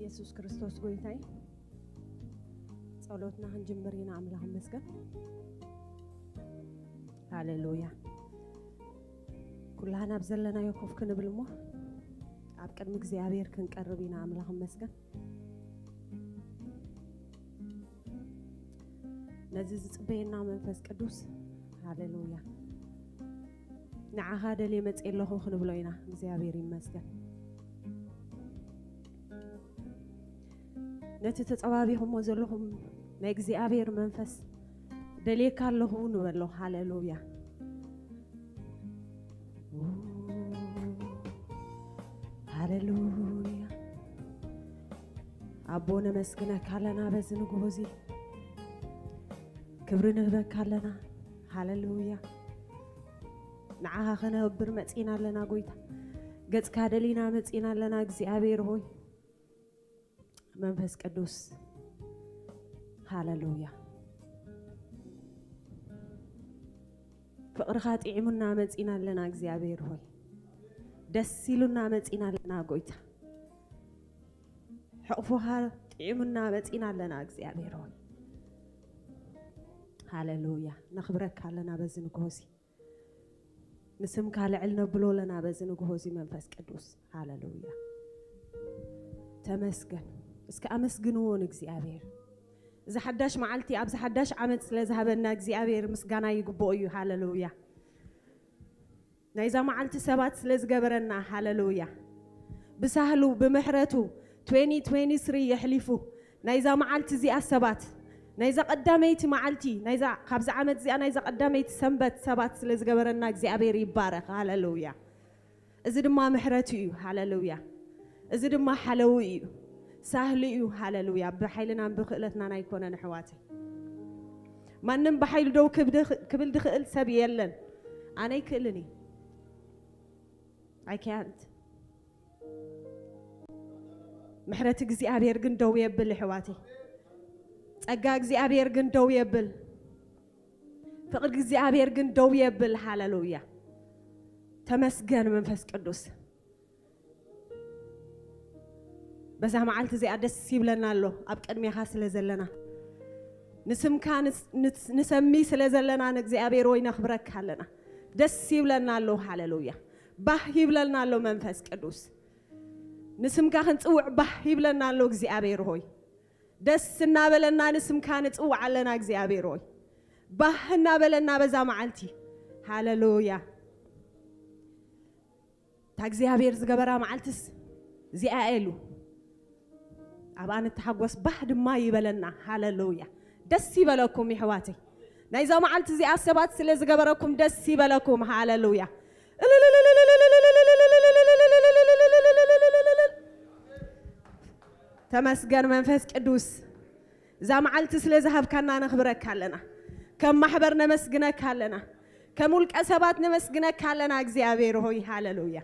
ኢየሱስ ክርስቶስ ጎይታይ። ጸሎትና ክንጅምር ኢና። ኣምላኽ ይመስገን። ሃሌሉያ። ኩላህና ኣብ ዘለናዮ ኮፍ ክንብል እሞ ኣብ ቅድሚ እግዚኣብሔር ክንቀርብ ኢና። ኣምላኽ ይመስገን። ነዚ ዝጽበየና መንፈስ ቅዱስ፣ ሃሌሉያ፣ ንዓኻ ደልየ መጽየ ኣለኹ ክንብሎ ኢና። እግዚኣብሔር ይመስገን። ነቲ ተጸባቢኹሞ ዘለኹም ናይ እግዚኣብሔር መንፈስ ደልየካ ኣለኹ ንበሎ። ሃሌሉያ። ሃሌሉያ። ኣቦ ነመስግነካ ኣለና በዚ ንግሆ እዚ። ክብሪ ንህበካ ኣለና። ሃሌሉያ። ንዓኻ ከነብር መጺና ኣለና ጎይታ። ገጽካ ደሊና መጺና ኣለና እግዚኣብሔር ሆይ። መንፈስ ቅዱስ። ሃሌሉያ። ፍቕርኻ ጥዒሙና መጺና ኣለና እግዚኣብሔር ሆይ። ደስ ኢሉና መጺና ኣለና ጎይታ። ሕቕፎኻ ጥዒሙና መጺና ኣለና እግዚኣብሔር ሆይ። ሃሌሉያ። ነኽብረካ ኣለና በዚ ንግሆ እዚ። ንስምካ ልዕል ነብሎ ኣለና በዚ ንግሆ እዚ መንፈስ ቅዱስ። ሃሌሉያ። ተመስገን። እስከ ኣመስግንዎ ንእግዚኣብሔር። እዚ ሓዳሽ መዓልቲ፣ ኣብዚ ሓዳሽ ዓመት ስለ ዝሃበና እግዚኣብሔር ምስጋና ይግብኦ እዩ። ሃሌሉያ። ናይዛ መዓልቲ ሰባት ስለ ዝገበረና፣ ሃሌሉያ። ብሳህሉ፣ ብምሕረቱ፣ ትዌንቲ ትዌንቲ ስሪ የሕሊፉ። ናይዛ መዓልቲ እዚኣ ሰባት፣ ናይዛ ቀዳመይቲ መዓልቲ፣ ናይዛ፣ ካብዛ ዓመት እዚኣ ናይዛ ቀዳመይቲ ሰንበት ሰባት ስለ ዝገበረና እግዚኣብሔር ይባረኽ። ሃሌሉያ። እዚ ድማ ምሕረቱ እዩ። ሃሌሉያ። እዚ ድማ ሓለዊ እዩ። ሳህሊ እዩ። ሃሌሉያ። ብሓይልናን ብክእለትናን ኣይኮነን ኣሕዋተይ። ማንም ብሓይሉ ደው ክብድ-፣ ክብል ድኽእል ሰብ የለን። ኣነ ኣይክእልን እየ። I can't። ምሕረት እግዚኣብሔር ግን ደው የብል ኣሕዋተይ። ጸጋ እግዚኣብሔር ግን ደው የብል። ፍቕሪ እግዚኣብሔር ግን ደው የብል። ሃሌሉያ። ተመስገን መንፈስ ቅዱስ። በዛ መዓልቲ እዚኣ ደስ ይብለና ኣሎ ኣብ ቅድሜኻ ስለ ዘለና። ንስምካ ንስ-፣ ንስ-፣ ንሰሚ ስለ ዘለና ንእግዚኣብሔር ወይ ነኽብረካ ኣለና። ደስ ይብለና ኣሎ። ሃሌሉያ። ባህ ይብለና ኣሎ መንፈስ ቅዱስ። ንስምካ ክንጽውዕ ባህ ይብለና ኣሎ እግዚኣብሔር ሆይ። ደስ እናበለና ንስምካ ንጽውዕ ኣለና እግዚኣብሔር ሆይ። ባህ እናበለና በዛ መዓልቲ። ሃሌሉያ። እታ እግዚኣብሔር ዝገበራ መዓልትስ እዚኣ እያ ኢሉ ኣብኣ ንተሓጎስ ባህ ድማ ይበለና። ሃሌሉያ። ደስ ይበለኩም ይሕዋተይ። ናይዛ መዓልቲ እዚኣ ሰባት ስለ ዝገበረኩም ደስ ይበለኩም። ሃሌሉያ። ተመስገን መንፈስ ቅዱስ። እዛ መዓልቲ ስለ ዝሃብካና ነኽብረካ ኣለና። ከም ማሕበር ነመስግነካ ኣለና። ከም ውልቀ ሰባት ነመስግነካ ኣለና እግዚኣብሔር ሆይ። ሃሌሉያ።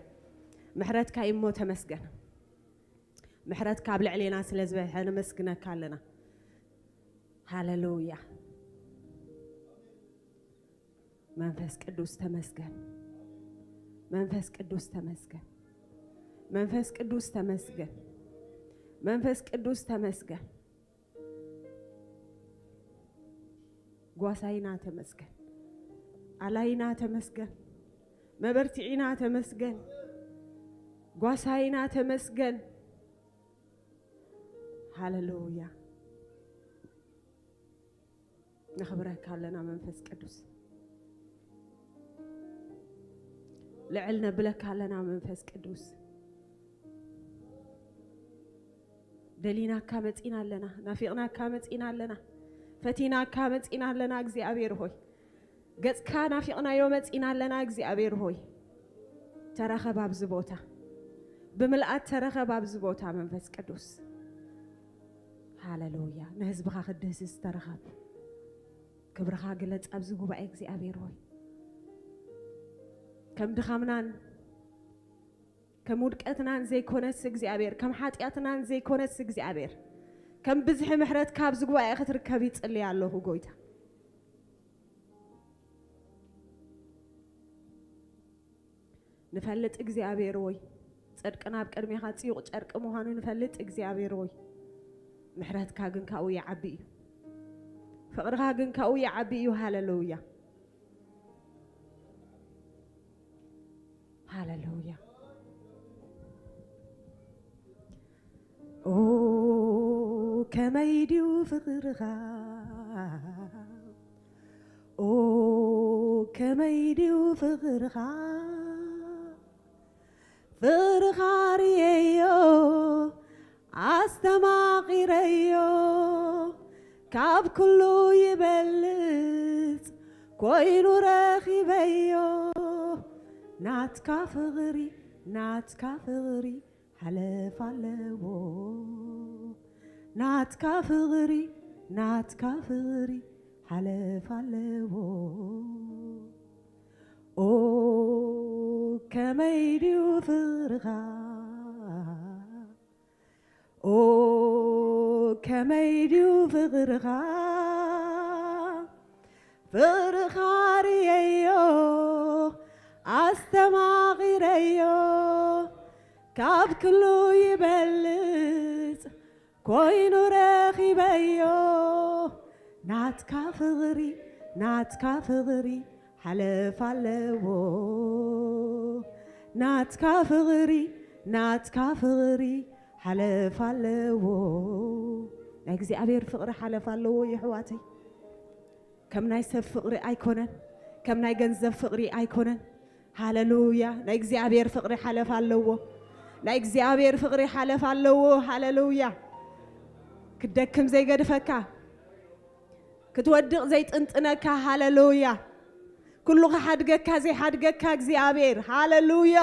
ምሕረትካ እዩ እሞ ተመስገን። ምሕረትካ ኣብ ልዕሌና ስለ ዝበዝሐ ነመስግነካ ኣለና። ሃሌሉያ። መንፈስ ቅዱስ ተመስገን። መንፈስ ቅዱስ ተመስገን። መንፈስ ቅዱስ ተመስገን። መንፈስ ቅዱስ ተመስገን። ጓሳይና ተመስገን። ኣላይና ተመስገን። መበርትዒና ተመስገን። ጓሳይና ተመስገን። ሃሌሉያ። ነኽብረካ ኣለና መንፈስ ቅዱስ። ልዕል ነብለካ ኣለና መንፈስ ቅዱስ። ደሊናካ መጺና ኣለና። ናፊቕናካ መጺና ኣለና። ፈቲናካ መጺና ኣለና እግዚኣብሔር ሆይ። ገጽካ ናፊቕናዮ መጺና ኣለና እግዚኣብሔር ሆይ። ተረኸብ ኣብዚ ቦታ። ብምልኣት ተረኸብ ኣብዚ ቦታ መንፈስ ቅዱስ። ሃሌሉያ። ንህዝብኻ ክድህስስ ተረኸብ። ክብርኻ ግለጽ ኣብዚ ጉባኤ እግዚኣብሔር ሆይ። ከም ድኻምናን ከም ውድቀትናን ዘይኮነስ እግዚኣብሔር፣ ከም ሓጢኣትናን ዘይኮነስ እግዚኣብሔር፣ ከም ብዝሒ ምሕረትካ ኣብዚ ጉባኤ ክትርከብ ይጽልይ ኣለኹ ጎይታ። ንፈልጥ እግዚኣብሔር ወይ ጽድቅና ኣብ ቅድሜኻ ጽዩቕ ጨርቂ ምዃኑ ንፈልጥ እግዚኣብሔር ሆይ፣ ምሕረትካ ግን ካብኡ ይዓቢ እዩ። ፍቕርኻ ግን ካብኡ ይዓቢ እዩ። ሃሌሉያ፣ ሃሌሉያ። ኦ ከመይ ድዩ ፍቕርኻ፣ ኦ ከመይ ድዩ ፍቕርኻ፣ ፍቕርኻ ርእየዮ ኣስተማቒረዮ፣ ካብ ኩሉ ይበልጽ ኮይኑ ረኺበዮ። ናትካ ፍቕሪ፣ ናትካ ፍቕሪ ሓለፍ ኣለዎ። ናትካ ፍቕሪ፣ ናትካ ፍቕሪ ሓለፍ ኣለዎ። ኦ ከመይ ድዩ ፍቕርኻ፣ ኦ ከመይ ድዩ ፍቕርኻ፣ ፍቕርኻ ርእየዮ ኣስተማቒረዮ፣ ካብ ክሉ ይበልጽ ኮይኑ ረኺበዮ። ናትካ ፍቕሪ፣ ናትካ ፍቕሪ ሓለፍ ኣለዎ። ናትካ ፍቕሪ፣ ናትካ ፍቕሪ ሓለፍ ኣለዎ። ናይ እግዚኣብሔር ፍቕሪ ሓለፍ ኣለዎ የሕዋተይ። ከም ናይ ሰብ ፍቕሪ ኣይኮነን፣ ከም ናይ ገንዘብ ፍቕሪ ኣይኮነን። ሃሌሉያ። ናይ እግዚኣብሔር ፍቕሪ ሓለፍ ኣለዎ። ናይ እግዚኣብሔር ፍቕሪ ሓለፍ ኣለዎ። ሃሌሉያ። ክትደክም ዘይገድፈካ፣ ክትወድቕ ዘይጥንጥነካ። ሃሌሉያ። ኩሉ ክሓድገካ ዘይሓድገካ እግዚኣብሔር። ሃሌሉያ።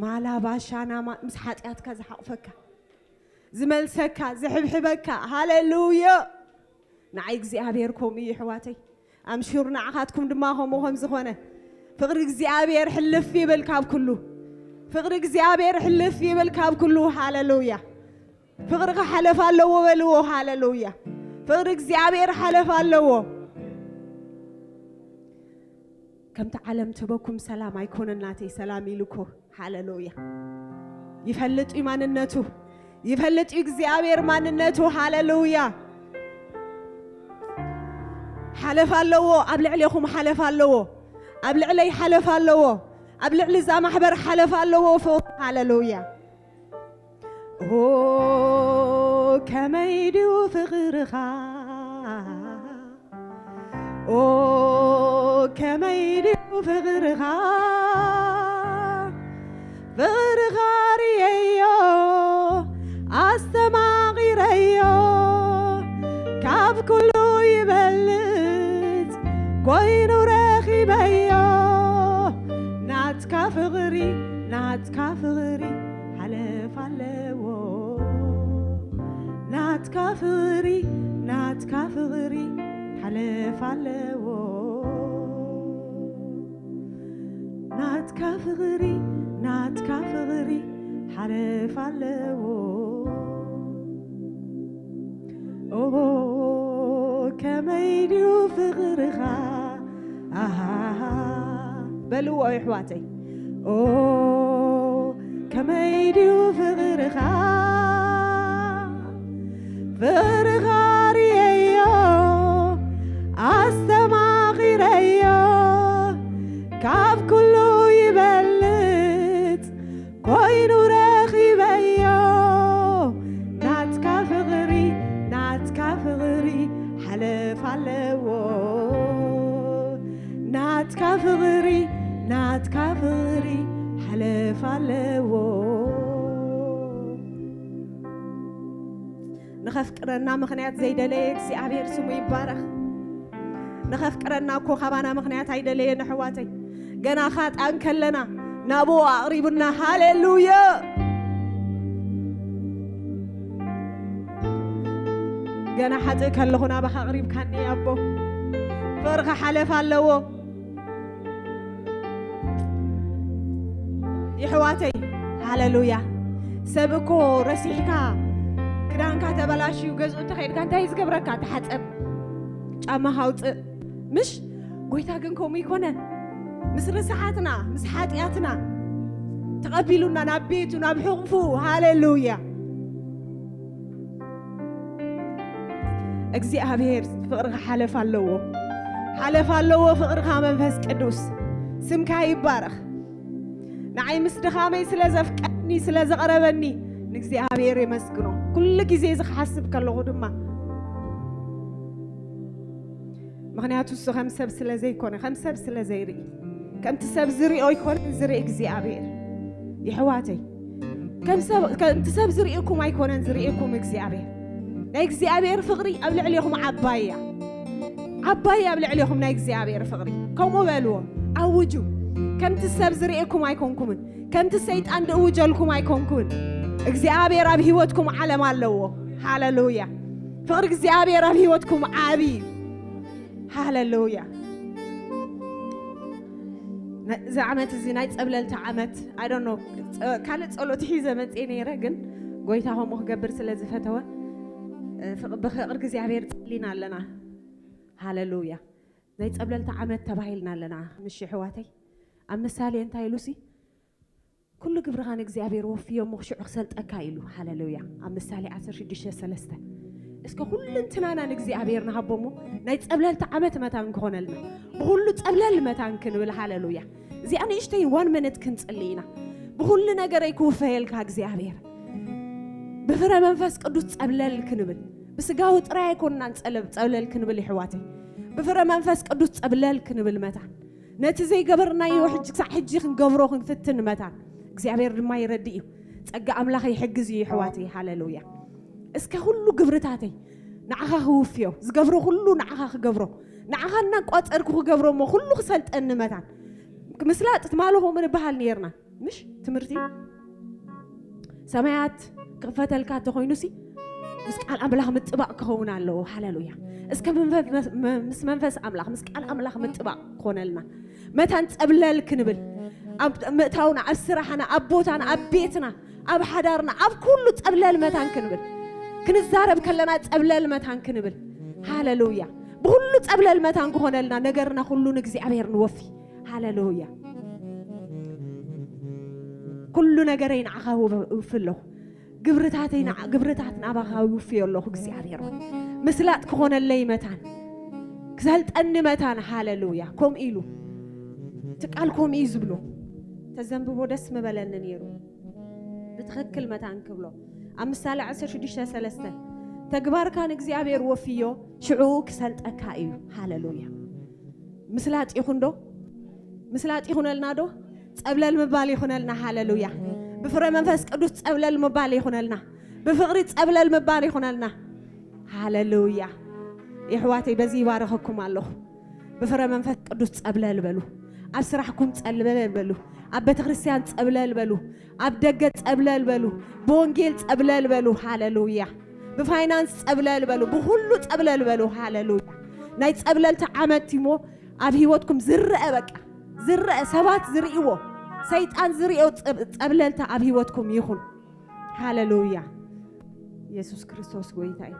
ማላባሻናማ ምስ ሓጢኣትካ ዝሓቕፈካ፣ ዝመልሰካ፣ ዝሕብሕበካ። ሃሌሉያ። ንዓይ እግዚኣብሔር ከምኡ እዩ፣ ኣሕዋተይ። ኣምሽሩ ንዓኻትኩም ድማ ከምኡ ከም ዝኾነ። ፍቕሪ እግዚኣብሔር ሕልፍ ይብል ካብ ኩሉ። ፍቕሪ እግዚኣብሔር ሕልፍ ይብል ካብ ኩሉ። ሃሌሉያ። ፍቕርኻ ሓለፍ ኣለዎ በልዎ። ሃሌሉያ። ፍቕሪ እግዚኣብሔር ሓለፍ ኣለዎ። ከምቲ ዓለም ትበኩም ሰላም ኣይኮነን ናተይ ሰላም ኢሉ እኮ። ሃሌሉያ። ይፈልጥ እዩ ማንነቱ። ይፈልጥ እዩ እግዚኣብሔር ማንነቱ። ሃሌሉያ። ሓለፍ ኣለዎ፣ ኣብ ልዕሌኹም ሓለፍ ኣለዎ፣ ኣብ ልዕለይ ሓለፍ ኣለዎ፣ ኣብ ልዕሊ እዛ ማሕበር ሓለፍ ኣለዎ። ፍቕሪ። ሃሌሉያ። ኦ ከመይ ድዩ ፍቕርኻ፣ ኦ ከመይ ድዩ ፍቕርኻ፣ ፍቕርኻ ርእየዮ ኣስተማቒረዮ፣ ካብ ኩሉ ይበልጽ ኮይኑ ረኺበዮ። ናትካ ፍቕሪ፣ ናትካ ፍቕሪ ሓለፍ ኣለዎ። ናትካ ፍቕሪ፣ ናትካ ፍቕሪ ሓለፍ ኣለዎ። ናትካ ፍቕሪ፣ ናትካ ፍቕሪ ሓለፍ ኣለዎ። ኦ ከመይ ድዩ ፍቕርኻ፣ ኣሃሃ። በልዎ የሕዋተይ። ኦ ከመይ ድዩ ፍቕርኻ፣ ፍቕርኻ ርእየዮ ኣስተማቒረዮ፣ ካብ ኩሉ ይበልጽ ኮይኑ ረኺበዮ። ናትካ ፍቕሪ፣ ናትካ ፍቕሪ ሓለፍ ኣለዎ። ናትካ ፍቕሪ፣ ናትካ ፍቕሪ ሓለፍ ኣለዎ። ንኸፍቅረና ምኽንያት ዘይደለየ እግዚኣብሔር ስሙ ይባረኽ። ንኸፍቅረና እኮ ካባና ምኽንያት ኣይደለየን ኣሕዋተይ። ገና ኻጣን ከለና ናብኡ ኣቕሪቡና። ሃሌሉያ። ገና ሓጥእ ከለኹ ናባኻ ኣቕሪብካኒ ኣቦ። ፍቕርኻ ሓለፍ ኣለዎ። የሕዋተይ፣ ሃሌሉያ። ሰብ እኮ ረሲሕካ፣ ክዳንካ ተበላሽዩ ገዝኡ እንተኸይድካ እንታይ እዩ ዝገብረካ? ተሓጸብ፣ ጫማኻ ኣውጽእ። ምሽ? ጎይታ ግን ከምኡ ይኮነን። ምስ ርስሓትና፣ ምስ ሓጢኣትና፣ ተቐቢሉና ናብ ቤቱ ናብ ሕቕፉ። ሃሌሉያ። እግዚኣብሔር ፍቕርኻ ሓለፍ ኣለዎ፣ ሓለፍ ኣለዎ ፍቕርኻ መንፈስ ቅዱስ። ስምካ ይባረኽ። ንዓይ ምስ ድኻመይ ስለ ዘፍቀረኒ ስለ ዘቕረበኒ ንእግዚኣብሔር የመስግኖ። ኩሉ ግዜ እዚ ክሓስብ ከለኹ ድማ ምኽንያቱ እሱ ከም ሰብ ስለ ዘይኮነ ከም ሰብ ስለ ዘይርኢ ከምቲ ሰብ ዝሪኦ ኣይኮነን ዝርኢ እግዚኣብሔር። ይሕዋተይ ከምቲ ሰብ ዝርእኩም ኣይኮነን ዝርእኩም እግዚኣብሔር። ናይ እግዚኣብሔር ፍቕሪ ኣብ ልዕሌኹም ዓባይ እያ። ዓባይ ኣብ ልዕሌኹም ናይ እግዚኣብሔር ፍቕሪ። ከምኡ በልዎ፣ ኣውጁ። ከምቲ ሰብ ዝርእኩም ኣይኮንኩምን፣ ከምቲ ሰይጣን ዝእውጀልኩም ኣይኮንኩምን። እግዚኣብሔር ኣብ ህይወትኩም ዓለም ኣለዎ። ሃሌሉያ። ፍቕሪ እግዚኣብሔር ኣብ ህይወትኩም ዓቢ እዩ። ሃሌሉያ። እዚ ዓመት እዚ ናይ ጸብለልታ ዓመት ኣይዶኖ። ካልእ ጸሎት ሒዘ መጽኤ ነይረ፣ ግን ጎይታ ከምኡ ክገብር ስለ ዝፈተወ ብፍቕሪ እግዚኣብሔር ጸሊና ኣለና። ሃሌሉያ። ናይ ጸብለልታ ዓመት ተባሂልና ኣለና። ምሽ ኣሕዋተይ፣ ኣብ ምሳሌ እንታይ ኢሉሲ? ኩሉ ግብርኻ ንእግዚኣብሔር ወፍዮ እሞ ሽዑ ክሰልጠካ ኢሉ። ሃሌሉያ። ኣብ ምሳሌ ዓሰርተ ሽዱሽተ ሰለስተ። እስከ ኩሉ እንትናና ንእግዚኣብሔር ንሃቦ እሞ ናይ ጸብለልታ ዓመት መታን ክኾነልና፣ ብኹሉ ጸብለል መታን ክንብል። ሃሌሉያ። እዚኣ ንእሽተይ ዋን ሚኒት ክንጽሊ ኢና። ብኹሉ ነገረይ ክውፈየልካ እግዚኣብሔር። ብፍረ መንፈስ ቅዱስ ጸብለል ክንብል፣ ብስጋዊ ጥራይ ኣይኮንናን ጸለብ ጸብለል ክንብል ይሕዋተይ። ብፍረ መንፈስ ቅዱስ ጸብለል ክንብል መታን፣ ነቲ ዘይገበርናዮ ሕጂ ክሳዕ ሕጂ ክንገብሮ ክንፍትን መታን እግዚኣብሔር ድማ ይረድእ እዩ። ጸጋ ኣምላኽ ይሕግዝ እዩ ይሕዋተይ። ሃሌሉያ። እስከ ኩሉ ግብርታተይ ንዓኻ ክውፍዮ፣ ዝገብሮ ኩሉ ንዓኻ ክገብሮ፣ ንዓኻ እናቋጸርኩ ክገብሮ እሞ ኩሉ ክሰልጠኒ መታን። ምስላጥ ትማሊ ከምኡ ንበሃል ነይርና። ምሽ ትምህርቲ ሰማያት ክኽፈተልካ እንተኾይኑሲ ምስ ቃል ኣምላኽ ምጥባቕ ክኸውን ኣለዎ። ሃሌሉያ። እስከ መንፈ-፣ መ-፣ መ-፣ ምስ መንፈስ ኣምላኽ ምስ ቃል ኣምላኽ ምጥባቕ ክኾነልና መታን ጸብለል ክንብል፣ ኣብ ምእታውና፣ ኣብ ስራሕና፣ ኣብ ቦታና፣ ኣብ ቤትና፣ ኣብ ሓዳርና፣ ኣብ ኩሉ ጸብለል መታን ክንብል፣ ክንዛረብ ከለና ጸብለል መታን ክንብል። ሃሌሉያ። ብኹሉ ጸብለል መታን ክኾነልና ነገርና ኩሉ ንእግዚኣብሔር ንወፊ። ሃሌሉያ። ኩሉ ነገረይ ንዓኻ ውፍ ኣለኹ። ግብርታተይ ንዓ-፣ ግብርታት ናባኻ ውፍዮ ኣለኹ እግዚኣብሔር ሆይ። ምስላጥ ክኾነለይ መታን፣ ክሰልጠኒ መታን። ሃሌሉያ። ከምኡ ኢሉ እቲ ቃል ከምኡ እዩ ዝብሎ። ተዘንብቦ ደስ ምበለኒ ነይሩ። ብትኽክል መታን ክብሎ። ኣብ ምሳሌ ዓሰርተ ሽዱሽተ ሰለስተ፣ ተግባርካ ንእግዚኣብሔር ወፍዮ፣ ሽዑ ክሰልጠካ እዩ። ሃሌሉያ። ምስላጥ ይኹን ዶ? ምስላጥ ይኹነልና ዶ? ጸብለል ምባል ይኹነልና። ሃሌሉያ። ብፍረ መንፈስ ቅዱስ ጸብለል ምባል ይኹነልና። ብፍቕሪ ጸብለል ምባል ይኹነልና። ሃሌሉያ። የሕዋተይ፣ በዚ ይባረኸኩም ኣለኹ። ብፍረ መንፈስ ቅዱስ ጸብለል በሉ። ኣብ ስራሕኩም ጸብለል በሉ። ኣብ ቤተ ክርስቲያን ጸብለል በሉ። ኣብ ደገ ጸብለል በሉ። ብወንጌል ጸብለል በሉ። ሃሌሉያ። ብፋይናንስ ጸብለል በሉ። ብኹሉ ጸብለል በሉ። ሃሌሉያ። ናይ ጸብለልቲ ዓመት እሞ ኣብ ህይወትኩም ዝረአ፣ በቃ ዝረአ፣ ሰባት ዝርእይዎ፣ ሰይጣን ዝርእዮ ጸብ-፣ ጸብለልታ ኣብ ህይወትኩም ይኹን። ሃሌሉያ። ኢየሱስ ክርስቶስ ጎይታ እዩ።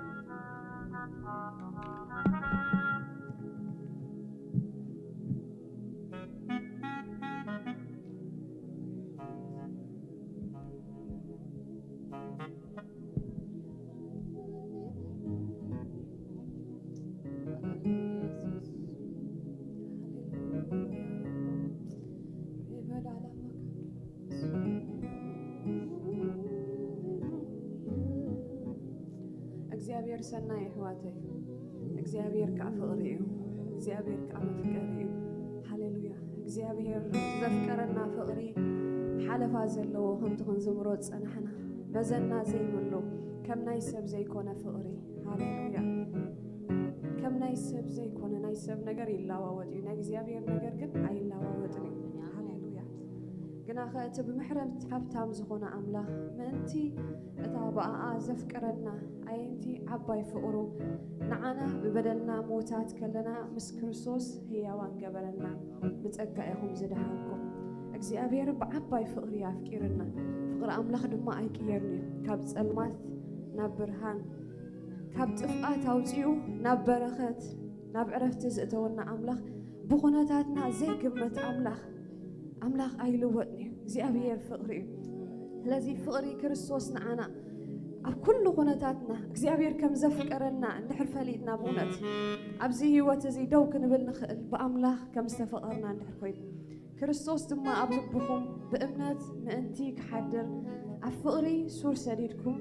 እግዚኣብሔር ሰናይ ኣሕዋተይ፣ እግዚኣብሔር ከዓ ፍቕሪ እዩ። እግዚኣብሔር ከዓ መፍቀሪ እዩ። ሃሌሉያ። እግዚኣብሔር ዘፍቀረና ፍቕሪ ሓለፋ ዘለዎ ከምቲ ክንዝምሮ ዝጸናሕና፣ መዘና ዘይብሉ፣ ከም ናይ ሰብ ዘይኮነ ፍቕሪ። ሃሌሉያ። ከም ናይ ሰብ ዘይኮነ፣ ናይ ሰብ ነገር ይለዋወጥ እዩ፣ ናይ እግዚኣብሔር ነገር ግን ኣይለዋወጥን እዩ። ሃሌሉያ። ግናኸ እቲ ብምሕረት ሃብታም ዝኾነ ኣምላኽ ምእንቲ እታ ብኣኣ ዘፍቀረና ኣየንቲ ዓባይ ፍቕሩ ንዓና ብበደልና ምዉታት ከለና ምስ ክርስቶስ ህያዋን ገበረና። ብጸጋ ኢኹም ዝደሓንኩም። እግዚኣብሔር ብዓባይ ፍቕሪ ኣፍቂርና። ፍቕሪ ኣምላኽ ድማ ኣይቅየርን እዩ። ካብ ጸልማት ናብ ብርሃን፣ ካብ ጥፍኣት ኣውጺኡ ናብ በረኸት፣ ናብ ዕረፍቲ ዘእተወና ኣምላኽ፣ ብኹነታትና ዘይግመት ኣምላኽ፣ ኣምላኽ ኣይልወጥን እዩ። እግዚኣብሔር ፍቕሪ እዩ። ስለዚ ፍቕሪ ክርስቶስ ንዓና ኣብ ኩሉ ኩነታትና እግዚኣብሔር ከም ዘፍቀረና እንድሕር ፈሊጥና፣ ብእውነት ኣብዚ ህይወት እዚ ደው ክንብል ንኽእል፣ ብኣምላኽ ከም ዝተፈቐርና እንድሕር ኮይኑ። ክርስቶስ ድማ ኣብ ልብኹም ብእምነት ምእንቲ ክሓድር፣ ኣብ ፍቕሪ ሱር ሰዲድኩም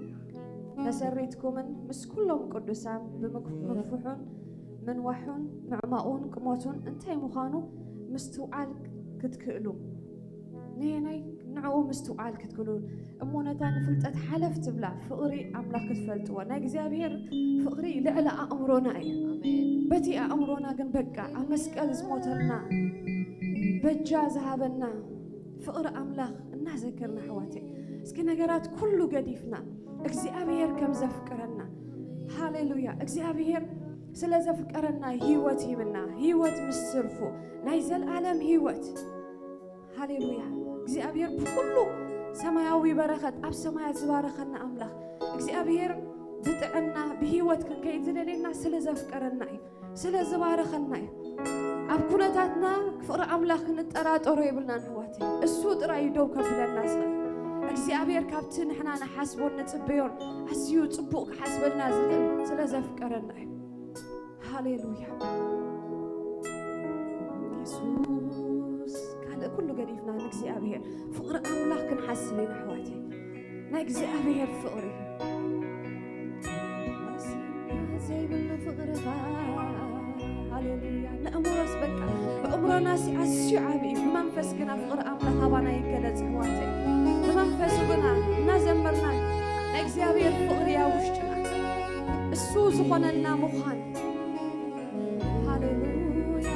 ተሰሪትኩምን ምስ ኩሎም ቅዱሳን ብምክፍሑን ምንዋሑን ምዕማቑን ቁመቱን እንታይ ምዃኑ ምስትውዓል ክትክእሉ፣ ነየናይ ንዕኡ ምስትውዓል ክትክእሉ እሞ ነታ ንፍልጠት ሓለፍ ትብላ ፍቕሪ ኣምላኽ ክትፈልጥዎ። ናይ እግዚኣብሔር ፍቕሪ ልዕሊ ኣእምሮና እዩ። ኣሜን። በቲ ኣእምሮና ግን በቃ ኣብ መስቀል ዝሞተልና በጃ ዝሃበና ፍቕሪ ኣምላኽ እናዘከርና፣ ኣሕዋተይ፣ እስኪ ነገራት ኩሉ ገዲፍና እግዚኣብሔር ከም ዘፍቅረና፣ ሃሌሉያ፣ እግዚኣብሔር ስለ ዘፍቀረና ህይወት ሂብና፣ ህይወት ምስ ስርፉ ናይ ዘልኣለም ህይወት። ሃሌሉያ። እግዚኣብሔር ብኩሉ ሰማያዊ በረኸት ኣብ ሰማያት ዝባረኸና ኣምላኽ፣ እግዚኣብሔር ብጥዕና ብህይወት ክንከይድ ዝደልየና ስለ ዘፍቀረና እዩ፣ ስለ ዝባረኸና እዩ። ኣብ ኩነታትና ፍቕሪ ኣምላኽ ክንጠራጠሮ የብልናን፣ ኣሕዋተይ። እሱ ጥራይ እዩ ደው ከብለና ዝኽእል። እግዚኣብሔር ካብቲ ንሕና ንሓስቦን ንጽበዮን ኣዝዩ ጽቡቕ ክሓስበልና ዝኽእል ስለ ዘፍቀረና እዩ። ሃሌሉያ። የሱስ፣ ካልእ ኩሉ ገዲፍና ንእግዚኣብሔር ፍቕሪ ኣምላኽ ክንሓስብ ኢና፣ ኣሕዋተይ። ናይ እግዚኣብሔር ፍቕሪ ዘይብሉ ፍቕርኻ፣ ሃሌሉያ። ንእምሮስ በቃ፣ ብእምሮና ሲ ኣዝዩ ዓቢ እዩ። ብመንፈስ ግና ፍቕሪ ኣምላኽ ኣባና ይገለጽ፣ ኣሕዋተይ። ብመንፈሱ ግና እናዘመርና ናይ እግዚኣብሔር ፍቕሪ ኣብ ውሽጥና እሱ ዝኾነና ምዃን። ሃሌሉያ።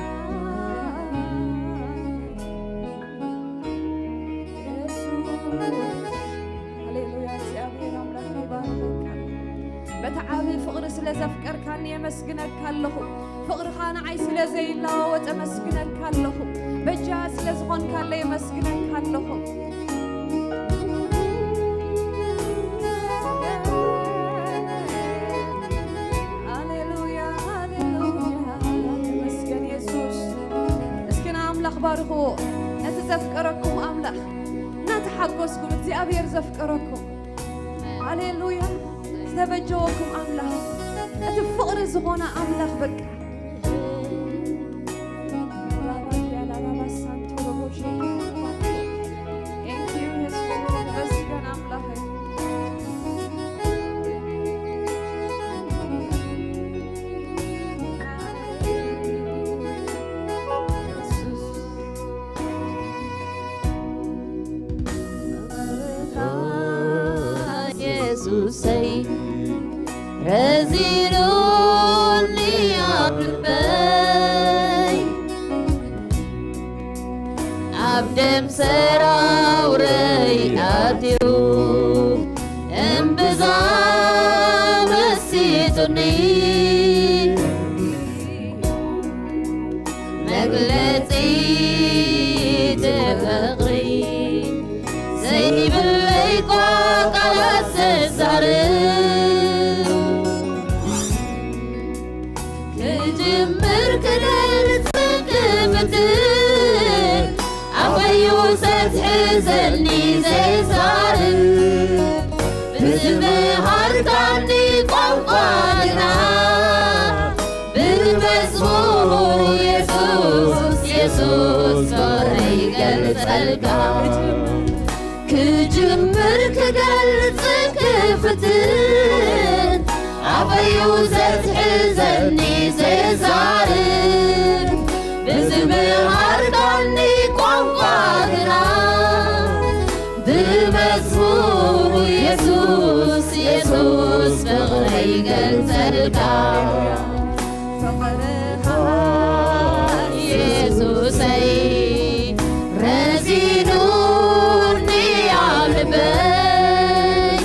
የሱስ። ሃሌሉያ። እግዚኣብሔር ኣምላኽ ይባርኸካ። በቲ ዓቢ ፍቕሪ ስለ ዘፍቀርካኒ የመስግነካ ኣለኹ። ፍቕርኻ ንዓይ ስለ ዘይለዋወጥ የመስግነካ ኣለኹ። በጃ ስለ ዝኾንካለይ የመስግነካ ኣለኹ። ሃሌሉያ፣ ሃሌሉያ። ተመስገን የሱስ። እስኪ ንኣምላኽ ባርኽዎ። ነቲ ዘፍቀረኩም ኣምላኽ እናተሓጎስኩም፣ እግዚኣብሔር ዘፍቀረኩም፣ ሃሌሉያ፣ ዝተበጀወኩም ኣምላኽ፣ እቲ ፍቕሪ ዝኾነ ኣምላኽ በቃ። Thank you, የሱስ። ተመስገን ኣምላኸይ። የሱሰይ ረዚኑኒ ኣብ ልበይ፣ ኣብ ደም ሰራውረይ ኣትዩ እምብዛ መሲጡኒ። መግለጺ እቲ ፍቕሪ ዘይብለይ እኳ ቃላት ዘዛርብ፣ ክጅምር ክገልጽ ክፍትን ኣፈዩ ዘትሕዘኒ ዘይዛርብ፣ ብዝምሃርካኒ ቋንቋ ግና ብመዝሙር የሱስ፣ የሱስ ፍቕረይ ይገልጸልካ። ክጅምር ክገልጽ ክፍትን ኣፈዩ ዘትሕዘኒ ዘይዛርብ፣ ብዝምሃርካኒ ቋንቋ ግና ብመዝሙር የሱስ፣ የሱስ ፍቕረይ ይገልጸልካ። ፍቕርኻ የሱሰይ ረዚኑኒ ኣብ ልበይ፣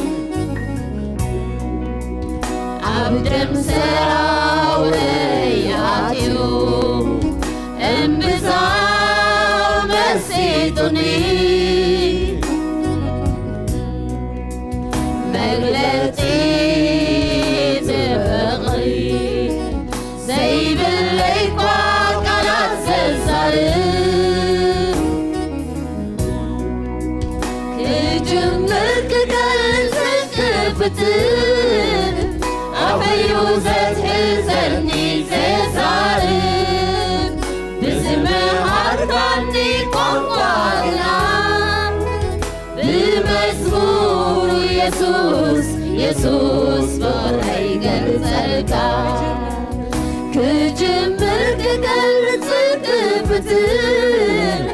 ኣብ ደም ሰራውረይ ኣትዩ እምብዛ መሲጡኒ። መግለጺ እቲ ፍቕሪ ዘይብለይ እኳ ቃላት ዘዛርብ፣ የሱስ ፍቕረይ ገልጸልካ። ክጅምር ክገልጽ ክፍትን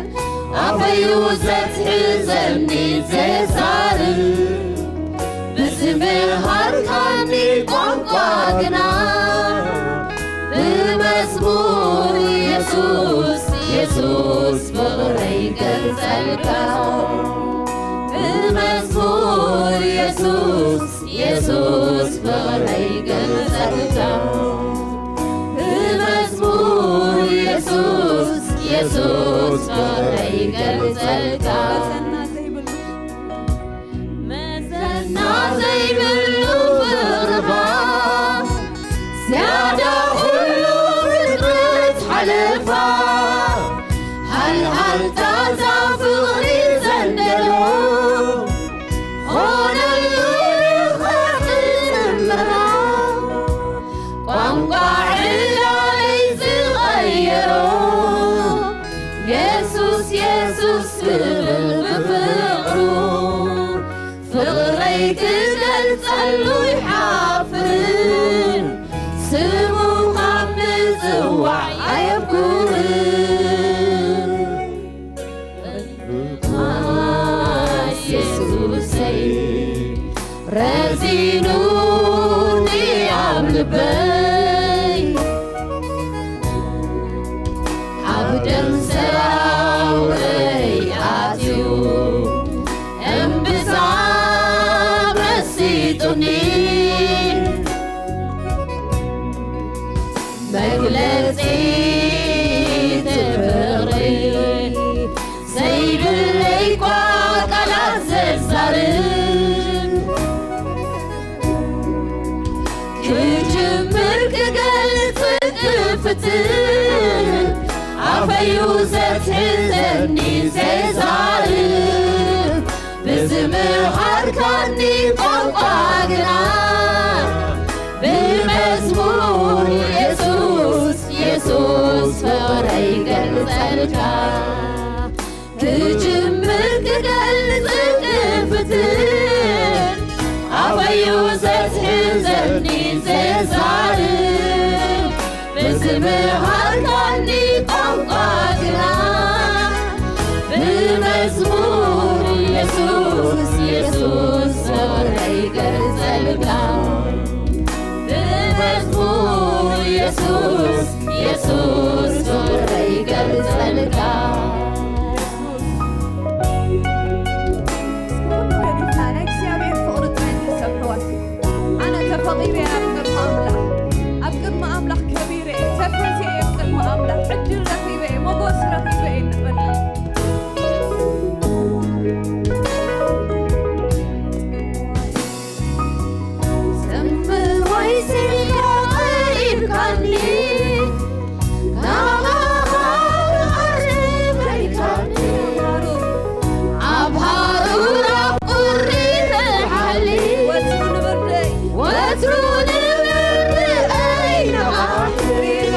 ኣፈዩ ዘትሕዘኒ ዘሳርብ ብዝምሃርካኒ ቋንቋ ግና ብመዝሙር የሱስ የሱስ ፍቕረይ ገልጸልካ። ብመዝሙር የሱስ የሱስ ፍቕረይ ገልጸልካ። ብመዝሙር የሱስ የሱስ ፍቕረይ ገልጸልካ። መዘና ዘይብሉ ፍቕርኻ ዝያዳ ኩሉ ፍጥረት ሓለፋ። ሃልሃልታ እዛ ፍቕሪ ዘንደሎ ኾነሉ ኢኻ ክትምራ። ቋንቋ ዕላለይ ዝቐየሮ የሱስ የሱስ ክብል ብፍቕሩ ፍቕረይ ክገልጸሉ ይሓፍርን ስሙ ካብ ምጽዋዕ ኣየብኩርን። የሱሰይ ረዚኑኒ ኣብ ልበይ ኣብ ደም ሰራውረይ ኣትዩ እምብዛ መሲጡኒ። መግለጺ እቲ ፍቕሪ ዘይብለይ እኳ ቃላት ዘዛርብ ክጅምር ክገልጽ ክፍትን ኣፈዩ ዘትሕዘኒ ዘዛርብ ብዝምሃርካኒ ቋንቋ ግና ብመዝሙር የሱስ የሱስ ፍቕረይ ገልጸልካ። ክጅምር ክገልጽ ክፍትን ኣፈዩ ዘትሕዘኒ ዘዛርብ ብዝምሃርካኒ ቋንቋ ግና ብመዝሙር የሱስ የሱስ ፍቕረይ ገልጸልካ። ብመዝሙር የሱስ የሱስ ፍቕረይ ገልጸልካ። ኩሉ ገዲፍና ናይ እግዚኣብሔር ፍቕሪ ጥራይ ንሕሰብ ኣሕዋት። ኣነ ተፈቒረ እየ ኣብ ቅድሚ ኣምላኽ፣ ኣብ ቅድሚ ኣምላኽ ከቢረ እየ፣ ተፈትየ እየ ኣብ ቅድሚ ኣምላኽ፣ ዕድል ረኺበ እየ፣ ሞጎስ ረኺበ እየ ንበል። ጽምዋይ ስኢልካ ቀሪብካኒ፣ ናባኻ ክቐርብ ርኢኻኒ። ኣብ ሃሩር ኣብ ቁሪ ትሓሊ፣ ወትሩ ንብርደይ፣ ወትሩ ንብርደይ ንዓኺ ሪኻ፣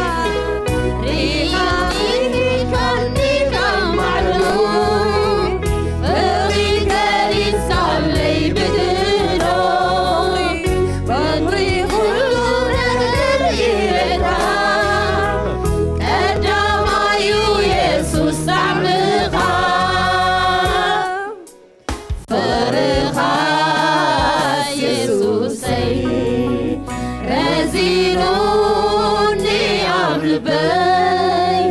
ሪኻ ኢሂካኒ ካብ ማዕዶ። ፍቕሪ ገሊጽካለይ ብግህዶ፣ ፍቕሪ ኩሉ ነገር ኢኻ። ቀዳማዩ የሱስ ጣዕምኻ። ፍቕርኻ የሱሰይ ረዚኑኒ ኣብ ልበይ።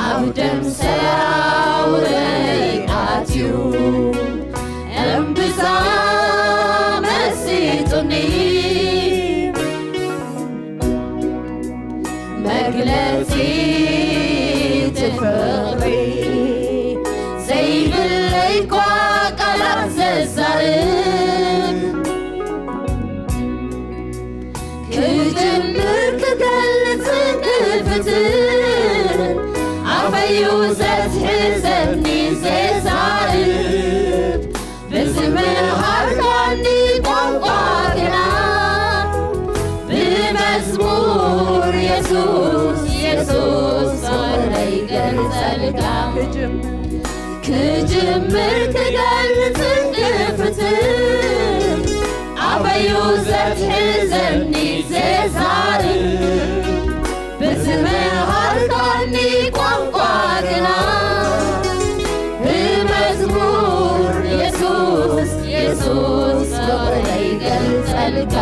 ኣብ ደም ሰራውረይ ኣትዩ እምብዛ መሲጡኒ። መግለጺ እቲ ፍቕሪ ዘይብለይ እኳ ቃላት ዘዛርብ ክጅምር ክገልጽ ክፍትን ኣፈዩ ዘትሕዘኒ ዘዛርብ ብዝምሃርካኒ ቋንቋ ግና ብመዝሙር የሱስ የሱስ ፍቕረይ ገልጸልካ። ክጅምር ክገልጽ ክፍትን እዩ ዘትሕዘኒ ዘዛርብ፣ ብዝመሃርካኒ ቋንቋ ግና ብመዝሙር የሱስ፣ የሱስ ፍቕረይ ገልጸልካ።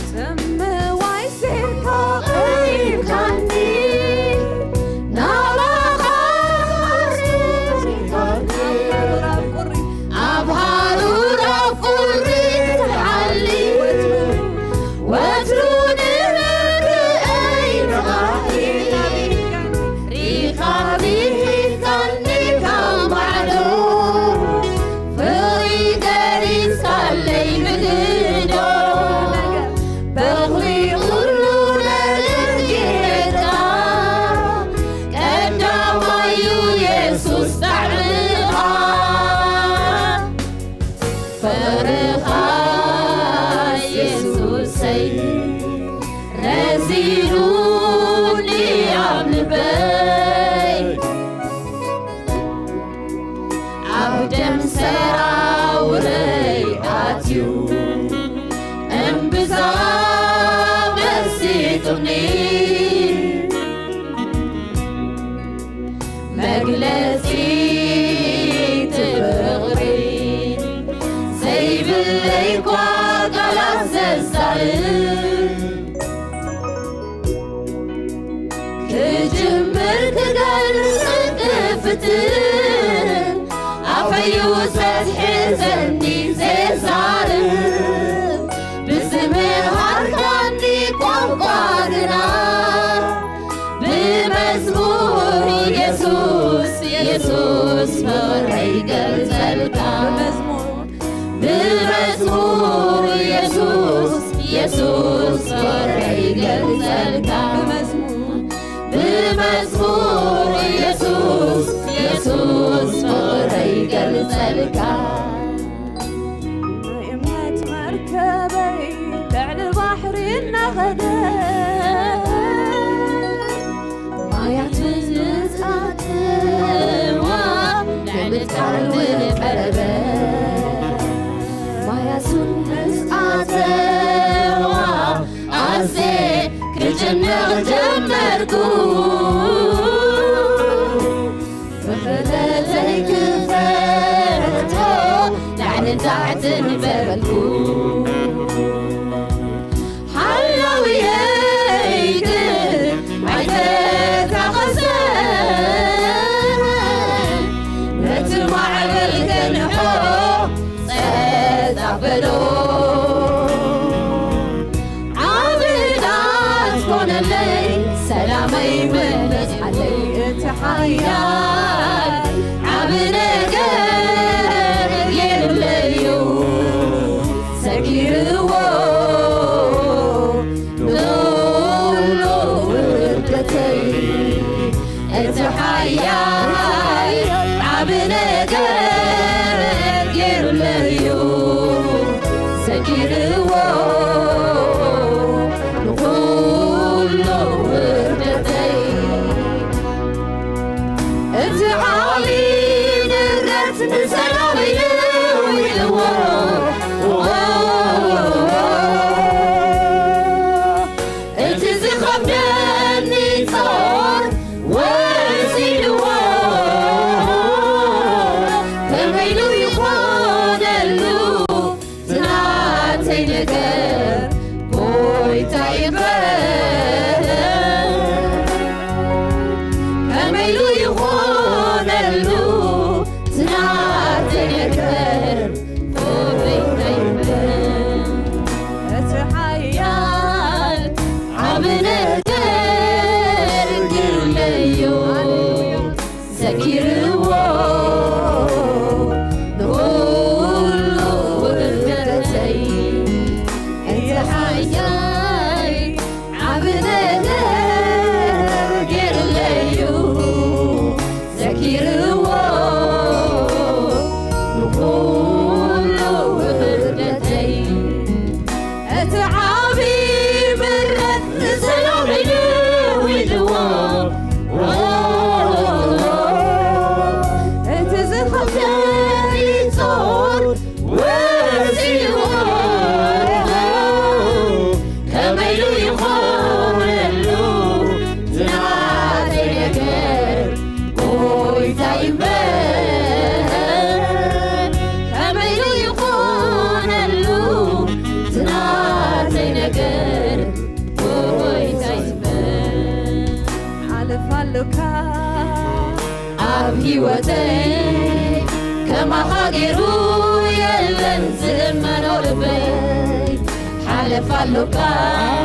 ጽምዋይ ሴርካ ቀሪብካኒ፣ ናባኻ ኣብ ሃሩር ኣብ ቁሪ ትዓሊ፣ ወትሩ ንርድእይ ትኣሊ፣ ሪኻብ ሂብካኒ ካብ ማዕዶ፣ ፍቕሪ ገሊጽካለይ ብግዶ፣ በኽሪ ኩሉ ነገር ጌርካ፣ ቀዳማዩ የሱስ ጣዕምኻ። ፍቕርኻ የሱሰይ ረዚኑኒ ኣብ ልበይ፣ ኣብ ደም ሰራውረይ ኣትዩ እምብዛ መሲጡኒ። መግለጺ እቲ ፍቕሪ ዘይብለይ እኳ ቃላት ዘዛርብ፣ ክጅምር ክገልጽ ክፍትን፣ ኣፈዩ ዘትሕዘኒ ዘዛርብ፣ ብዝምሃርካኒ ቋንቋ ግና ብመዝሙር የሱስ፣ የሱስ ፍቕረይ ገልጸልካ። ብመዝሙር የሱስ፣ የሱስ ፍቕረይ ገልጸልካ። ብመዝሙር፣ ብመዝሙር የሱስ፣ የሱስ ፍቕረይ ገልጸልካ። ናይ እምነት መርከበይ ልዕሊ ባሕሪ እናኸደ፣ ማያት ምስ ኣተዋ፣ ልዕሊ ቃል እውን ቀረበ። ማያት ምስ ኣተዋ፣ ኣዜ ክጭነቕ ጀመርኩ። ብኽለተይ ክፈቶ ላዕልን ታሕትን በልኩ። ሓላውየይ ግን ኣይተታኸሰን፣ ነቲ ማዕበል ከንሖ ጸጥ ኣበሎ። ዓብዳት ኮነለይ፣ ሰላመይ መለስዓለይ። እቲ ሓያል ዓቢ ነገር ገይሩለዩ፣ ሰጊርዎ ንኹሉ ውርደተይ። እቲ ሓያል ዓቢ ነገር ገይሩለዩ፣ ሰጊርዎ ንኹሉ ውርደተይ። እቲ ዓቢ ንብረት ንሰላም እዩ ኢልዎ። እቲ ዝኸብደኒ ጾር ወሲድዎ፣ ከመይ ኢሉ ይኾነሉ እቲ ናተይ ነገር ኣብ ህይወተይ ከማኻ ገይሩ የለን ዝእመኖ ልበይ። ሓለፍ ኣሎካ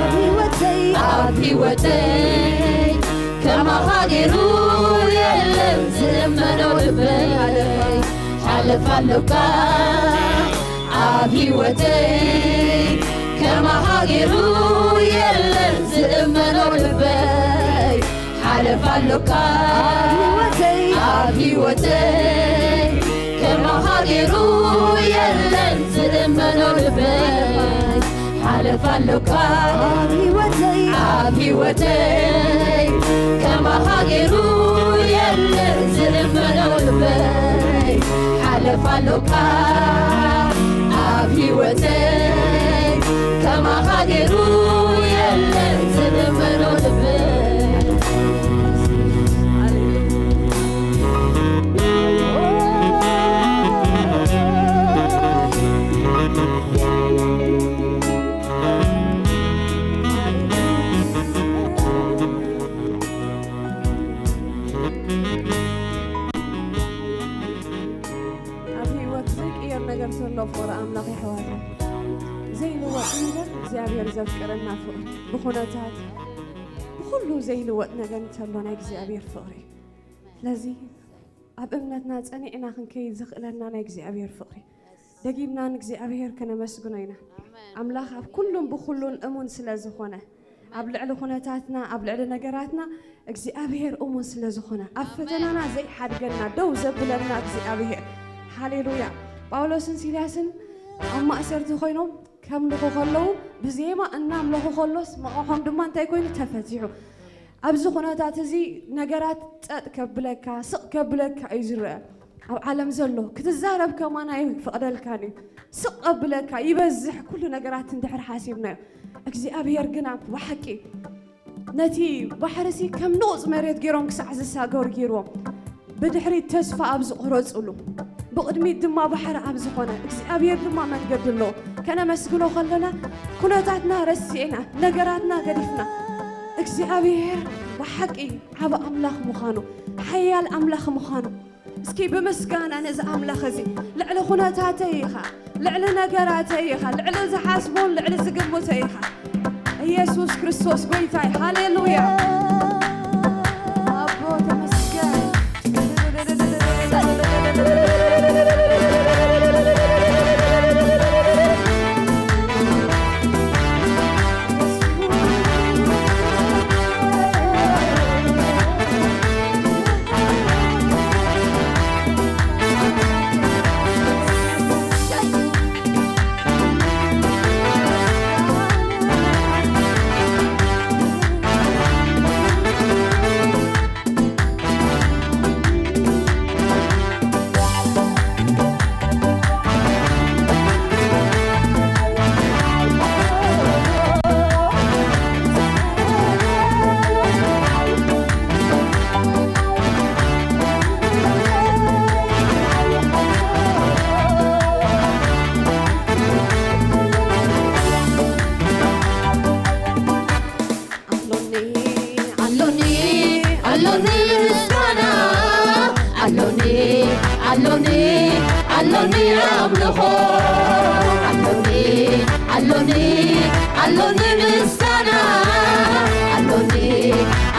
ኣብ ህይወተይ፣ ኣብ ህይወተይ ከማኻ ገይሩ የለን ዝእመኖ ልበይ። ሓለፍ ኣሎካ ኣብ ህይወተይ ከማኻ ገይሩ የለን ዝእመኖ ልበይ። ሓለፍ ኣሎካ ኣብ ህይወተይ፣ ኣብ ህይወተይ ከማኻ ገይሩ የለን ዝእመኖ ልበይ። ሓለፍ ኣሎካ ኣብ ህይወተይ፣ ኣብ ህይወተይ ከማኻ ገይሩ የለን ዝእመኖ ልበይ። ሓለፍ ኣሎካ ኣብ ህይወተይ ከማኻ ገይሩ የለን ዝእመኖ ልበይ። ኣብ ህይወት ዘይቅየር ነገር ዘሎ ፍቕሪ ኣምላኽ የሕዋተይ። ዘይልወጥ ነገር እግዚኣብሔር ዘፍቅረና ፍቕሪ ብኹነታት ብኹሉ ዘይልወጥ ነገር እንተሎ ናይ እግዚኣብሔር ፍቕሪ። ስለዚ ኣብ እምነትና ጸኒዕና ክንከይድ ዘኽእለና ናይ እግዚኣብሔር ፍቕሪ። ደጊምና ንእግዚኣብሔር ከነመስግኖ ኢና። ኣምላኽ ኣብ ኩሉን ብኹሉን እሙን ስለ ዝኾነ፣ ኣብ ልዕሊ ኩነታትና፣ ኣብ ልዕሊ ነገራትና እግዚኣብሔር እሙን ስለ ዝኾነ፣ ኣብ ፈተናና ዘይሓድገና፣ ደው ዘብለና እግዚኣብሔር። ሃሌሉያ። ጳውሎስን ሲላስን ኣብ ማእሰርቲ ኮይኖም ከምልኹ ከለዉ፣ ብዜማ እናምለኹ ከሎስ፣ መቑሖም ድማ እንታይ ኮይኑ? ተፈቲሑ። ኣብዚ ኩነታት እዚ ነገራት ጸጥ ከብለካ፣ ስቕ ከብለካ እዩ ዝረአ። ኣብ ዓለም ዘሎ ክትዛረብ ከማን ኣይፈቕደልካን እዩ። ስቕ ከብለካ ይበዝሕ ኩሉ ነገራት እንድሕር ሓሲብናዮ። እግዚኣብሔር ግና ብሓቂ ነቲ ባሕርሲ ከም ንቑጽ መሬት ገይሮም ክሳዕ ዝሳገሩ ገይርዎም። ብድሕሪት ተስፋ ኣብ ዝቖረጹሉ፣ ብቕድሚት ድማ ባሕሪ ኣብ ዝኾነ፣ እግዚኣብሔር ድማ መንገዲ ኣለዎ። ከነመስግኖ ከለና ኩነታትና ረሲዕና፣ ነገራትና ገዲፍና፣ እግዚኣብሔር ብሓቂ ዓቢ ኣምላኽ ምዃኑ፣ ሓያል ኣምላኽ ምዃኑ፣ እስኪ ብምስጋና ነዚ ኣምላኽ እዚ፣ ልዕሊ ኩነታተይ ኢኻ፣ ልዕሊ ነገራተይ ኢኻ፣ ልዕሊ ዝሓስቦን ልዕሊ ዝግምቶን ኢኻ። ኢየሱስ ክርስቶስ ጎይታይ፣ ሃሌሉያ። ኣቦ ተመስገን። ኣሎኒ፣ ኣሎኒ፣ ኣሎኒ ምስጋና፣ ኣሎኒ፣ ኣሎኒ፣ ኣሎኒ ኣምልኾ፣ ኣሎኒ፣ ኣሎኒ፣ ኣሎኒ ምስጋና፣ ኣሎኒ፣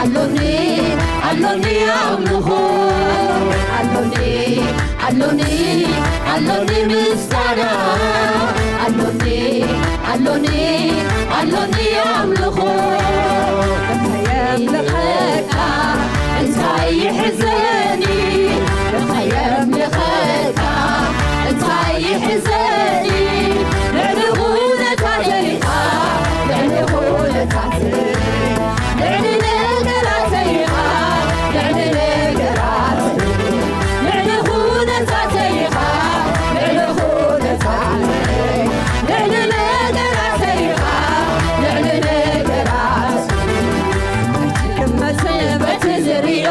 ኣሎኒ፣ ኣሎኒ ኣምልኾ፣ ኣሎኒ፣ ኣሎኒ፣ ኣሎኒ ምስጋና፣ ኣሎኒ፣ ኣሎኒ፣ ኣሎኒ ኣምልኾ። እንታይ የምልኸካ እንታይ ይሕዘኒ፣ እንታይ የምልኸካ እንታይ ይሕዘኒ፣ ልዕሊ ኩነታተይ ኢኻ፣ ልዕሊ ኩነታተይ፣ ልዕሊ ነገራተይ ኢኻ፣ ልዕሊ ነገራተይ፣ ልዕሊ ኩነታተይ ኢኻ፣ ልዕሊ ኩነታተይ፣ ልዕሊ ነገራተይ ኢኻ፣ ልዕሊ ነገራተይ። ኣይትግመትን በቲ ዝርእዮ፣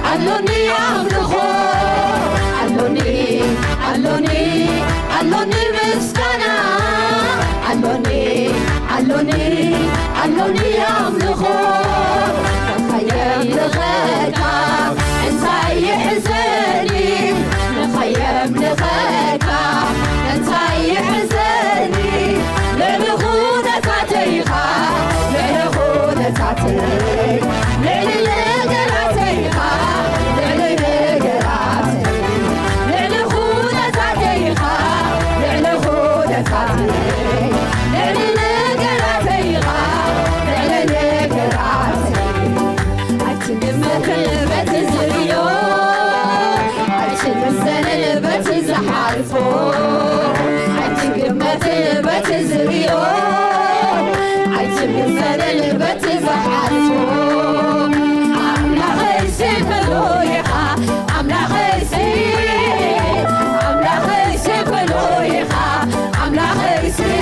ኣሎኒ ኣምልኾ፣ ኣሎኒ፣ ኣሎኒ፣ ኣሎኒ ምስጋና፣ ኣሎኒ፣ ኣሎኒ፣ ኣሎኒ ኣምልኾ። ንኸየምልኸካ እንታይ ይሕዘኒ? ንኸየምልኸካ እንታይ ይሕዘኒ? ልዕሊ ኩነታተይ ኢኻ፣ ልዕሊ ኩነታተይ፣ ልዕሊ ነገራተይ ኢኻ፣ ልዕሊ ነገራተይ፣ ልዕሊ ኩነታተይ ኢኻ፣ ልዕሊ ኩነታተይ፣ ልዕሊ ነገራተይ ኢኻ፣ ልዕሊ ነገራተይ። ኣይትግመትን በቲ ዝርእዮ፣ ኣይትምዘንን በቲ ዝሓልፎ፣ ኣይትግመትን በቲ ዝርእዮ፣ ኣይትምዘንን በቲ ዝሓልፎ። ኣምላኸይ ስምሉ ኢኻ፣ ኣምላኸይ ሲ-፣ ኣምላኸይ ስምሉ ኢኻ፣ ኣምላኸይ ሲ-፣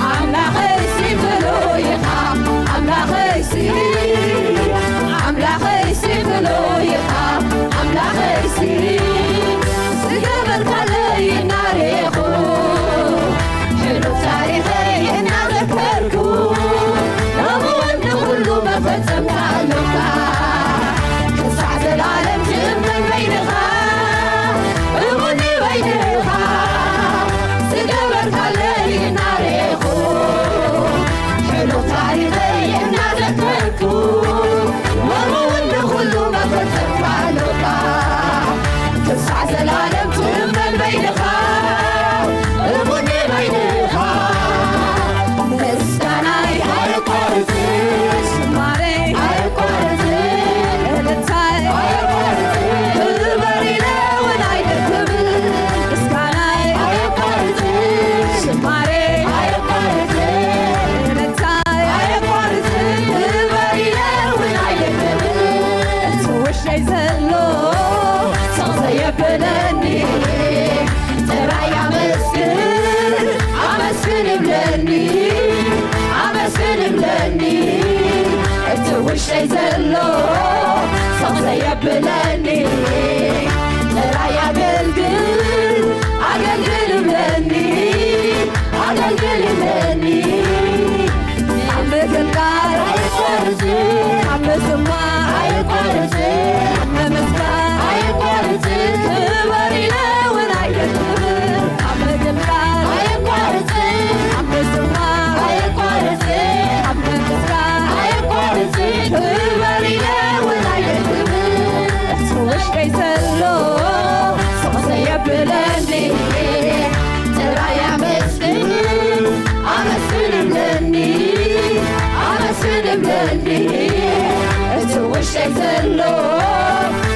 ኣምላኸይ ስምሉ ኢኻ፣ ኣምላኸይ ሲ-፣ ኣምላኸይ ስምሉ ኢኻ፣ ኣምላኸይ ሲ-፣ ዝገበርካለይ እናረኣኹ፣ ሕሉፍ ታሪኸይ እናዘከርኩ፣ ሎሚ እውን ንኹሉ መፈጸምታ ኣሎካ። ክሳዕ ዘላለም ትእመን በይንኻ፣ እሙን በይንኻ፣ ዝገበርካለይ እናረኣኹ፣ ሕሉፍ ታሪኸይ እናዘከርኩ፣ ሎሚ እውን ንኹሉ መፈጸምታ ኣሎካ። ክሳዕ ዘላለም ትእመን በይንኻ፣ እሙን በይንኻ። ምስጋናይ ኣየቋርጽን፣ ዝማሬ ኣየቋርጽን፣ እልልታይ ኣየቋርጽን፣ ክበር ኢለ እውን ኣይደክምን። ምስጋናይ ኣየቋርጽን፣ ዝማሬ ኣየቋርጽን፣ እልልታይ ኣየቋርጽን፣ ክበር ኢለ እውን ኣይደክምን። እቲ ውሽጠይ ዘሎ ስቕ ዘየብለኒ፣ ጥራይ ኣመስግን፣ ኣመስግን እብለኒ፣ ኣመስግን እብለኒ። እቲ ውሽጠይ ዘሎ ስቕ ዘየብለኒ፣ ጥራይ ኣገልግል፣ ኣገልግል እብለኒ፣ ኣገልግል እብለኒ። ኣብ ምግልጋል ኣይቋርጽን፣ ኣብ ምዝማር ኣይቋርጽን፣ ኣብ ምምስጋን ኣይቋርጽን፣ ክበር ኢለ እውን ኣይደክምን። ኣብ ምግልጋል ኣይቋርጽን፣ ኣብ ምዝማር ኣይቋርጽን፣ ኣብ ምምስጋን ኣይቋርጽን፣ ክበር ኢለ እውን ኣይደክምን። እቲ ውሽጠይ ዘሎ ስቕ ዘየብለኒ፣ ጥራይ ኣመስግን፣ ኣመስግን እብለኒ፣ ኣመስግን እብለኒ። እቲ ውሽጠይ ዘሎ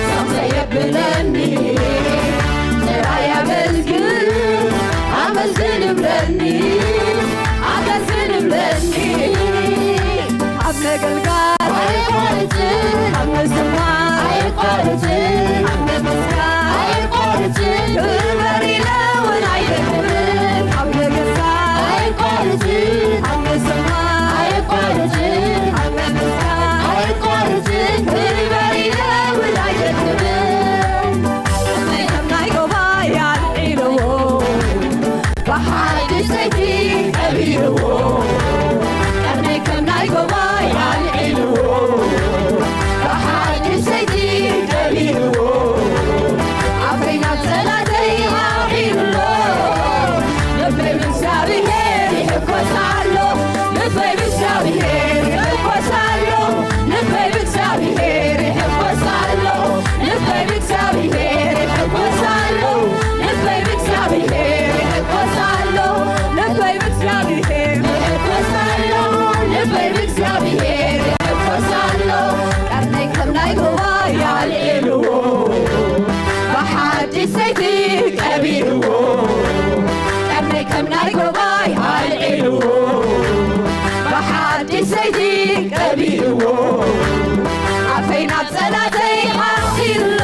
ስቕ ዘየብለኒ፣ ጥራይ ኣመስግን፣ ኣመስግን እብለኒ፣ ኣመስግን እብለኒ። ኣብ ምግልጋል ኣይቋርጽን፣ ኣብ ምዝማር ኣይቋርጽን፣ ኣብ ምምስጋን ኣይቋርጽን፣ ክበር ኢለ እውን ኣይደክምን። ኣብ ምግልጋል ኣይቋርጽን፣ ኣብ ምዝማር ኣይቋርጽን፣ ኣብ ምምስጋን ኣይቋርጽን፣ ክበር ኢለ እውን ኣይደክምን። ከመይ ከም ናይ ጎባይ ኣልዒልዎ፣ ብሓድሽ ዘይቲ ቀቢእዎ፣ ቀርነይ ከም ናይ ጎባይ ኣልዒልዎ፣ ብሓድሽ ዘይቲ ቀቢእዎ። ኣፈይ ናብ ጸላተይ ሃኺሉሎ፣ ልበይ ብእግዚኣብሄር ይሕጎስ ኣሎ፣ ልበይ ብእግዚኣብሄር ይሕጎስ ኣሎ፣ ልበይ ብእግዚኣብሄር ይሕጎስ ኣሎ፣ ልበይ ብእግዚኣብሄር ይሕጎስ ኣሎ፣ ልበይ ብእግዚኣብሄር ይሕጎስ ኣሎ፣ ልበይ ብእግዚኣብሄር ይሕጎስ ኣሎ፣ ልበይ ብእግዚኣብሄር ይሕጎስ ኣሎ። ቀርነይ ከም ናይ ጎባይ ኣልዒልዎ፣ ብሓድሽ ዘይቲ ቀቢእዎ። ቀርነይ ከም ናይ ጎባይ ኣልዒልዎ፣ ብሓድሽ ዘይቲ ቀቢእዎ። ኣፈይ ናብ ጸላተይ ሃኺሎ፣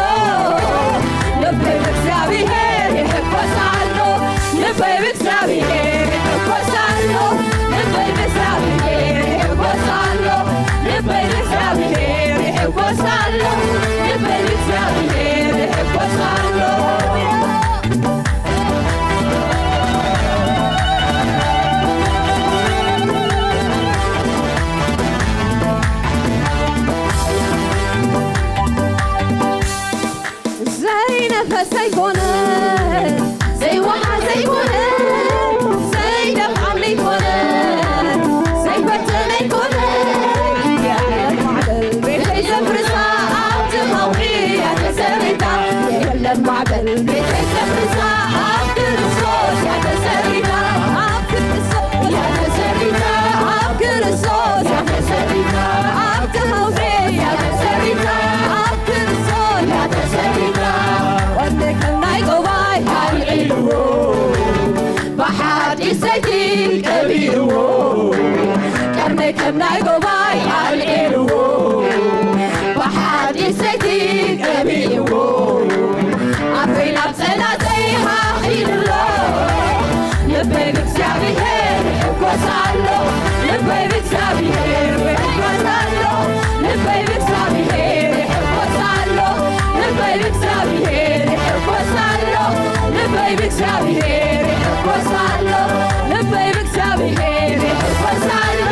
ልበይ ብእግዚኣብሄር ይሕጎስ ኣሎ፣ ልበይ ብእግዚኣብሄር ይሕጎስ ኣሎ፣ ልበይ ብእግዚኣብሄር ይሕጎስ ኣሎ፣ ልበይ ብእግዚኣብሄር ይሕጎስ ኣሎ፣ ዘይኮነ፣ ዘይወሓ ዘይኮነ፣ ዘይደፍኣኒ ኮነ፣ ዘይፈተነ ኮነ፣ የለን ማዕበል ቤተይ ዘፍርሳ፣ ኣብቲ ከውሒ እያ ተሰሪታ። የለን ማዕበል ቤተይ ዘፍርሳ፣ ኣብ ክርስቶስ እያ ተሰሪታ። ኣብ ክርስቶስ እያ ተሰሪታ። ኣብ ክርስቶስ እያ ተሰሪታ። ኣብቲ ከውሒ እያ ተሰሪታ። ኣብ ክርስቶስ እያ ተሰሪታ። ወዲ ከም ናይ ጎባይ ኣልዒልዎ፣ ብሓዲስ ዘይቲ ቀቢእዎ። ቀርኒ ከም ናይ ጎባይ ኣልዒልዎ፣ ብሓዲስ ዘይቲ ቀቢእዎ። ኣፈይ ናብ ጸላተይ ሃኺሉሎ፣ ልበይ ብእግዚኣብሔር ይሕጎስ ኣሎ። ልበይ ብእግዚኣብሔር ይሕጎስ ኣሎ። ልበይ ብእግዚኣብሔር ይሕጎስ ኣሎ። ልበይ ብእግዚኣብሔር ይሕጎስ ኣሎ። ልበይ ብእግዚኣብሔር ይሕጎስ ኣሎ። ልበይ ብእግዚኣብሔር ይሕጎስ ኣሎ።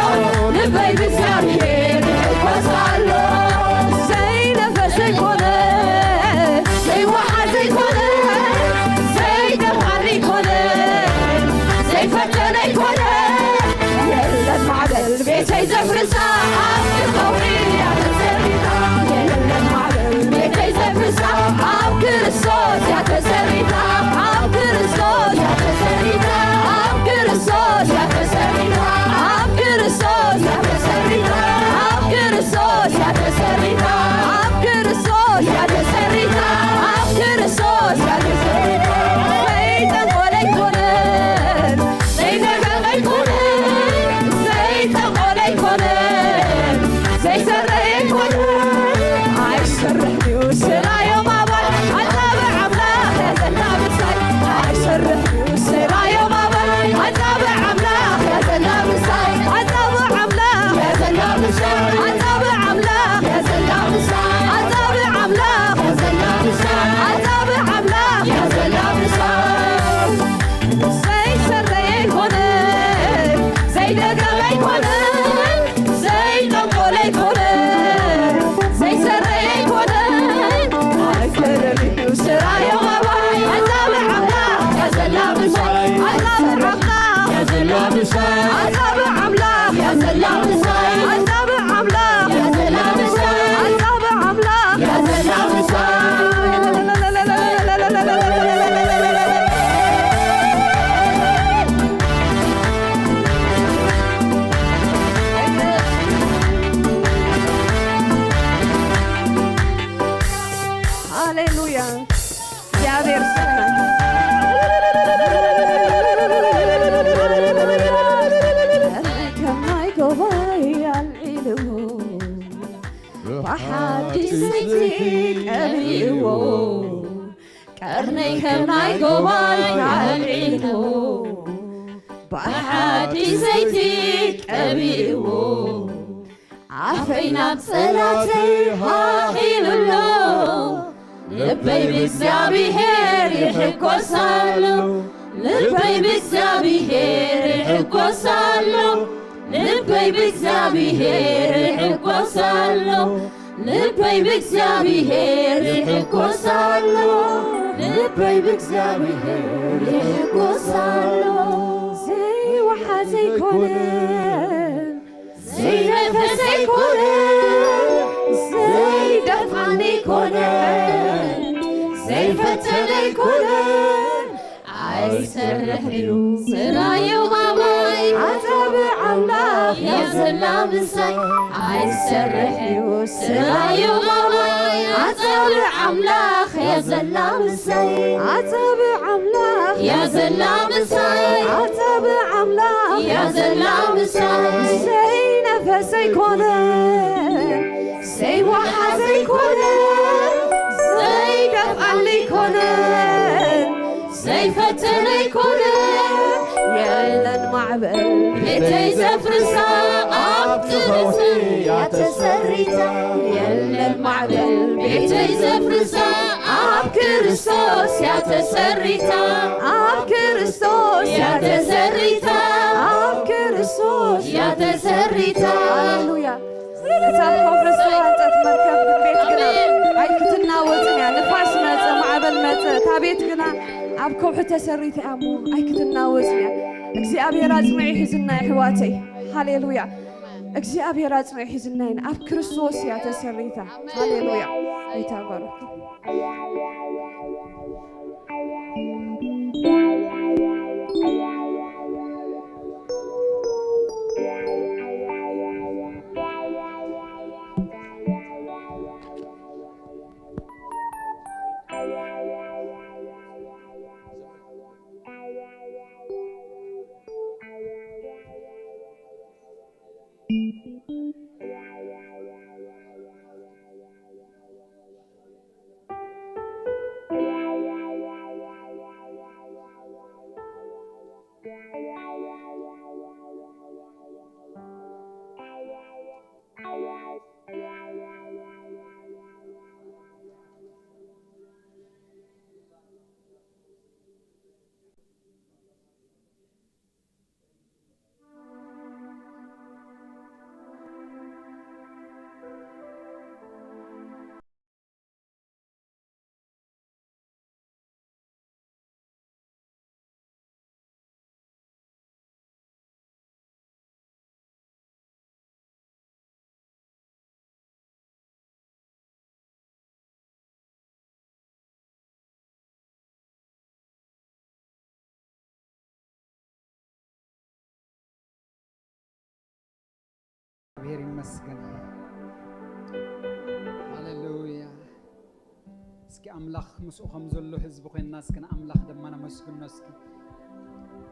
ልበይ ብእግዚኣብሔር ይሕጎስ ኣሎ። ዘይነፈሰ ይኮነ፣ ዘይወሓዘ ይኮነ፣ ዘይደፋሪ ይኮነ፣ ዘይፈተነ ይኮነ፣ የለን ማዕበል ቤተይ ዘፍርሳ፣ ኣብቲ ከውሒ እያ ተሰሪታ። የለን ማዕበል ቤተይ ዘፍርሳ፣ ኣብ ክርስቶስ እያ ተሰሪታ። ኣብ ክርስቶስ እያ ተሰሪታ። ኣብ ክርስቶስ እያ ተሰሪታ። ኣብ ክርስቶስ እያ ተሰሪታ። ኣብ ክርስቶስ እያ ተሰሪታ። ኣብ ክርስቶስ እያ ተሰሪታ። ኣብ ክርስቶስ እያ ተሰሪታ። ዘይጠንቆለ ኣይኮነን፣ ዘይነጋቂ ኣይኮነን፣ ዘይጠንቆለ ኣይኮነን፣ ዘይሰረየ ኣይኮነን። ኣይሰርሕ ድዩ ስራዮም ኣባል ኣጻብዕ ኣምላኽ ያዘና ምሳይ። ኣይሰርሕ ድዩ ስራዮም ኣባል ኣጻብዕ ኣምላኽ ያዘና ምሳይ። ኣጻብዕ ኣምላኽ ያዘና ምሳይ። ኣጻብዕ ኣምላኽ ያዘና ምሳይ። ኣጻብዕ ኣምላኽ ያዘና ምሳይ። ኣጻብዕ ኣምላኽ ያዘና ምሳይ። ዘይሰረየ ኣይኮነ፣ ዘይደገመ ኣይኮነ፣ ዘይጠንቆለ ኣይኮነ፣ ዘይሰረየ ኣይኮነ። ኣይሰረየ ስራዮ ባባይ። ኣጻብዕ ኣምላኽ ያዘላ ምሳይ። ኣጻብዕ ኣምላኽ ያዘላ ምሳይ። ኣጻብዕ ኣምላኽ ያዘላ ምሳይ። ኣጻብዕ ኣምላኽ ያዘላ ምሳይ። ኣጻብዕ ኣምላኽ ያዘላ ምሳይ። ሃሌሉያ። እግዚኣብሔር ስም። ከማይ ጎባይ ኣልዒልዎ፣ ብሓድሽ ዘይቲ ቀቢእዎ። ቀርነይ ከም ናይ ጎባይ ኣልዒልዎ፣ ብሓድሽ ዘይቲ ቀቢእዎ። ኣፈይ ናብ ጸላተይ ሃኺሉሎ፣ ልበይ ብእግዚኣብሔር ይሕጎስ ኣሎ። ልበይ ብእግዚኣብሔር ይሕጎስ ኣሎ። ልበይ ብእግዚኣብሔር ይሕጎስ ኣሎ። ልበይ ብእግዚኣብሔር ይሕጎስ ኣሎ። ልበይ ብእግዚኣብሔር ይሕጎስ ኣሎ። ዘይወሓዘ ኣይኮነን፣ ዘይነፈሰ ኣይኮነን፣ ዘይደፍኣኒ ኣይኮነን፣ ዘይፈተነ ኣይኮነን። ኣይሰርሕ እዩ ስራዩ ባባይ፣ ኣጻብዕ ኣምላኽ ያዘላ ምሳይ። ኣይሰርሕ እዩ ስራዩ ባባይ፣ ኣጻብዕ ኣምላኽ ያዘላ ምሳይ። ኣጻብዕ ኣምላኽ ያዘላ ምሳይ። ኣጻብዕ ኣምላኽ ያዘላ ምሳይ። ዘይነፈሰ ኣይኮነን፣ ዘይወሓዘ ኣይኮነን፣ ዘይደፍኣኒ ኣይኮነን፣ ዘይፈተነ ኣይኮነን። የለን ማዕበል ቤተይ ዘፍርሳ፣ ኣብቲ ከውሒ እያ ተሰሪታ። የለን ማዕበል ቤተይ ዘፍርሳ፣ ኣብ ክርስቶስ እያ ተሰሪታ። ኣብ ክርስቶስ እያ ተሰሪታ። ኣብ ክርስቶስ እያ ተሰሪታ። ሃሌሉያ። እታ ኣብ ኮንፈረንስ ተዋህፀት መርከብ ግን ቤት ግና ኣሜን። ኣይክትናወፅን እያ። ንፋስ መፀ፣ ማዕበል መፀ፣ እታ ቤት ግና ኣብ ከውሒ ተሰሪታ እያ እሞ ኣይክትናወጽን እያ። እግዚኣብሔር ኣጽኒዑ ሒዝና የሕዋተይ። ሃሌሉያ። እግዚኣብሔር ኣጽኒዑ ሒዝና ኢና። ኣብ ክርስቶስ እያ ተሰሪታ። ሃሌሉያ። ጌታ ይባረክ። እግዚኣብሔር ይመስገን። ሃሌሉያ። እስኪ ኣምላኽ ምስኡ ከም ዘሎ ህዝቢ ኮይንና እስኪ ንኣምላኽ ድማ ነመስግኖ እስኪ።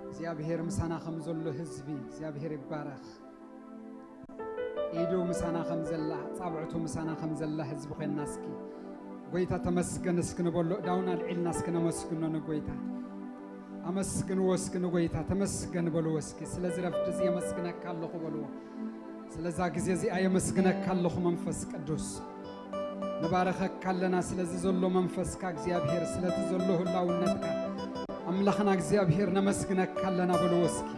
እግዚኣብሔር ምሳና ከም ዘሎ ህዝቢ እግዚኣብሔር ይባረኽ። ኢዱ ምሳና ከም ዘላ፣ ጻብዕቱ ምሳና ከም ዘላ ህዝቢ ኮይንና እስኪ ጎይታ ተመስገን እስኪ ንበሎ። እዳውን ኣልዒልና እስኪ ነመስግኖ ንጎይታ። ኣመስግንዎ እስኪ ንጎይታ፣ ተመስገን በልዎ እስኪ። ስለዚ ረፍዲ እዚ የመስግነካ ኣለኹ በልዎ። ስለዛ ግዜ እዚኣ የመስግነካ ኣለኹ መንፈስ ቅዱስ። ንባረኸካ ኣለና ስለዚ ዘሎ መንፈስካ እግዚኣብሔር፣ ስለቲ ዘሎ ህላውነትካ ኣምላኽና እግዚኣብሔር ነመስግነካ ኣለና በልዎ እስኪ።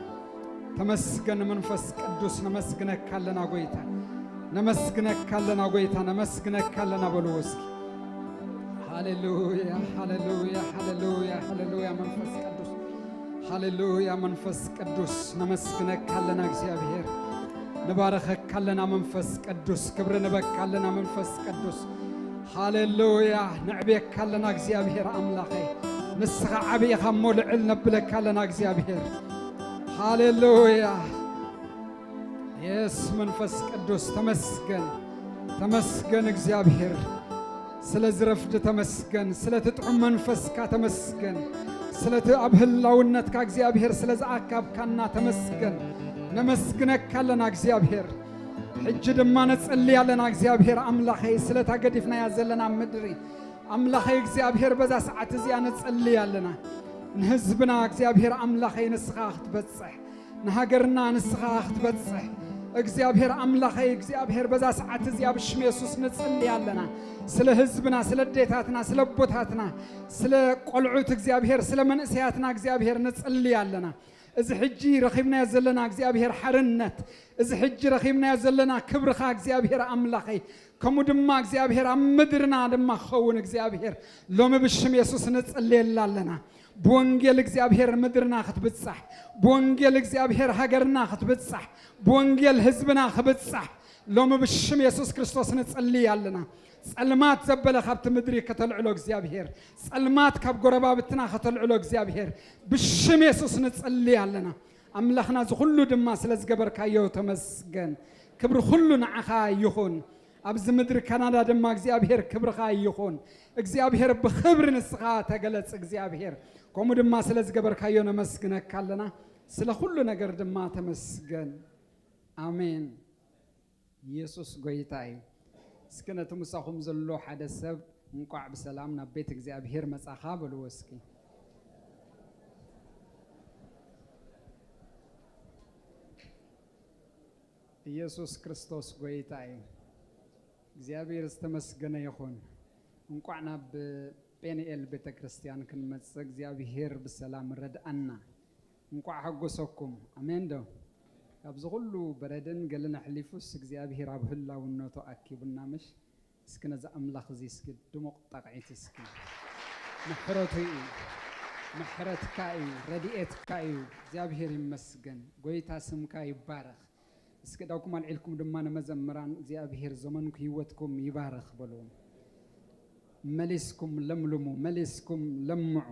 ተመስገን መንፈስ ቅዱስ፣ ነመስግነካ ኣለና ጎይታ፣ ነመስግነካ ኣለና ጎይታ፣ ነመስግነካ ኣለና በልዎ እስኪ። ሃሌሉያ፣ ሃሌሉያ፣ ሃሌሉያ፣ ሃሌሉያ መንፈስ ቅዱስ፣ ሃሌሉያ መንፈስ ቅዱስ፣ ነመስግነካ ኣለና እግዚኣብሔር፣ ንባረኸካ ኣለና መንፈስ ቅዱስ፣ ክብሪ ንበካ ኣለና መንፈስ ቅዱስ። ሃሌሉያ፣ ነዕብየካ ኣለና እግዚኣብሔር ኣምላኸይ፣ ንስኻ ዓቢ ኢኻ እሞ ልዕል ነብለካ ኣለና እግዚኣብሔር። ሃሌሉያ። የስ መንፈስ ቅዱስ ተመስገን፣ ተመስገን እግዚኣብሔር፣ ስለዚ ረፍዲ ተመስገን፣ ስለቲ ጥዑም መንፈስካ ተመስገን፣ ስለቲ ኣብ ህላውነትካ እግዚኣብሔር ስለ ዝኣካብካና ተመስገን። ነመስግነካ ኣለና እግዚኣብሔር። ሕጂ ድማ ነጸሊ ኣለና እግዚኣብሔር ኣምላኸይ፣ ስለታ ገዲፍናያ ዘለና ምድሪ ኣምላኸይ እግዚኣብሔር በዛ ሰዓት እዚኣ ነጸሊ ኣለና። ንህዝብና እግዚኣብሔር ኣምላኸይ ንስኻ ክትበጽሕ፣ ንሃገርና ንስኻ ክትበጽሕ እግዚኣብሔር ኣምላኸይ እግዚኣብሔር በዛ ሰዓት እዚኣ ብሽም የሱስ ንጽሊ ኣለና። ስለ ህዝብና፣ ስለ ኣዴታትና፣ ስለ ኣቦታትና፣ ስለ ቆልዑት እግዚኣብሔር፣ ስለ መንእሰያትና እግዚኣብሔር ንጽሊ ኣለና። እዚ ሕጂ ረኺብናዮ ዘለና እግዚኣብሔር ሓርነት፣ እዚ ሕጂ ረኺብናዮ ዘለና ክብርኻ እግዚኣብሔር ኣምላኸይ፣ ከምኡ ድማ እግዚኣብሔር ኣብ ምድርና ድማ ክኸውን እግዚኣብሔር ሎሚ ብሽም የሱስ ንጽልየላ ኣለና። ብወንጌል እግዚኣብሔር ምድርና ክትብጻሕ፣ ብወንጌል እግዚኣብሔር ሃገርና ክትብጻሕ፣ ብወንጌል ህዝብና ክብጻሕ ሎሚ ብሽም የሱስ ክርስቶስ ንጽልይ ኣለና። ጸልማት ዘበለ ካብቲ ምድሪ ከተልዕሎ እግዚኣብሔር፣ ጸልማት ካብ ጎረባብትና ከተልዕሎ እግዚኣብሔር ብሽም የሱስ ንጽልይ ኣለና። ኣምላኽና እዚ ኩሉ ድማ ስለ ዝገበርካዮ ተመስገን። ክብሪ ኩሉ ንዓኻ ይኹን። ኣብዚ ምድሪ ካናዳ ድማ እግዚኣብሔር ክብርኻ ይኹን። እግዚኣብሔር ብኽብሪ ንስኻ ተገለጽ እግዚኣብሔር። ከምኡ ድማ ስለ ዝገበርካዮ ነመስግነካ ኣለና። ስለ ኩሉ ነገር ድማ ተመስገን። ኣሜን። ኢየሱስ ጎይታ እዩ። እስኪ ነቲ ምሳኹም ዘሎ ሓደ ሰብ እንቋዕ ብሰላም ናብ ቤት እግዚኣብሔር መጻኻ በልዎ እስኪ። ኢየሱስ ክርስቶስ ጎይታ እዩ። እግዚኣብሔር ዝተመስገነ ይኹን። እንቋዕ ናብ ጴንኤል ቤተ ክርስቲያን ክንመጽእ እግዚኣብሔር ብሰላም ረድኣና። እንቋዕ ሓጎሰኩም። ኣሜን ዶ? ካብዚ ኩሉ በረድን ገልን ኣሕሊፉስ እግዚኣብሔር ኣብ ህላውነቱ ኣኪቡና ምሽ? እስኪ ነዚ ኣምላኽ እዚ እስኪ ድሙቕ ጣቕዒት እስኪ። ምሕረቱ እዩ፣ ምሕረትካ እዩ፣ ረድኤትካ እዩ። እግዚኣብሔር ይመስገን። ጎይታ ስምካ ይባረኽ። እስኪ ዳውኩም ኣልዒልኩም ድማ ንመዘምራን እግዚኣብሔር ዘመንኩ ህይወትኩም ይባረኽ በሉ። መሊስኩም ለምልሙ፣ መሊስኩም ለምዑ።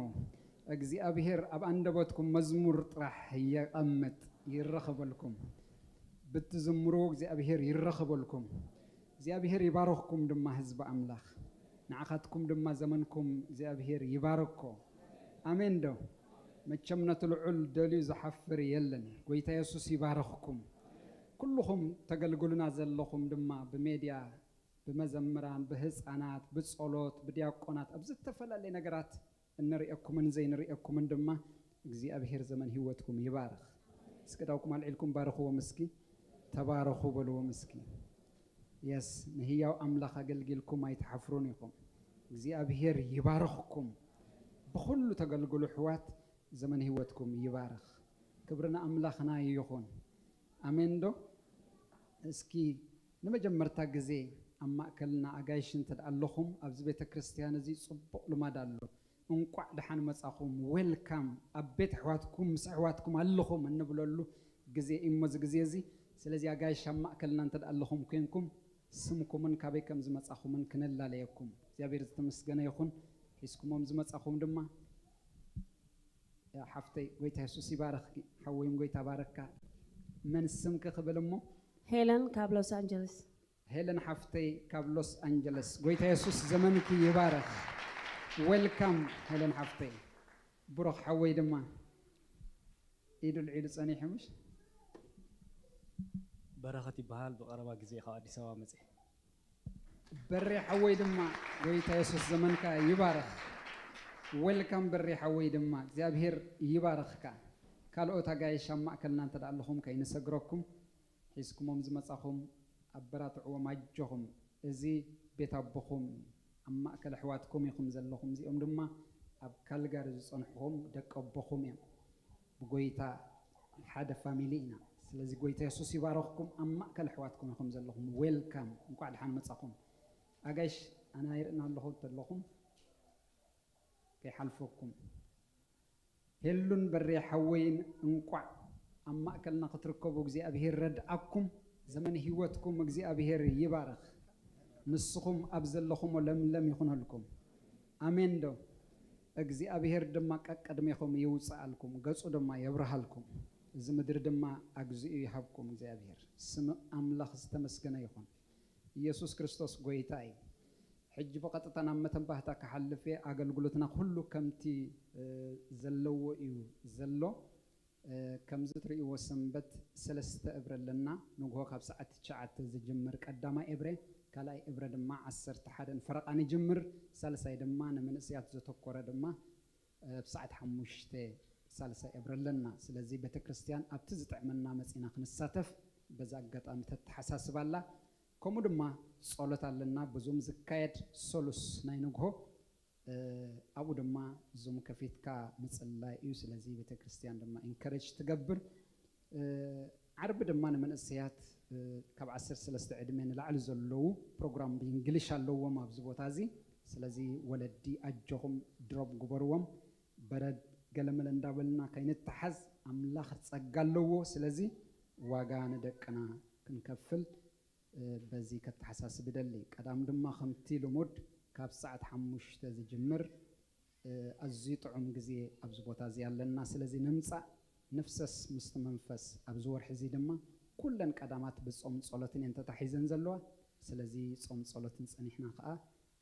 እግዚኣብሔር ኣብ ኣንደበትኩም መዝሙር ጥራሕ የቐምጥ፣ ይረኸበልኩም። ብትዝምሩ እግዚኣብሔር ይረኸበልኩም። እግዚኣብሔር ይባረኽኩም ድማ ህዝቢ ኣምላኽ። ንዓኻትኩም ድማ ዘመንኩም እግዚኣብሔር ይባረኮ። ኣሜን ዶ? መቸም ነቲ ልዑል ደልዩ ዝሓፍር የለን። ጎይታ የሱስ ይባረኽኩም። ኩልኹም ተገልግሉና ዘለኹም ድማ ብሜድያ፣ ብመዘምራን፣ ብህፃናት፣ ብጸሎት፣ ብዲያቆናት፣ ኣብ ዝተፈላለየ ነገራት እንርእየኩምን ዘይንርእየኩምን ድማ እግዚኣብሔር ዘመን ህይወትኩም ይባርኽ። እስኪ ዳውኩም ኣልዒልኩም ባርኽዎም እስኪ፣ ተባረኹ በልዎም እስኪ። የስ፣ ንህያው ኣምላኽ ኣገልጊልኩም ኣይትሓፍሩን ኢኹም። እግዚኣብሔር ይባርኽኩም። ብኹሉ ተገልግሉ ኣሕዋት፣ ዘመን ህይወትኩም ይባርኽ። ክብሪ ንኣምላኽና ይኹን። ኣሜን ዶ? እስኪ ንመጀመርታ ግዜ ኣብ ማእከልና ኣጋይሽ እንተ ደኣ ኣለኹም፣ ኣብዚ ቤተ ክርስቲያን እዚ ጽቡቕ ልማድ ኣሎ። እንቋዕ ደሓን መጻኹም፣ ዌልካም። ኣብ ቤት ኣሕዋትኩም፣ ምስ ኣሕዋትኩም ኣለኹም እንብለሉ ግዜ እዩ እሞ እዚ ግዜ እዚ። ስለዚ ኣጋይሽ ኣብ ማእከልና እንተ ደኣ ኣለኹም ኮይንኩም፣ ስምኩምን ካበይ ከም ዝመጻኹምን ክነላለየኩም። እግዚኣብሔር ዝተመስገነ ይኹን። ሒዝኩሞም ዝመጻኹም ድማ፣ ያ ሓፍተይ፣ ጎይታ የሱስ ይባረኽኪ። ሓወይም ጎይታ ባረካ። መን ስምኪ ክብል እሞ? ሄለን ካብ ሎስ ኣንጀለስ። ሄለን ሓፍተይ ካብ ሎስ ኣንጀለስ፣ ጎይታ የሱስ ዘመንኪ ይባረኽ። ዌልካም ሄለን ሓፍተይ። ብሩኽ ሓወይ ድማ ኢዱ ልዒሉ ጸኒሑ ምሽ? በረኸት ይበሃል። ብቐረባ ግዜ ካብ ኣዲስ ኣበባ መጽየ። በሬ ሓወይ ድማ ጎይታ የሱስ ዘመንካ ይባረኽ። ዌልካም በሬ ሓወይ ድማ እግዚኣብሔር ይባረኽካ። ካልኦት ኣጋይሽ ኣብ ማእከልና እንተ ደኣ ኣለኹም ከይንሰግረኩም፣ ሒዝኩሞም ዝመጻኹም ኣበራትዕዎም ኣጆኹም። እዚ ቤት ኣቦኹም ኣብ ማእከል ኣሕዋትኩም ኢኹም ዘለኹም። እዚኦም ድማ ኣብ ካልጋሪ ዝጸንሕኹም ደቂ ኣቦኹም እዮም። ብጎይታ ሓደ ፋሚሊ ኢና። ስለዚ ጎይታ የሱስ ይባረኽኩም። ኣብ ማእከል ኣሕዋትኩም ኢኹም ዘለኹም። ዌልካም፣ እንቋዕ ደሓን መጻኹም። ኣጋይሽ ኣነ ኣይርእን ኣለኹ እንተለኹም ከይሓልፈኩም። ሄሉን በሬ ሓወይን እንቋዕ ኣብ ማእከልና ክትርከቡ እግዚኣብሄር ረድኣኩም። ዘመን ህይወትኩም እግዚኣብሄር ይባርኽ። ንስኹም ኣብ ዘለኹሞ ለምለም ይኹነልኩም። ኣሜን ዶ? እግዚኣብሄር ድማ ቀቅድሜኹም ይውፅኣልኩም፣ ገፁ ድማ የብርሃልኩም። እዚ ምድሪ ድማ ኣግዚኡ ይሃብኩም እግዚኣብሄር። ስም ኣምላኽ ዝተመስገነ ይኹን። ኢየሱስ ክርስቶስ ጎይታ እዩ። ሕጂ ብቐጥታ ናብ መተንባህታ ክሓልፍ እየ። ኣገልግሎትና ኩሉ ከምቲ፣ እ፣ ዘለዎ እዩ ዘሎ። እ፣ ከምዚ ትርእይዎ ሰንበት ሰለስተ እብረ ኣለና። ንግሆ ካብ ሰዓት ትሽዓተ ዝጅምር ቀዳማይ እብረ፣ ካልኣይ እብረ ድማ ዓሰርተ ሓደን ፈረቓን ይጅምር። ሳልሳይ ድማ ንመንእሰያት ዘተኮረ ድማ፣ እ፣ ኣብ ሰዓት ሓሙሽተ ሳልሳይ እብረ ኣለና። ስለዚ ቤተክርስትያን ኣብቲ ዝጥዕመና መጺና ክንሳተፍ በዚ ኣጋጣሚ ተተሓሳስብ ኣላ። ከምኡ ድማ ጸሎት ኣለና፣ ብዙም ዝካየድ ሰሉስ ናይ ንግሆ፣ እ፣ ኣብኡ ድማ ዙም ከፊትካ ምጽላይ እዩ። ስለዚ ቤተክርስትያን ድማ ኢንከሬጅ ትገብር። እ፣ ዓርቢ ድማ ንመንእሰያት፣ እ፣ ካብ ዓሰርተ ሰለስተ ዕድመ ንላዕሊ ዘለዉ ፕሮግራም ብእንግሊሽ ኣለዎም ኣብዚ ቦታ እዚ። ስለዚ ወለዲ ኣጆኹም ድሮፕ ግበርዎም። በረድ ገለመለ እንዳበልና ከይንተሓዝ ኣምላኽ ጸጋ ኣለዎ። ስለዚ ዋጋ ንደቅና ክንከፍል እ፣ በዚ ከተሓሳስብ ይደሊ። ቀዳም ድማ ከምቲ ልሙድ ካብ ሰዓት ሓሙሽተ ዝጅምር፣ እ፣ ኣዝዩ ጥዑም ግዜ ኣብዚ ቦታ እዚ ኣለና። ስለዚ ንምጻእ ንፍሰስ ምስቲ መንፈስ። ኣብዚ ወርሒ እዚ ድማ ኩለን ቀዳማት ብጾም ጸሎትን እየን ተታሒዘን ዘለዋ። ስለዚ ጾም ጸሎትን ጸኒሕና ከኣ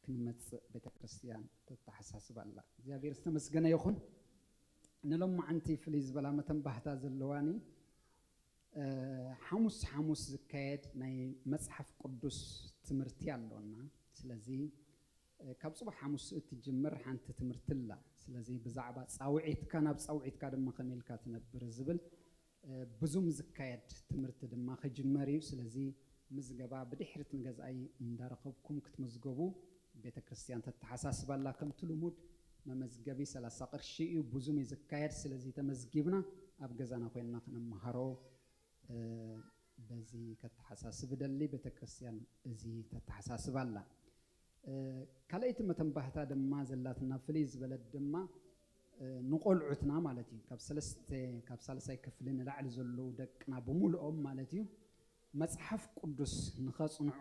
ክንመጽእ ቤተ ክርስትያን ተተሓሳስብ ኣላ። እግዚኣብሔር ዝተመስገነ ይኹን። ንሎማዓንቲ ፍልይ ዝበላ መተንባህታ ዘለዋኒ፣ እ፣ ሓሙስ ሓሙስ ዝካየድ ናይ መጽሓፍ ቅዱስ ትምህርቲ ኣሎና። ስለዚ፣ እ፣ ካብ ጽባሕ ሓሙስ እትጅምር ሓንቲ ትምህርቲ ኣላ። ስለዚ ብዛዕባ ጻውዒትካ ናብ ጻውዒትካ ድማ ከመይ ኢልካ ትነብር ዝብል፣ እ፣ ብዙም ዝካየድ ትምህርቲ ድማ ክጅመር እዩ። ስለዚ ምዝገባ ብድሕሪት ንገዛኢ እንዳረኸብኩም ክትምዝገቡ ቤተ ክርስትያን ተተሓሳስብ ኣላ። ከምቲ ልሙድ መመዝገቢ ሰላሳ ቅርሺ እዩ። ብዙም እዩ ዝካየድ። ስለዚ ተመዝጊብና ኣብ ገዛና ኮይንና ክንመሃሮ፣ እ፣ በዚ ከተሓሳስብ እደሊ። ቤተ ክርስትያን እዚ ተተሓሳስብ ኣላ። ካልኣይቲ መተንባህታ ድማ ዘላትና ፍልይ ዝበለት ድማ ንቆልዑትና ማለት እዩ፣ ካብ ሰለስተ ካብ ሳልሳይ ክፍሊ ንላዕሊ ዘለዉ ደቅና ብምልኦም ማለት እዩ፣ መፅሓፍ ቅዱስ ንኸፅንዑ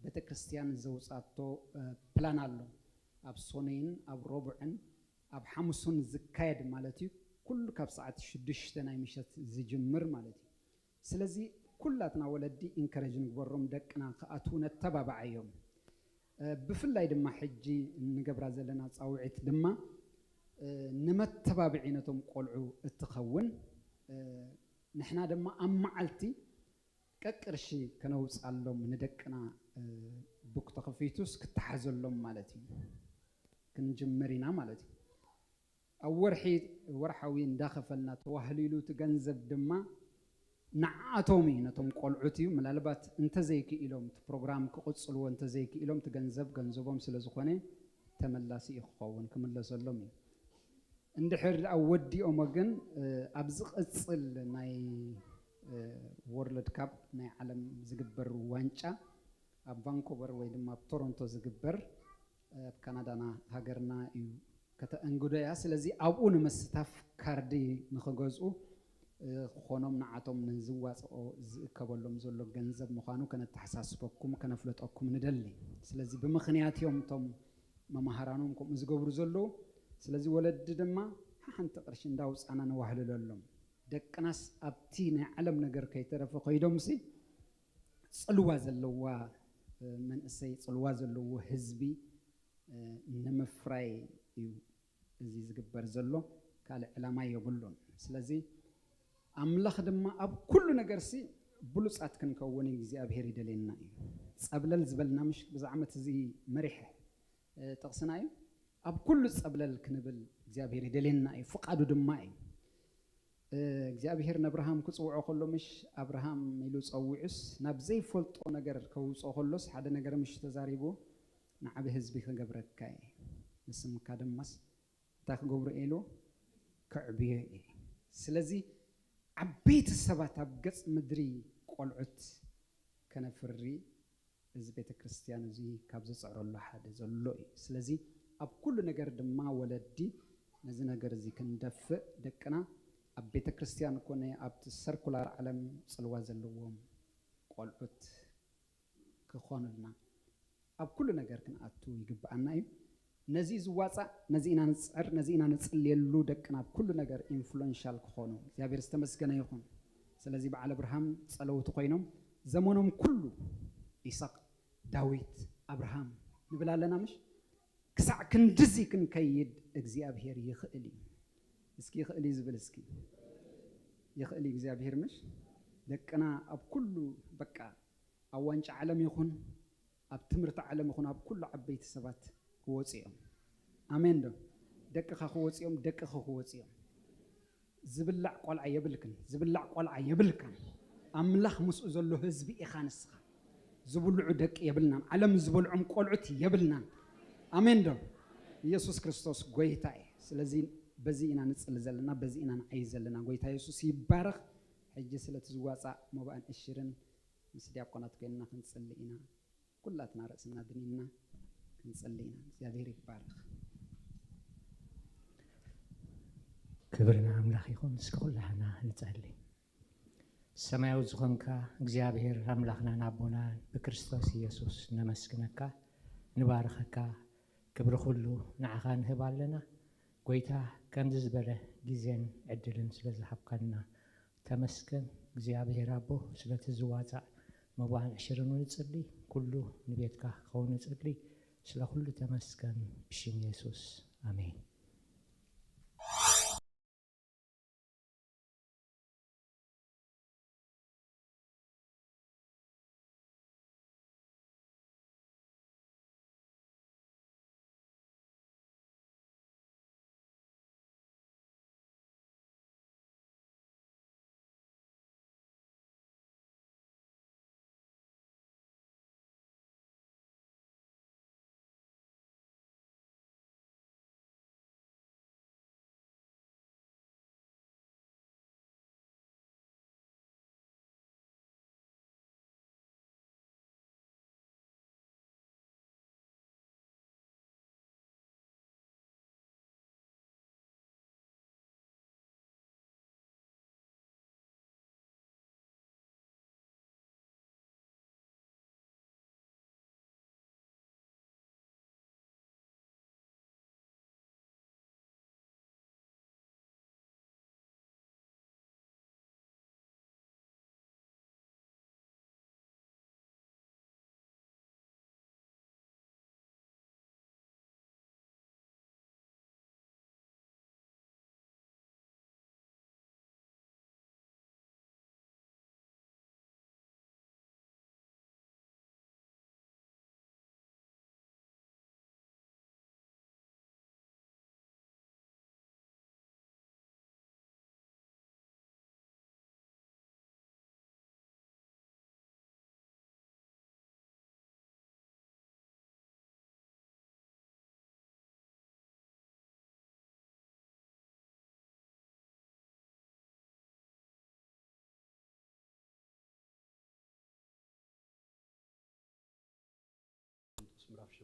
ቤተ ክርስቲያን ዘውፃቶ ፕላን ኣሎ። ኣብ ሶኑይን ኣብ ረቡዕን ኣብ ሓሙሱን ዝካየድ ማለት እዩ። ኩሉ ካብ ሰዓት ሽዱሽተ ናይ ምሸት ዝጅምር ማለት እዩ። ስለዚ ኩላትና ወለዲ ኢንከረጅ ንግበሮም፣ ደቅና ክኣትዉ ነተባብዓዮም። ብፍላይ ድማ ሕጂ እንገብራ ዘለና ፃውዒት ድማ ንመተባብዒ ነቶም ቆልዑ እትኸውን፣ ንሕና ድማ ኣብ መዓልቲ ቀቅርሺ ከነውፃሎም ንደቅና፣ ቡክ ተኸፊቱስ ክተሓዘሎም ማለት እዩ። ክንጅምር ኢና ማለት እዩ። ኣብ ወርሒ ወርሓዊ እንዳኸፈልና ተዋህሊሉ እቲ ገንዘብ ድማ ንዓኣቶም እዩ፣ ነቶም ቆልዑት እዩ። ምናልባት እንተዘይክኢሎም እቲ ፕሮግራም ክቕፅልዎ እንተዘይክኢሎም እቲ ገንዘብ ገንዘቦም ስለ ዝኾነ ተመላሲ እዩ ክኸውን፣ ክምለሰሎም እዩ። እንድሕር ደኣ ወዲኦሞ ግን ኣብ ዝቕፅል ናይ ወርልድ ካፕ ናይ ዓለም ዝግበር ዋንጫ ኣብ ቫንኮቨር ወይ ድማ ኣብ ቶሮንቶ ዝግበር ኣብ ካናዳና ሃገርና እዩ ከተእንግዶ እያ። ስለዚ ኣብኡ ንምስታፍ ካርዲ ንኽገዝኡ ክኾኖም ንዓቶም ንዝዋፅኦ ዝእከበሎም ዘሎ ገንዘብ ምዃኑ ከነተሓሳስበኩም ከነፍለጠኩም ንደሊ። ስለዚ ብምኽንያት እዮም እቶም መማህራኖም ከምኡ ዝገብሩ ዘለዉ። ስለዚ ወለዲ ድማ ሓንቲ ቅርሺ እንዳውፃና ነዋህልለሎም። ደቅናስ ኣብቲ ናይ ዓለም ነገር ከይተረፈ ከይዶምሲ ፅልዋ ዘለዋ መንእሰይ፣ ፅልዋ ዘለዎ ህዝቢ ንምፍራይ እዩ እዚ ዝግበር ዘሎ፣ ካልእ ዕላማ የብሉን። ስለዚ ኣምላኽ ድማ ኣብ ኩሉ ነገርሲ ብሉጻት ክንከውን እግዚኣብሔር ይደልየና እዩ። ጸብለል ዝበልና ምሽ ብዛዕመት እዚ መሪሕ ጥቕስና እዩ። ኣብ ኩሉ ጸብለል ክንብል እግዚኣብሔር ይደልየና እዩ፣ ፍቓዱ ድማ እዩ። እግዚኣብሔር ነብርሃም ክጽውዖ ከሎ ምሽ ኣብርሃም ኢሉ ጸዊዑስ ናብ ዘይፈልጦ ነገር ከውፅኦ ከሎስ ሓደ ነገር ምሽ ተዛሪቡ፣ ንዓቢ ህዝቢ ክገብረካ እየ፣ ንስምካ ድማስ እንታይ ክገብሩ እየ ኢሉ ክዕብዮ እየ። ስለዚ ዓበይቲ ሰባት ኣብ ገጽ ምድሪ ቆልዑት ከነፍሪ እዚ ቤተ ክርስቲያን እዚ ካብ ዝጽዕረሉ ሓደ ዘሎ እዩ። ስለዚ ኣብ ኩሉ ነገር ድማ ወለዲ ነዚ ነገር እዚ ክንደፍእ ደቅና ኣብ ቤተ ክርስቲያን ኮነ ኣብቲ ሰርኩላር ዓለም ጽልዋ ዘለዎም ቆልዑት ክኾኑልና ኣብ ኩሉ ነገር ክንኣቱ ይግብኣና እዩ። ነዚ ዝዋፃእ ነዚ ኢና ንፅዕር፣ ነዚ ኢና ንፅልየሉ። ደቅና ኣብ ኩሉ ነገር ኢንፍሉንሻል ክኾኑ እግዚኣብሔር ዝተመስገነ ይኹን። ስለዚ በዓል ኣብርሃም ጸለውቲ ኮይኖም ዘመኖም ኩሉ ኢሳቅ፣ ዳዊት፣ ኣብርሃም ንብል ኣለና ምሽ? ክሳዕ ክንድዚ ክንከይድ እግዚኣብሔር ይኽእል እዩ። እስኪ ይኽእል እዩ ዝብል እስኪ ይኽእል እዩ እግዚኣብሔር ምሽ? ደቅና ኣብ ኩሉ በቃ ኣብ ዋንጫ ዓለም ይኹን ኣብ ትምህርቲ ዓለም ይኹን ኣብ ኩሉ ዓበይቲ ሰባት ክወፁ እዮም። ኣሜን ዶ? ደቅኻ ክወፁ እዮም፣ ደቅኺ ክወፁ እዮም። ዝብላዕ ቆልዓ የብልክን፣ ዝብላዕ ቆልዓ የብልካን። ኣምላኽ ምስኡ ዘሎ ህዝቢ ኢኻ ንስኻ። ዝብልዑ ደቂ የብልናን፣ ዓለም ዝበልዖም ቆልዑት የብልናን። ኣሜን ዶ? ኢየሱስ ክርስቶስ ጎይታ እዩ። ስለዚ በዚ ኢና ንጽሊ ዘለና፣ በዚ ኢና ንዓይ ዘለና። ጎይታ የሱስ ይባረኽ። ሕጂ ስለቲ ዝዋጻእ መባእን እሽርን ምስ ዲያቆናት ኮይንና ክንጽሊ ኢና። ኩላትና ርእስና ድኒና ክንጽሊ ኢና። እግዚኣብሔር ይባረኽ። ክብሪ ንኣምላኽ ይኹን። እስኪ ኩላህና ንጸሊ። ሰማያዊ ዝኾንካ እግዚኣብሔር ኣምላኽናን ኣቦናን ብክርስቶስ ኢየሱስ ነመስግነካ፣ ንባርኸካ፣ ክብሪ ኩሉ ንዓኻ ንህብ ኣለና። ጎይታ ከምዚ ዝበለ ግዜን ዕድልን ስለ ዝሃብካና ተመስገን። እግዚኣብሔር ኣቦ ስለቲ ዝዋጻእ መባን ዕሽርን ንጽሊ፣ ኩሉ ንቤትካ ክኸውን ንጽሊ። ስለ ኩሉ ተመስገን ብሽም የሱስ ኣሜን።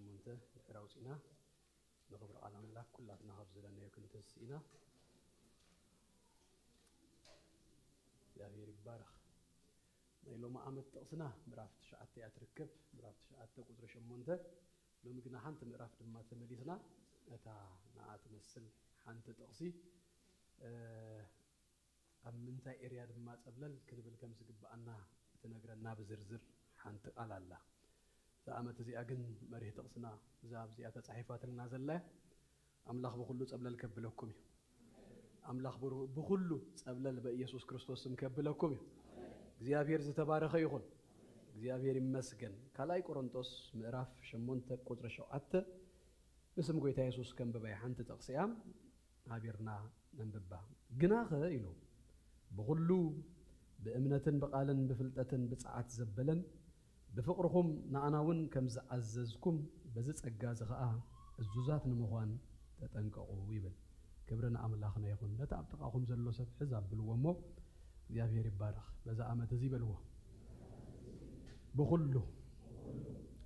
ሸሞንተ ድሕሪ ኣውፂእና ንኽብሪ ቃል ኣምላኽ ኩላትና ካብ ዘለናዮ ክንትንስእ ኢና። እግዚኣብሔር ይባረኽ። ናይ ሎሚ ዓመት ጥቕስና ምዕራፍ ትሽዓተ እያ ትርከብ። ምዕራፍ ትሽዓተ ቁፅሪ ሸሞንተ። ሎሚ ግና ሓንቲ ምዕራፍ ድማ ተመሊስና እታ ንዓ ትመስል ሓንቲ ጥቕሲ ኣብ ምንታይ ኤርያ ድማ ጸብለል ክንብል ከም ዝግብኣና እትነግረና ብዝርዝር ሓንቲ ቃል ኣላ። እዛ ዓመት እዚኣ ግን መሪህ ጥቕስና እዛ ኣብዚኣ ተጻሒፋትልና ዘላ ኣምላኽ ብኹሉ ጸብለል ከብለኩም እዩ። ኣምላኽ ብሩ- ብኹሉ ጸብለል በኢየሱስ ክርስቶስ ስም ከብለኩም እዩ። እግዚኣብሔር ዝተባረኸ ይኹን። እግዚኣብሔር ይመስገን። ካልኣይ ቆሮንጦስ ምዕራፍ ሸሞንተ ቁጽሪ ሸውዓተ ንስም ጎይታ የሱስ ከንብባ እየ። ሓንቲ ጥቕሲ እያ። ሃቢርና ነንብባ። ግናኸ ኢሉ ብኹሉ ብእምነትን ብቓልን ብፍልጠትን ብጽዓት ዘበለን ብፍቕርኹም ንኣና እውን ከም ዝኣዘዝኩም በዚ ጸጋ እዚ ኸኣ እዙዛት ንምዃን ተጠንቀቑ ይብል። ክብሪ ንኣምላኽና ይኹን። ነቲ ኣብ ጥቓኹም ዘሎ ሰብ ሕዝ ኣብልዎ እሞ እግዚኣብሔር ይባረኽ። በዛ ዓመት እዚ በልዎ። ብኹሉ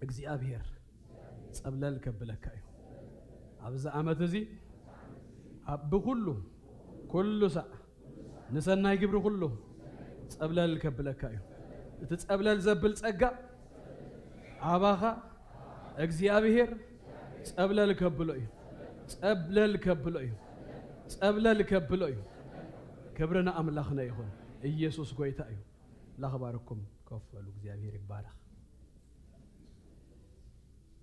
እግዚኣብሔር ጸብለል ከብለካ እዩ። ኣብዚ ዓመት እዚ ኣብ ብኹሉ ኩሉ ሳዕ ንሰናይ ግብሪ ኩሉ ጸብለል ከብለካ እዩ። እቲ ጸብለል ዘብል ጸጋ ኣባኻ እግዚኣብሔር ጸብለል ከብሎ እዩ። ጸብለል ከብሎ እዩ። ጸብለል ከብሎ እዩ። ክብሪ ንኣምላኽና ይኹን። ኢየሱስ ጎይታ እዩ። ላኽባርኩም ኮፍ በሉ። እግዚኣብሔር ይባረኽ።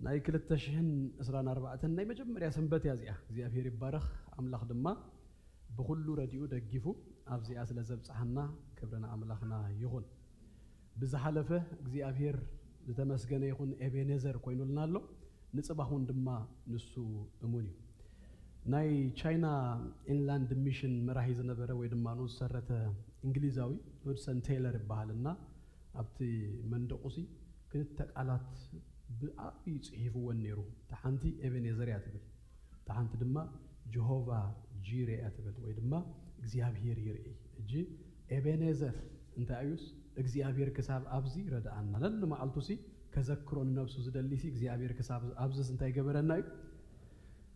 ናይ ክልተ ሽሕን ዕስራን ኣርባዕተን ናይ መጀመርያ ሰንበት እያ እዚኣ። እግዚኣብሔር ይባረኽ። ኣምላኽ ድማ ብኹሉ ረዲኡ ደጊፉ ኣብዚኣ ስለ ዘብጽሓና ክብሪ ንኣምላኽና ይኹን። ብዝሓለፈ እግዚኣብሔር ዝተመስገነ ይኹን ኤቤኔዘር ኮይኑልና ኣሎ። ንጽባሕ እውን ድማ ንሱ እሙን እዩ። ናይ ቻይና ኢንላንድ ሚሽን መራሒ ዝነበረ ወይ ድማ ንኡ ዝሰረተ እንግሊዛዊ ሁድሰን ቴይለር ይበሃል እና ኣብቲ መንደቑ ሲ ክልተ ቃላት ብዓብዪ ጽሒፍወን ነይሩ። እታ ሓንቲ ኤቤኔዘር እያ ትብል፣ እታ ሓንቲ ድማ ጀሆቫ ጂሬ እያ ትብል ወይ ድማ እግዚኣብሔር ይርኢ። እጂ ኤቤኔዘር እንታይ እዩስ እግዚኣብሔር ክሳብ ኣብዚ ረድኣና። ነንመዓልቱ ሲ ከዘክሮ ንነብሱ ዝደሊ ሲ እግዚኣብሔር ክሳብ ኣብዚስ እንታይ ገበረና እዩ።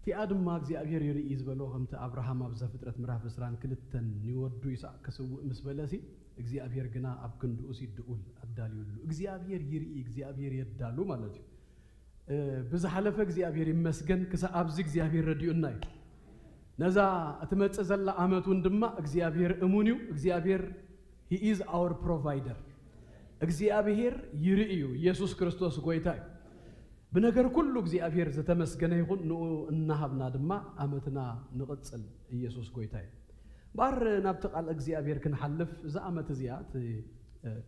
እቲኣ ድማ እግዚኣብሔር ይርኢ ዝበሎ ከምቲ ኣብርሃም ኣብ ዘፍጥረት ምዕራፍ ዕስራን ክልተን ንወዱ ይስሐቅ ክስውእ ምስ በለሲ እግዚኣብሔር ግና ኣብ ክንድኡሲ ድኡል ኣዳልዩሉ። እግዚኣብሔር ይርኢ እግዚኣብሔር የዳሉ ማለት እዩ። ብዝሓለፈ እግዚኣብሔር ይመስገን ክሳብ ኣብዚ እግዚኣብሔር ረዲኡና እዩ። ነዛ እትመጽእ ዘላ ዓመት እውን ድማ እግዚኣብሔር እሙን እዩ። እግዚኣብሔር he is our provider። እግዚኣብሔር ይርኢ እዩ። ኢየሱስ ክርስቶስ ጎይታ እዩ። ብነገር ኩሉ እግዚኣብሔር ዝተመስገነ ይኹን። ንኡ እናሃብና ድማ ዓመትና ንቕጽል። ኢየሱስ ጎይታ እዩ። እምበኣር ናብቲ ቃል እግዚኣብሔር ክንሓልፍ እዛ ዓመት እዚኣ እቲ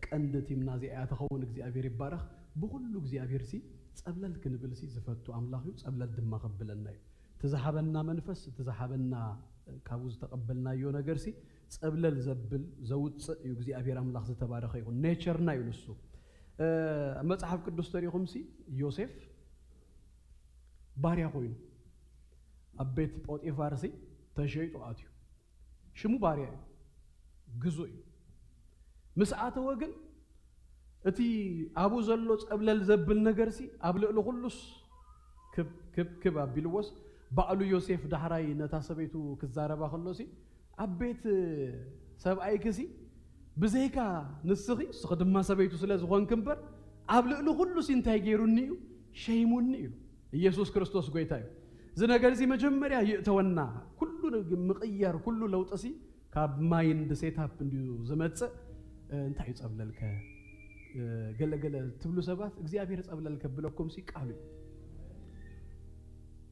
ቀንዲ ቲምና እዚኣ እያ ትኸውን። እግዚኣብሔር ይባረኽ። ብኹሉ እግዚኣብሔር ሲ ጸብለል ክንብል ሲ ዝፈቱ ኣምላኽ እዩ። ጸብለል ድማ ከብለና እዩ። እቲ ዝሃበና መንፈስ እቲ ዝሃበና ካብኡ ዝተቐበልናዮ ነገር ሲ ጸብለል ዘብል ዘውፅእ እዩ። እግዚኣብሔር ኣምላኽ ዝተባረኸ ይኹን። ኔቸርና እዩ ንሱ። ኣብ መጽሓፍ ቅዱስ ተሪኹም ሲ ዮሴፍ ባርያ ኮይኑ ኣብ ቤት ጶጢፋር ሲ ተሸይጡ ኣትዩ። ሽሙ ባርያ እዩ፣ ግዙእ እዩ። ምስ ኣተወ ግን እቲ ኣብኡ ዘሎ ጸብለል ዘብል ነገር ሲ ኣብ ልዕሊ ኩሉስ ክብ ክብ ክብ ኣቢልዎስ ባዕሉ ዮሴፍ ዳሕራይ ነታ ሰበይቱ ክዛረባ ከሎ ሲ ኣብ ቤት ሰብኣይኪ ሲ ብዘይካ ንስኺ ንስኺ ድማ ሰበይቱ ስለ ዝኾንኪ እምበር ኣብ ልዕሊ ኩሉ ሲ እንታይ ገይሩኒ እዩ ሸይሙኒ ኢሉ። ኢየሱስ ክርስቶስ ጎይታ እዩ። እዚ ነገር እዚ መጀመርያ ይእተወና። ኩሉ ምቕያር ኩሉ ለውጢ ሲ ካብ ማይንድ ሴታፕ እንድዩ ዝመጽእ። እንታይ እዩ ጸብለልከ? ገለገለ ትብሉ ሰባት እግዚኣብሔር ጸብለል ከብለኩም ሲ ቃሉ እዩ።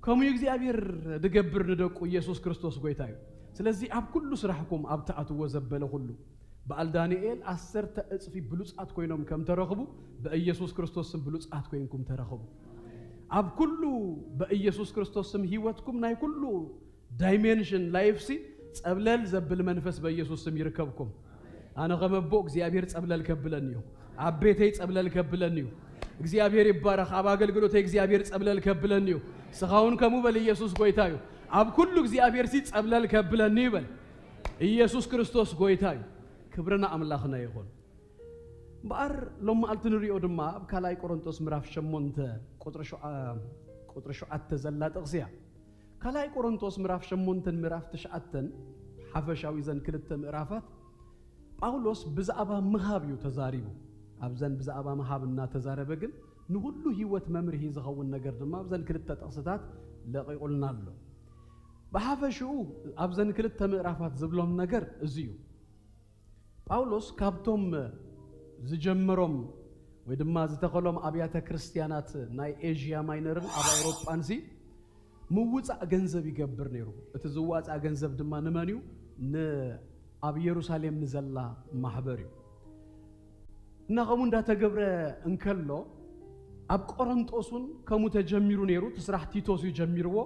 ከምኡ እግዚኣብሔር ድገብር ንደቁ። ኢየሱስ ክርስቶስ ጎይታ እዩ። ስለዚ ኣብ ኩሉ ስራሕኩም ኣብ ትኣትዎ ዘበለ ኩሉ በዓል ዳንኤል ዓሰርተ እጽፊ ብሉጻት ኮይኖም ከም ተረኽቡ ብኢየሱስ ክርስቶስ ስም ብሉጻት ኮይንኩም ተረኽቡ። ኣብ ኩሉ በኢየሱስ ክርስቶስ ስም ህይወትኩም ናይ ኩሉ ዳይሜንሽን ላይፍ ሲ ጸብለል ዘብል መንፈስ በኢየሱስ ስም ይርከብኩም። ኣነ ከም ኣቦ እግዚኣብሔር ጸብለል ከብለኒ እዩ። ኣብ ቤተይ ጸብለል ከብለኒ እዩ። እግዚኣብሔር ይባረኽ። ኣብ ኣገልግሎተይ እግዚኣብሔር ጸብለል ከብለኒ እዩ። ስኻውን ከምኡ በል። ኢየሱስ ጎይታ እዩ። ኣብ ኩሉ እግዚኣብሔር ሲ ጸብለል ከብለኒ ይበል። ኢየሱስ ክርስቶስ ጎይታ እዩ። ክብርና ኣምላኽና ይኹን። እምበኣር ሎም መዓልቲ ንሪኦ ድማ ኣብ ካልኣይ ቆሮንጦስ ምዕራፍ ሸሞንተ ቁፅሪ ሸውዓ- ቁፅሪ ሸውዓተ ዘላ ጥቕሲ እያ። ካልኣይ ቆሮንቶስ ምዕራፍ ሸሞንተን ምዕራፍ ትሽዓተን ሓፈሻዊ ዘን ክልተ ምዕራፋት ጳውሎስ ብዛዕባ ምሃብ እዩ ተዛሪቡ። ኣብዘን ብዛዕባ ምሃብ እናተዛረበ ግን ንኹሉ ህይወት መምርሂ ዝኸውን ነገር ድማ ኣብዘን ክልተ ጥቕስታት ለቒቑልና ኣሎ። ብሓፈሽኡ ኣብዘን ክልተ ምዕራፋት ዝብሎም ነገር እዚ እዩ። ጳውሎስ ካብቶም ዝጀመሮም ወይ ድማ ዝተኸሎም ኣብያተ ክርስቲያናት ናይ ኤዥያ ማይነርን ኣብ ኣውሮጳን ሲ ምውፃእ ገንዘብ ይገብር ነይሩ። እቲ ዝዋፃእ ገንዘብ ድማ ንመን እዩ? ን-፣ ኣብ የሩሳሌም ንዘላ ማሕበር እዩ። እና ከምኡ እንዳተገብረ እንከሎ ኣብ ቆሮንጦስ እውን ከምኡ ተጀሚሩ ነይሩ። እቲ ስራሕ ቲቶስ እዩ ጀሚርዎ።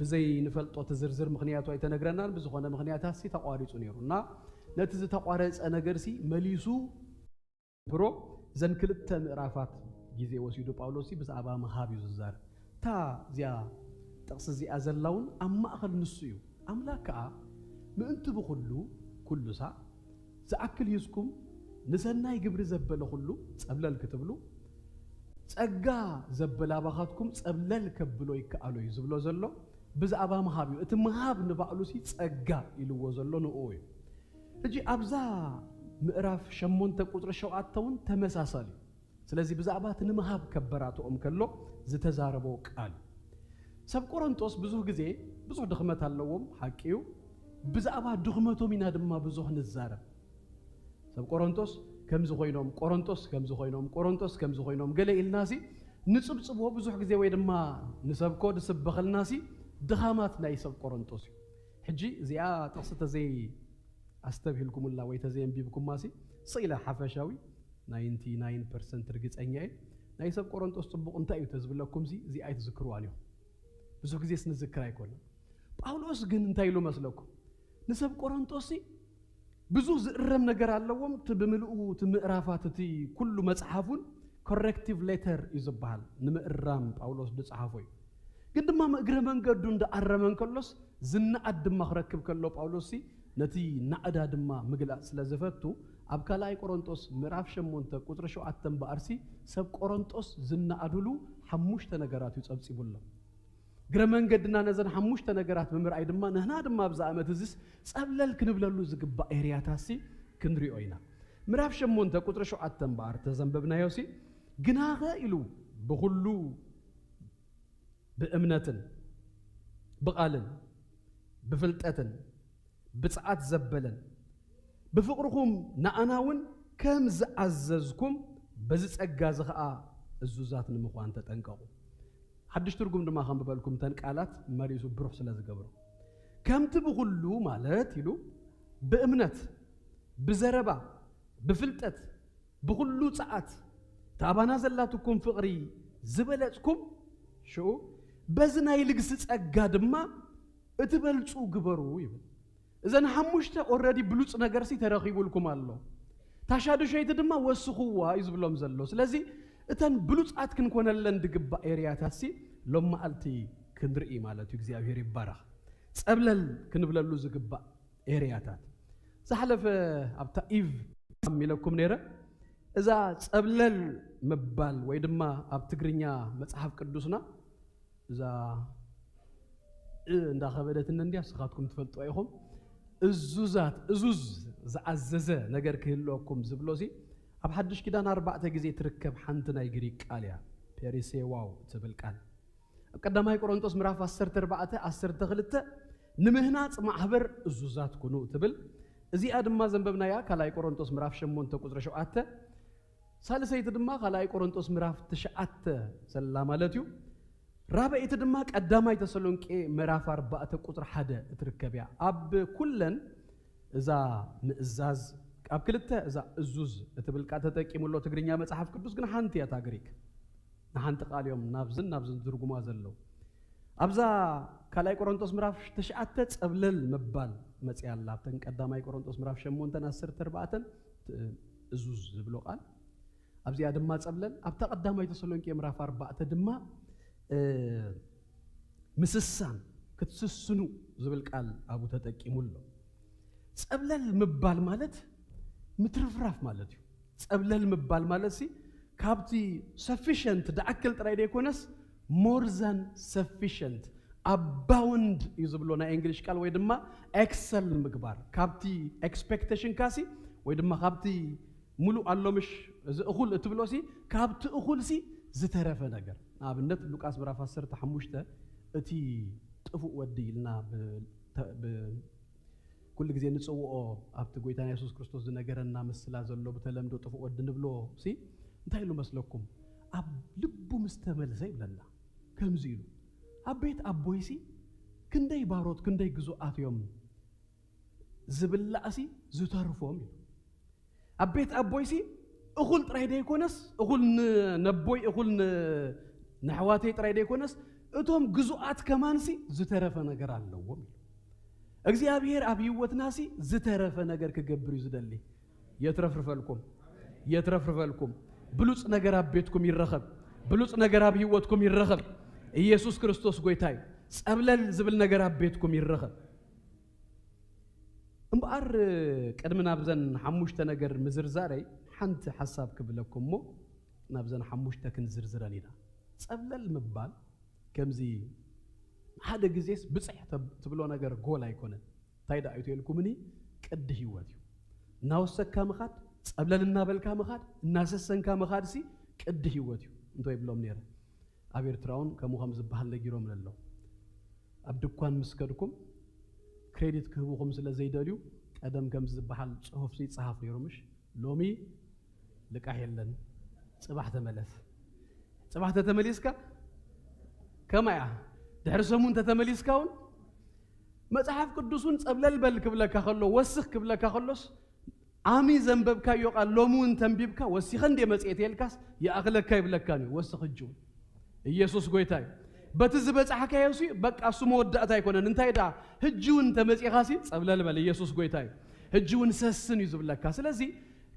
ብዘይ ንፈልጦ እቲ ዝርዝር ምኽንያቱ ኣይተነግረናን። ብዝኾነ ምኽንያታት ሲ ተቋሪፁ ነይሩ እና ነቲ ዝተቋረፀ ነገር ሲ መሊሱ ፕሮ ዘን ክልተ ምዕራፋት ግዜ ወሲዱ ጳውሎስ ሲ ብዛዕባ ምሃብ እዩ ዝዛረብ። እታ እዚኣ ጥቕሲ እዚኣ ዘላ እውን ኣብ ማእኸል ንሱ እዩ። ኣምላክ ከዓ ምእንቲ ብኩሉ ኩሉ ሳዕ ዝኣክል ሂዝኩም ንሰናይ ግብሪ ዘበለ ኩሉ ጸብለል ክትብሉ ጸጋ ዘበለ ኣባኻትኩም ጸብለል ከብሎ ይከኣሎ እዩ ዝብሎ ዘሎ ብዛዕባ ምሃብ እዩ። እቲ ምሃብ ንባዕሉ ሲ ጸጋ ኢልዎ ዘሎ ንኡ እዩ። ሕጂ ኣብዛ ምዕራፍ ሸሞንተ ቁፅሪ ሸውዓተ እውን ተመሳሳሊ እዩ። ስለዚ ብዛዕባ እቲ ንምሃብ ከበራትኦም ከሎ ዝተዛረቦ ቃል እዩ። ሰብ ቆሮንጦስ ብዙሕ ግዜ ብዙሕ ድኽመት ኣለዎም፣ ሓቂ እዩ። ብዛዕባ ድኽመቶም ኢና ድማ ብዙሕ ንዛረብ። ሰብ ቆሮንጦስ ከምዚ ኮይኖም፣ ቆሮንጦስ ከምዚ ኮይኖም፣ ቆሮንጦስ ከምዚ ኮይኖም ገለ ኢልናሲ ንጽብጽቦ ብዙሕ ግዜ ወይ ድማ ንሰብኮ ድስበኸልናሲ ድኻማት ናይ ሰብ ቆሮንጦስ እዩ። ሕጂ እዚኣ ጥቕሲ ተዘይ ኣስተብሂልኩምላ ወይ ተዘየንቢብኩማሲ ስኢለ ሓፈሻዊ ናይንቲ ናይን ፐርሰንት ርግጸኛ እየ። ናይ ሰብ ቆሮንጦስ ጽቡቕ እንታይ እዩ ተዝብለኩምሲ እዚኣ ኣይትዝክርዋን ኢኹም። ብዙሕ ግዜስ ንዝክር ኣይኮነን። ጳውሎስ ግን እንታይ ኢሉ መስለኩም? ንሰብ ቆሮንጦስ ሲ ብዙሕ ዝእረም ነገር ኣለዎም። እቲ ብምልኡ እቲ ምዕራፋት እቲ ኩሉ መጽሓፉን ኮሬክቲቭ ሌተር እዩ ዝበሃል፣ ንምእራም ጳውሎስ ዝጸሓፎ እዩ። ግን ድማ እግረ መንገዱ እንዳኣረመ እንከሎስ ዝነኣድ ድማ ክረክብ ከሎ ጳውሎስ ሲ ነቲ ናእዳ ድማ ምግላጽ ስለ ዝፈቱ ኣብ ካልኣይ ቆሮንጦስ ምዕራፍ ሸሞንተ ቁጽሪ ሸውዓተ እምበኣርሲ ሰብ ቆሮንጦስ ዝነኣድሉ ሓሙሽተ ነገራት እዩ ጸብጺቡሎም። እግረ መንገድና ነዘን ሓሙሽተ ነገራት ብምርኣይ ድማ ንህና ድማ ኣብዚ ዓመት እዚስ ጸብለል ክንብለሉ ዝግባእ ኤርያታሲ ክንሪኦ ኢና። ምዕራፍ ሸሞንተ ቁጽሪ ሸውዓተ እምበኣር ተዘንበብናዮ ሲ ግናኸ ኢሉ ብኹሉ ብእምነትን ብቓልን ብፍልጠትን ብጽዓት ዘበለን ብፍቕርኹም ንኣና እውን ከም ዝኣዘዝኩም በዚ ጸጋ እዚ ኸኣ እዙዛት ንምዃን ተጠንቀቑ። ሓድሽ ትርጉም ድማ ከንብበልኩም እተን ቃላት መሪሱ ብሩህ ስለ ዝገብሮ። ከምቲ ብኹሉ ማለት ኢሉ ብእምነት ብዘረባ ብፍልጠት ብኹሉ ጸዓት እታ ኣባና ዘላትኩም ፍቕሪ ዝበለጽኩም ሽኡ በዚ ናይ ልግሲ ጸጋ ድማ እትበልጹ ግበሩ ይብል። እዘን ሓሙሽተ ኦረዲ ብሉጽ ነገርሲ ተረኺቡልኩም ኣሎ። ታሻዱሸይቲ ድማ ወስኽዋ እዩ ዝብሎም ዘሎ። ስለዚ እተን ብሉጻት ክንኮነለን ዝግባእ ኤርያታትሲ ሎም መዓልቲ ክንርኢ ማለት እዩ። እግዚኣብሔር ይባረኽ። ጸብለል ክንብለሉ ዝግባእ ኤርያታት ዝሓለፈ ኣብታ ኢቭ ኢለኩም ነይረ። እዛ ጸብለል ምባል ወይ ድማ ኣብ ትግርኛ መጽሓፍ ቅዱስና እዛ እ እንዳኸበደትኒ እንድያ፣ ንስኻትኩም ትፈልጥዋ ኢኹም። እዙዛት፣ እዙዝ ዝኣዘዘ ነገር ክህልወኩም ዝብሎ ሲ ኣብ ሓድሽ ኪዳን ኣርባዕተ ግዜ ትርከብ ሓንቲ ናይ ግሪክ ቃል እያ፣ ፔሪሴዋው ትብል ቃል። ኣብ ቀዳማይ ቆሮንቶስ ምዕራፍ ዓሰርተ ኣርባዕተ ዓሰርተ ክልተ ንምህናጽ ማሕበር እዙዛት ኩኑ ትብል። እዚኣ ድማ ዘንበብናያ ካልኣይ ቆሮንቶስ ምዕራፍ ሸሞንተ ቁጽሪ ሸውዓተ። ሳልሰይቲ ድማ ካልኣይ ቆሮንቶስ ምዕራፍ ትሽዓተ ዘላ ማለት እዩ። ራብዐይቲ ድማ ቀዳማይ ተሰሎንቄ ምዕራፍ ኣርባዕተ ቁጽሪ ሓደ እትርከብ እያ። ኣብ ኩለን እዛ ምእዛዝ ኣብ ክልተ እዛ እዙዝ እትብል ቃል ተጠቂሙ ኣሎ ትግርኛ መጽሓፍ ቅዱስ፣ ግን ሓንቲ እያ እታ ግሪክ። ንሓንቲ ቃል እዮም ናብዝን ናብዝን ዝትርጉማ ዘለዉ። ኣብዛ ካልኣይ ቆሮንቶስ ምዕራፍ ትሽዓተ ጸብለል ምባል መጽያ ኣላ። ኣብተን ቀዳማይ ቆሮንቶስ ምዕራፍ ሸሞንተን ዓሰርተ ኣርባዕተን እዙዝ ዝብሎ ቃል ኣብዚኣ ድማ ጸብለል፣ ኣብታ ቀዳማይ ተሰሎንቄ ምዕራፍ ኣርባዕተ ድማ እ፣ ምስሳን፣ ክትስስኑ ዝብል ቃል ኣብኡ ተጠቂሙ ኣሎ። ጸብለል ምባል ማለት ምትርፍራፍ ማለት እዩ። ጸብለል ምባል ማለት ሲ ካብቲ ሰፊሸንት ድኣክል ጥራይ ዘይኮነስ more than sufficient, abound እዩ ዝብሎ ናይ እንግሊሽ ቃል፣ ወይ ድማ excel ምግባር። ካብቲ expectation ካሲ ወይ ድማ ካብቲ ሙሉእ ኣሎ ምሽ፣ እዚ እኹል እትብሎ ሲ፣ ካብቲ እኹል ሲ ዝተረፈ ነገር። ንኣብነት ሉቃስ ምዕራፍ ዓሰርተ ሓሙሽተ፣ እቲ ጥፉእ ወዲ ኢልና ብ-፣ ተ-፣ ብ-፣ ኩሉ ግዜ ንጽውኦ፣ ኣብቲ ጎይታና የሱስ ክርስቶስ ዝነገረና ምስላ ዘሎ ብተለምዶ ጥፉእ ወዲ ንብሎ ሲ፣ እንታይ ኢሉ መስለኩም? ኣብ ልቡ ምስ ተመልሰ ይብለና። ከምዚ ኢሉ፣ ኣብ ቤት ኣቦይሲ ክንደይ ባሮት፣ ክንደይ ግዙኣት እዮም፣ ዝብላእሲ ዝተርፎም ኢሉ። ኣብ ቤት ኣቦይሲ እኹል ጥራይ ደይኮነስ፣ እኹል ን-፣ ነቦይ፣ እኹል ን-፣ ንኣሕዋተይ ጥራይ ደይኮነስ፣ እቶም ግዙኣት ከማንሲ ዝተረፈ ነገር ኣለዎም ኢሉ። እግዚኣብሔር ኣብ ህይወትናሲ ዝተረፈ ነገር ክገብር እዩ ዝደሊ። የትረፍርፈልኩም፣ የትረፍርፈልኩም። ብሉጽ ነገር ኣብ ቤትኩም ይረኸብ፣ ብሉጽ ነገር ኣብ ህይወትኩም ይረኸብ። ኢየሱስ ክርስቶስ ጎይታ እዩ። ጸብለል ዝብል ነገር ኣብ ቤትኩም ይረኸብ። እምበኣር ቅድሚ ናብዘን ሓሙሽተ ነገር ምዝርዛረይ ሓንቲ ሓሳብ ክብለኩም እሞ ናብዘን ሓሙሽተ ክንዝርዝረን ኢና። ጸብለል ምባል ከምዚ ሓደ ግዜስ ብጽሕ ተብ-፣ ትብሎ ነገር ጎል ኣይኮነን። እንታይ ደኣ እዩ ተልኩምኒ? ቅዲ ህይወት እዩ። እናወሰካ ምኻድ፣ ጸብለል እናበልካ ምኻድ፣ እናሰሰንካ ምኻድሲ ቅዲ ህይወት እዩ እንቶ ይብሎም ነይረ። ኣብ ኤርትራ እውን ከምኡ ከም ዝበሃል ነጊሮም ኣለዉ። ኣብ ድኳን ምስ ከድኩም ክሬዲት ክህቡኹም ስለ ዘይደልዩ ቀደም ከም ዝበሃል ጽሑፍሲ ይጸሃፍ ነይሩ ምሽ? ሎሚ ልቃሕ የለን፣ ጽባሕ ተመለስ። ጽባሕ ተተመሊስካ ከማይ እያ። ድሕሪ ሰሙን ተተመሊስካ እውን መጽሓፍ ቅዱስ እውን ጸብለል በል ክብለካ ከሎ፣ ወስኽ ክብለካ ከሎስ፣ ኣሚ ዘንበብካዮ ቃል ሎሚ እውን ተንቢብካ፣ ወሲኸ እንዴ መጽኤት የልካስ ይኣኽለካ ይብለካን እዩ። ወስኽ ሕጂ እውን። ኢየሱስ ጎይታ እዩ። በቲ ዝበጻሕካዮ ሲ በቃ እሱ መወዳእታ ኣይኮነን። እንታይ ደኣ ሕጂ እውን ተመጺኻሲ ጸብለል በል፣ ኢየሱስ ጎይታ እዩ። ሕጂ እውን ሰስን እዩ ዝብለካ። ስለዚ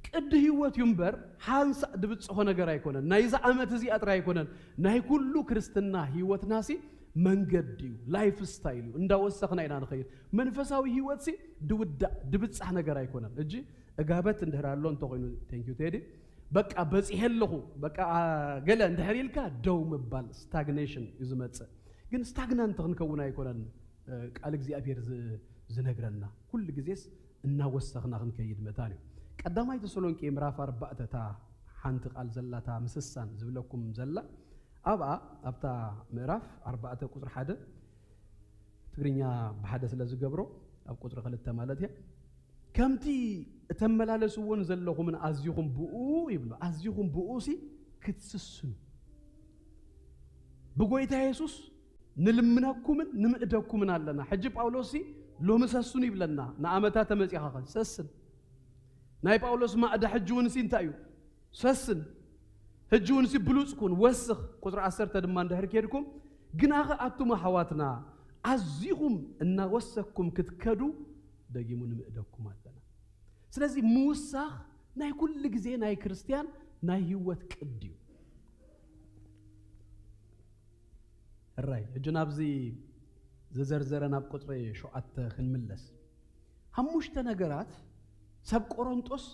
ቅዲ ህይወት እዩ እምበር ሓንሳእ ድብጽሖ ነገር ኣይኮነን። ናይዛ ዓመት እዚኣ ጥራይ ኣይኮነን። ናይ ኩሉ ክርስትና ህይወትናሲ መንገዲ እዩ፣ ላይፍ ስታይል እዩ። እንዳወሰኽና ኢና ንኸይድ። መንፈሳዊ ህይወትሲ ድውዳእ ድብጻሕ ነገር ኣይኮነን። እጂ እጋበት እንድሕር ኣሎ እንተኾይኑ፣ ቴንክ ዩ ቴዲ፣ በቃ በጺሐ ኣለኹ፣ በቃ፣ አ፣ ገለ እንድሕር ኢልካ ደው ምባል፣ ስታግኔሽን እዩ ዝመጽእ። ግን ስታግናንት ክንከውን ኣይኮነን፣ እ፣ ቃል እግዚኣብሔር ዝ-፣ ዝነግረና። ኩሉ ግዜስ እናወሰኽና ክንከይድ መታን እዩ። ቀዳማይ ተሰሎንቄ ምዕራፍ ኣርባዕተ፣ እታ ሓንቲ ቃል ዘላ፣ እታ ምስሳን ዝብለኩም ዘላ፣ ኣብኣ፣ ኣብታ ምዕራፍ ኣርባዕተ ቁጽሪ ሓደ፣ ትግርኛ ብሓደ ስለ ዝገብሮ፣ ኣብ ቁጽሪ ክልተ ማለት እያ። ከምቲ እተመላለስዎን ዘለኹምን ኣዚኹም ብኡ ይብሎ። ኣዚኹም ብኡ ሲ ክትስስኑ። ብጎይታ የሱስ ንልምነኩምን ንምእደኩምን ኣለና። ሕጂ ጳውሎስ ሲ ሎሚ ሰስኑ ይብለና። ንኣመታ ተመጺኻ ኸ ሰስን። ናይ ጳውሎስ ማእዳ ሕጂ እውን ሲ እንታይ እዩ? ሰስን። ሕጂ እውን ሲ ብሉጽ ኩን፣ ወስኽ። ቁጽሪ ዓሰርተ ድማ እንድሕር ኬድኩም፣ ግናኸ ኣቱም ኣሕዋትና ኣዚኹም እናወሰኽኩም ክትከዱ ደጊሙ ንምእደኩም ኣለና። ስለዚ ምውሳኽ ናይ ኩሉ ግዜ ናይ ክርስትያን ናይ ህይወት ቅዲ እዩ። ሕራይ፣ ሕጂ ናብዚ ዝዘርዘረ ናብ ቁጽሪ ሸውዓተ ክንምለስ። ሓሙሽተ ነገራት ሰብ ቆሮንጦስ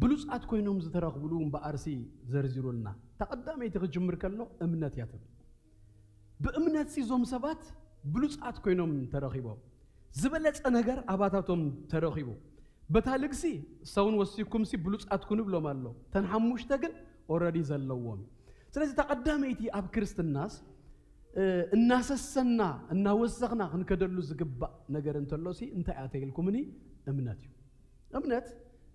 ብሉጻት ኮይኖም ዝተረኽብሉ እምበኣርሲ ዘርዚሩልና። እታ ቀዳመይቲ ክጅምር ከሎ እምነት እያ ትብል። ብእምነትሲ እዞም ሰባት ብሉጻት ኮይኖም ተረኺቦም። ዝበለጸ ነገር ኣባታቶም ተረኺቡ። በታ ልግሲ ሰውን ወሲኩምሲ ብሉጻት ኩኑ ብሎም ኣሎ። ተን ሓሙሽተ ግን ኦረዲ ዘለዎም። ስለዚ እታ ቀዳመይቲ ኣብ ክርስትናስ፣ እ፣ እናሰሰና፣ እናወሰኽና ክንከደሉ ዝግባእ ነገር እንተሎሲ እንታይ እያ ተይልኩምኒ? እምነት እዩ። እምነት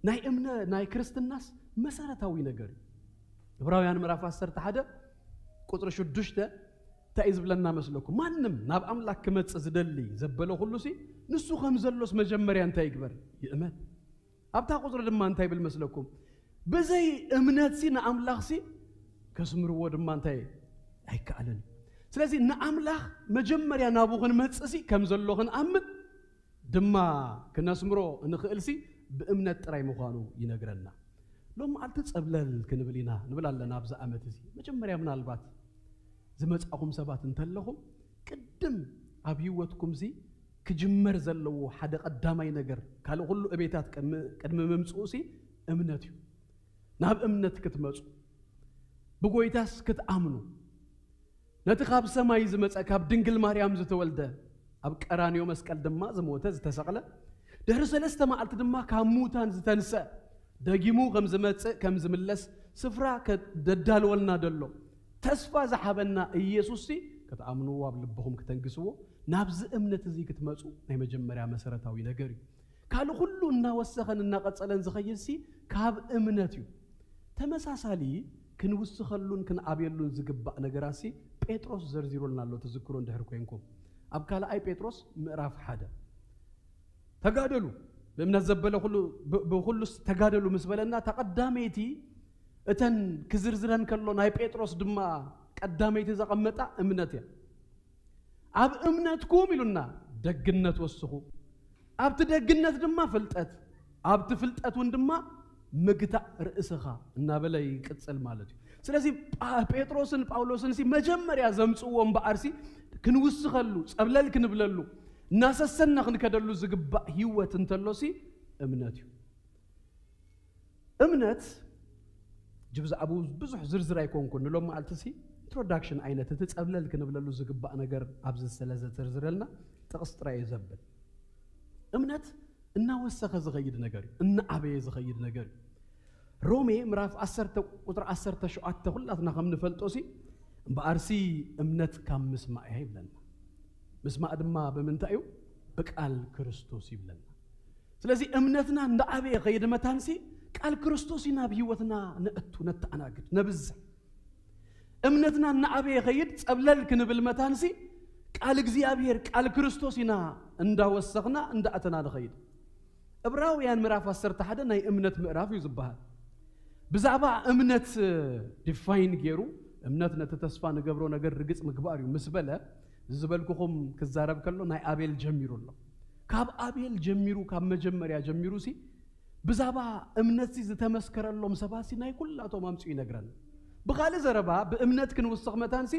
ናይ እምነ-፣ ናይ ክርስትናስ መሰረታዊ ነገር እዩ። ዕብራውያን ምዕራፍ ዓሰርተ ሓደ ቁጽሪ ሽዱሽተ እንታይ እዩ ዝብለና መስለኩም? ማንም ናብ ኣምላኽ ክመጽእ ዝደሊ ዘበለ ኩሉሲ ንሱ ከም ዘሎስ መጀመርያ እንታይ ይግበር? ይእመን። ኣብታ ቁጽሪ ድማ እንታይ ይብል መስለኩም? ብዘይ እምነትሲ ንኣምላኽሲ ከስምርዎ ድማ እንታይ ኣይከኣልን። ስለዚ ንኣምላኽ መጀመርያ ናብኡ ክንመጽእሲ ከም ዘሎ ክንኣምን ድማ ክነስምሮ እንኽእልሲ ብእምነት ጥራይ ምዃኑ ይነግረና። ሎም መዓልቲ ጸብለል ክንብል ኢና ንብል ኣለና ኣብዚ ዓመት እዚ። መጀመርያ ምናልባት ዝመጻኹም ሰባት እንተለኹም ቅድም ኣብ ህይወትኩምሲ ክጅመር ዘለዎ ሓደ ቀዳማይ ነገር ካልእ ኩሉ እቤታት ቅድሚ፣ ቅድሚ ምምጽኡሲ እምነት እዩ። ናብ እምነት ክትመጹ፣ ብጎይታስ ክትኣምኑ፣ ነቲ ካብ ሰማይ ዝመጸ፣ ካብ ድንግል ማርያም ዝተወልደ፣ ኣብ ቀራንዮ መስቀል ድማ ዝሞተ ዝተሰቕለ፣ ድሕሪ ሰለስተ መዓልቲ ድማ ካብ ሙታን ዝተንስአ፣ ደጊሙ ከም ዝመጽእ ከም ዝምለስ ስፍራ ከ-፣ ደዳልወልና ደሎ ተስፋ ዝሓበና ኢየሱስሲ ክትኣምንዎ፣ ኣብ ልብኹም ክተንግስዎ፣ ናብዚ እምነት እዚ ክትመጹ ናይ መጀመርያ መሰረታዊ ነገር እዩ። ካልእ ኩሉ እናወሰኸን እናቐጸለን ዝኸይድሲ ካብ እምነት እዩ። ተመሳሳሊ ክንውስኸሉን ክንዓብየሉን ዝግባእ ነገራሲ ጴጥሮስ ዘርዚሩልና ኣሎ፣ ትዝክሩ እንድሕር ኮይንኩም። ኣብ ካልኣይ ጴጥሮስ ምዕራፍ ሓደ ተጋደሉ፣ ብእምነት ዘበለ ኩሉ፣ ብ-፣ ብኹሉስ ተጋደሉ ምስ በለና፣ እታ ቀዳመይቲ እተን ክዝርዝረን ከሎ ናይ ጴጥሮስ ድማ ቀዳመይቲ ዘቐመጣ እምነት እያ። ኣብ እምነትኩም ኢሉና ደግነት ወስኹ፣ ኣብቲ ደግነት ድማ ፍልጠት፣ ኣብቲ ፍልጠት እውን ድማ ምግታእ ርእስኻ እናበለ ይቅጽል ማለት እዩ። ስለዚ ጳ-፣ ጴጥሮስን ጳውሎስን ሲ መጀመርያ ዘምጽእዎ እምበኣር ሲ ክንውስኸሉ፣ ጸብለል ክንብለሉ፣ እናሰሰና ክንከደሉ ዝግባእ ህይወት እንተሎ ሲ እምነት እዩ። እምነት ጅብዛዕቡ ብዙሕ ዝርዝር ኣይኮንኩን፣ ንሎም መዓልቲ ሲ ኢንትሮዳክሽን ዓይነት እቲ ጸብለል ክንብለሉ ዝግባእ ነገር ኣብዚ ስለ ዘዝርዝረልና ጥቕስ ጥራይ እየ ዘብል። እምነት እናወሰኸ ዝኸይድ ነገር እዩ፣ እናዓበየ ዝኸይድ ነገር እዩ። ሮሜ ምዕራፍ ዓሰርተ ቁጥሪ ዓሰርተ ሸውዓተ ኩላትና ከም ንፈልጦ ሲ እምበኣር ሲ እምነት ካብ ምስማዕ እያ ይብለና። ምስማዕ ድማ ብምንታይ እዩ? ብቃል ክርስቶስ ይብለና። ስለዚ እምነትና እንዳዓበየ ኸይድ መታንሲ ቃል ክርስቶስ ኢና ኣብ ህይወትና ነእቱ፣ ነተኣናግድ፣ ነብዝሕ። እምነትና እናዓበየ ኸይድ ጸብለል ክንብል መታንሲ ቃል እግዚኣብሔር፣ ቃል ክርስቶስ ኢና እንዳወሰኽና እንዳእተና ንኸይድ። ዕብራውያን ምዕራፍ ዓሰርተ ሓደ ናይ እምነት ምዕራፍ እዩ ዝበሃል። ብዛዕባ እምነት ዲፋይን ገይሩ፣ እምነት ነቲ ተስፋ ንገብሮ ነገር ርግጽ ምግባር እዩ ምስ በለ፣ እዚ ዝበልኩኹም ክዛረብ ከሎ ናይ ኣቤል ጀሚሩ ኣሎ። ካብ ኣቤል ጀሚሩ፣ ካብ መጀመርያ ጀሚሩ ሲ ብዛዕባ እምነት ሲ ዝተመስከረሎም ሰባት ሲ ናይ ኩላቶም ኣምጽኡ ይነግረን። ብኻልእ ዘረባ ብእምነት ክንውስኽ መታን ሲ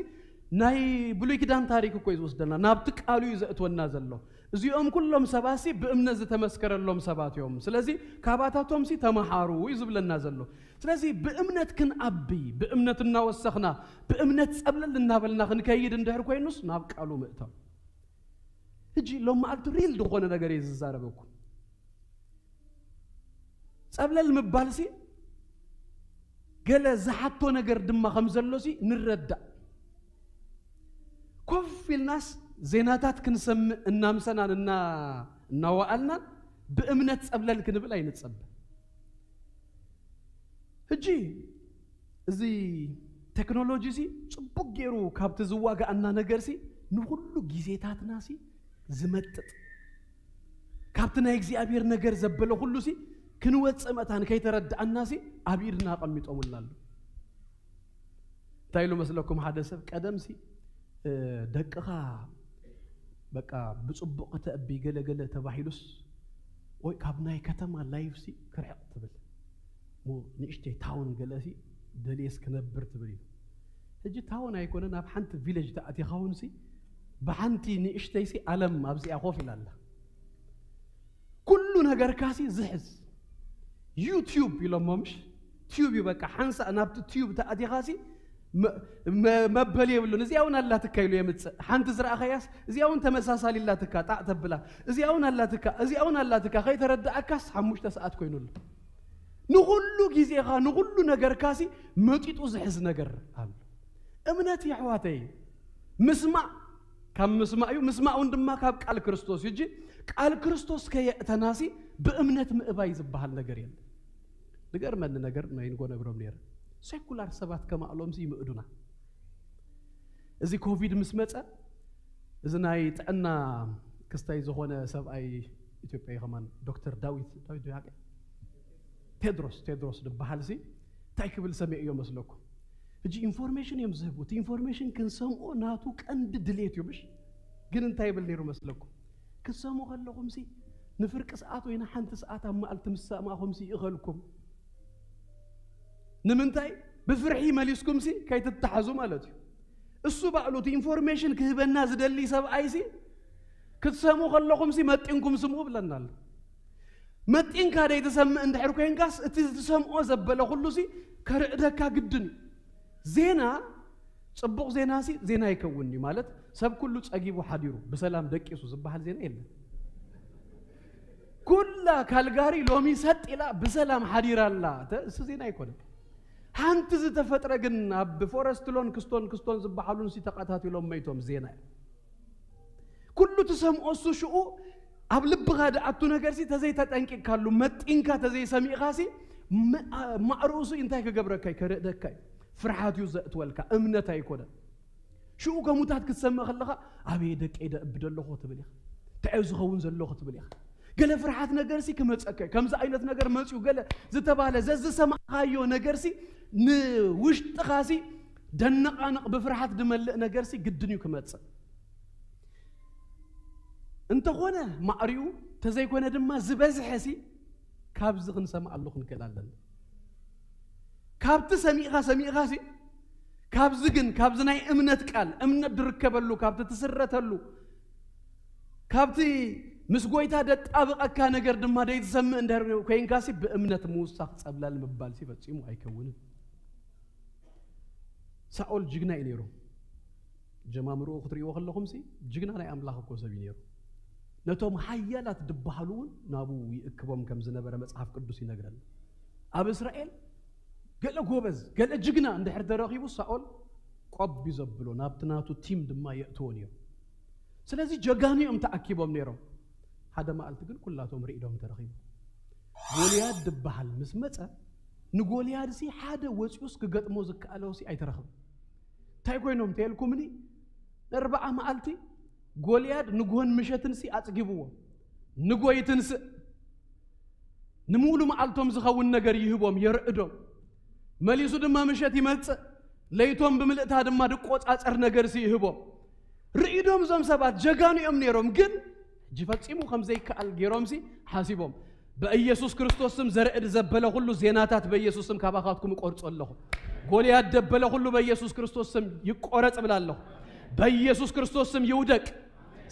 ናይ ብሉይ ኪዳን ታሪክ እኮ እዩ ዝወስደና፣ ናብቲ ቃሉ እዩ ዘእትወና ዘሎ። እዚኦም ኩሎም ሰባት ሲ ብእምነት ዝተመስከረሎም ሰባት እዮም። ስለዚ ካባታቶም ሲ ተመሃሩ እዩ ዝብለና ዘሎ። ስለዚ ብእምነት ክንዓቢ፣ ብእምነት እናወሰኽና፣ ብእምነት ጸብለል እናበልና ክንከይድ እንድሕር ኮይኑስ ናብ ቃሉ ምእታው። ሕጂ ሎም መዓልቲ ሪል ዝኾነ ነገር እየ ዝዛረበኩም። ጸብለል ምባልሲ ገለ ዝሓቶ ነገር ድማ ከም ዘሎሲ ንረዳእ። ኮፍ ኢልናስ ዜናታት ክንሰምዕ እናምሰናን እና-፣ እናወኣልናን ብእምነት ጸብለል ክንብል ኣይንጸበ። ሕጂ እዚ ቴክኖሎጂ ሲ ጽቡቅ ገይሩ ካብቲ ዝዋጋኣና ነገር ሲ ንኹሉ ግዜታትና ሲ ዝመጥጥ፣ ካብቲ ናይ እግዚኣብሔር ነገር ዘበለ ኩሉ ሲ ክንወጽእ መታን ከይተረዳኣና ሲ ኣብ ኢድና ኣቐሚጦምልና ኣሎ። እንታይ ኢሉ መስለኩም? ሓደ ሰብ ቀደም ሲ፣ እ፣ ደቅኻ በቃ ብጽቡቕ ክተእቢ ገለ ገለ ተባሂሉስ፣ ወይ ካብ ናይ ከተማ ላይፍ ሲ ክርሕቕ ትብል። ሞ ንእሽተይ ታውን ገለ ሲ ደልየስ ክነብር ትብል እዩ። ሕጂ ታውን ኣይኮነን፣ ኣብ ሓንቲ ቪሌጅ ተኣቲኻ እውን ሲ ብሓንቲ ንእሽተይ ሲ ዓለም ኣብዚኣ ኮፍ ኢላ ኣላ። ኩሉ ነገርካ ሲ ዝሕዝ። ዩቲዩብ ኢሎሞ ምሽ? ቲዩብ እዩ በቃ። ሓንሳእ ናብቲ ቲዩብ ተኣቲኻ ሲ መ-፣ መ-፣ መበል የብሉን። እዚኣ እውን ኣላትካ ኢሉ የምጽእ። ሓንቲ ዝረኣኸያስ እዚኣ እውን ተመሳሳሊ ኣላትካ፣ ጣዕ ተብላ። እዚኣ እውን ኣላትካ፣ እዚኣ እውን ኣላትካ። ከይተረዳኣካስ ሓሙሽተ ሰዓት ኮይኑሉ። ንኹሉ ግዜኻ፣ ንኹሉ ነገርካ ሲ መጢጡ ዝሕዝ ነገር ኣሎ። እምነት የሕዋተይ፣ ምስማዕ ካብ ምስማዕ እዩ፣ ምስማዕ እውን ድማ ካብ ቃል ክርስቶስ እዩ። እጂ ቃል ክርስቶስ ከየእተናሲ ብእምነት ምእባይ ዝበሃል ነገር የለን። ዝገርመኒ ነገር ናይ ንጎ ነግሮም ነይረ። ሴኩላር ሰባት ከማእሎምሲ ይምእዱና። እዚ ኮቪድ ምስ መጸ፣ እዚ ናይ ጥዕና ክስታይ ዝኾነ ሰብኣይ ኢትዮጵያዊ ከማን ዶክተር ዳዊት፣ ዳዊት ዶ ሓቂ? ቴድሮስ፣ ቴድሮስ ዝበሃል ሲ እንታይ ክብል ሰሚዕዮ መስለኩም? ሕጂ ኢንፎርሜሽን እዮም ዝህቡ። እቲ ኢንፎርሜሽን ክንሰምዖ ናቱ ቀንዲ ድሌት እዩ ምሽ? ግን እንታይ ይብል ነይሩ መስለኩም? ክትሰምዑ ከለኹም ሲ ንፍርቂ ሰዓት ወይ ንሓንቲ ሰዓት ኣብ መዓልቲ ምስ ሰማዕኹም ሲ ይእኸልኩም። ንምንታይ? ብፍርሒ መሊስኩም ሲ ከይትተሓዙ ማለት እዩ። እሱ ባዕሉ እቲ ኢንፎርሜሽን ክህበና ዝደሊ ሰብኣይ ሲ ክትሰምዑ ከለኹም ሲ መጢንኩም ስምዑ ብለና ኣሎ። መጢንካ ደይ ትሰምዕ እንድሕር ኮይንካስ እቲ ዝትሰምዖ ዘበለ ኩሉ ሲ ከርዕደካ ግድን እዩ። ዜና ጽቡቕ ዜናሲ ዜና ይከውን እዩ። ማለት ሰብ ኩሉ ጸጊቡ ሓዲሩ ብሰላም ደቂሱ ዝበሃል ዜና የለን። ኩላ ካልጋሪ ሎሚ ሰጥ ኢላ ብሰላም ሓዲራ ኣላ። እተ-፣ እሱ ዜና ኣይኮነን። ሓንቲ ዝተፈጥረ ግን ኣብ ፎረስት ሎን ክስቶን ክስቶን ዝበሃሉን ሲ ተቐታቲሎም መይቶም ዜና እዩ። ኩሉ ትሰምዖ እሱ ሽኡ ኣብ ልብኻ ድኣቱ ነገር ሲ ተዘይተጠንቂቕካሉ መጢንካ ተዘይሰሚዕኻ ሲ ማ-፣ ማዕርኡ ሲ እንታይ ክገብረካ እዩ? ከርዕደካ እዩ። ፍርሓት እዩ ዘእትወልካ፣ እምነት ኣይኮነን። ሽኡ ከሙታት ክትሰምዕ ከለኻ ኣበየ ደቀይ ደእብድ ኣለኹ ትብል ኢኻ። እንታይ እዩ ዝኸውን ዘለኹ ትብል ኢኻ። ገለ ፍርሓት ነገር ሲ ክመጸካ እዩ። ከምዚ ዓይነት ነገር መጽዩ ገለ ዝተባለ ዘዝሰማዕካዮ ነገር ሲ ንውሽጥኻ ሲ ደነቓንቕ ብፍርሓት ድመልእ ነገር ሲ ግድን እዩ ክመጽእ። እንተኾነ ማዕሪኡ ተዘይኮነ ድማ ዝበዝሐ ሲ ካብዚ ክንሰምዓሉ ክንክእል ኣለና። ካብቲ ሰሚዕኻ ሰሚዕኻ ሲ ካብዚ ግን ካብዚ ናይ እምነት ቃል እምነት ድርከበሉ ካብቲ ትስረተሉ ካብቲ ምስ ጎይታ ደጣብቐካ ነገር ድማ ደይትሰምዕ እንድሕር ኮይንካ ሲ ብእምነት ምውሳኽ ጸብለል ምባል ሲ ፈጺሙ ኣይከውንን። ሳኦል ጅግና እዩ ነይሩ። ጀማምርኡ ክትርእይዎ ከለኹም ሲ ጅግና ናይ ኣምላኽ እኮ ሰብ እዩ ነይሩ። ነቶም ሓያላት ድበሃሉ እውን ናብኡ ይእክቦም ከም ዝነበረ መጽሓፍ ቅዱስ ይነግረና። ኣብ እስራኤል ገለ ጎበዝ ገለ ጅግና እንድሕር ተረኺቡ ሳኦል ቆብ እዩ ዘብሎ፣ ናብቲ ናቱ ቲም ድማ የእትዎ ነይሩ። ስለዚ ጀጋኑ እዮም ተኣኪቦም ነይሮም። ሓደ መዓልቲ ግን ኩላቶም ርኢዶም ተረኺቡ። ጎልያድ ድበሃል ምስ መጸ ንጎልያድ ሲ ሓደ ወፂኡስ ክገጥሞ ዝከኣለው ሲ ኣይተረኽበ። እንታይ ኮይኖም ተየልኩምኒ? ኣርባዓ መዓልቲ ጎልያድ ንግሆን ምሸትን ሲ ኣጽጊብዎ። ንጎ ይትንስእ፣ ንምሉ መዓልቶም ዝኸውን ነገር ይህቦም፣ የርዕዶም። መሊሱ ድማ ምሸት ይመጽእ፣ ለይቶም ብምልእታ ድማ ድቆጻጸር ነገር ሲ ይህቦም። ርኢዶም እዞም ሰባት ጀጋኑ እዮም ነይሮም፣ ግን ሕጂ ፈጺሙ ከም ዘይከኣል ገይሮም ሲ ሓሲቦም። በኢየሱስ ክርስቶስ ስም ዘርዕድ ዘበለ ኩሉ ዜናታት በኢየሱስ ስም ካባኻትኩም እቆርጾ ኣለኹ። ጎልያድ ደበለ ኩሉ በኢየሱስ ክርስቶስ ስም ይቆረጽ እብላ ኣለኹ። በኢየሱስ ክርስቶስ ስም ይውደቅ።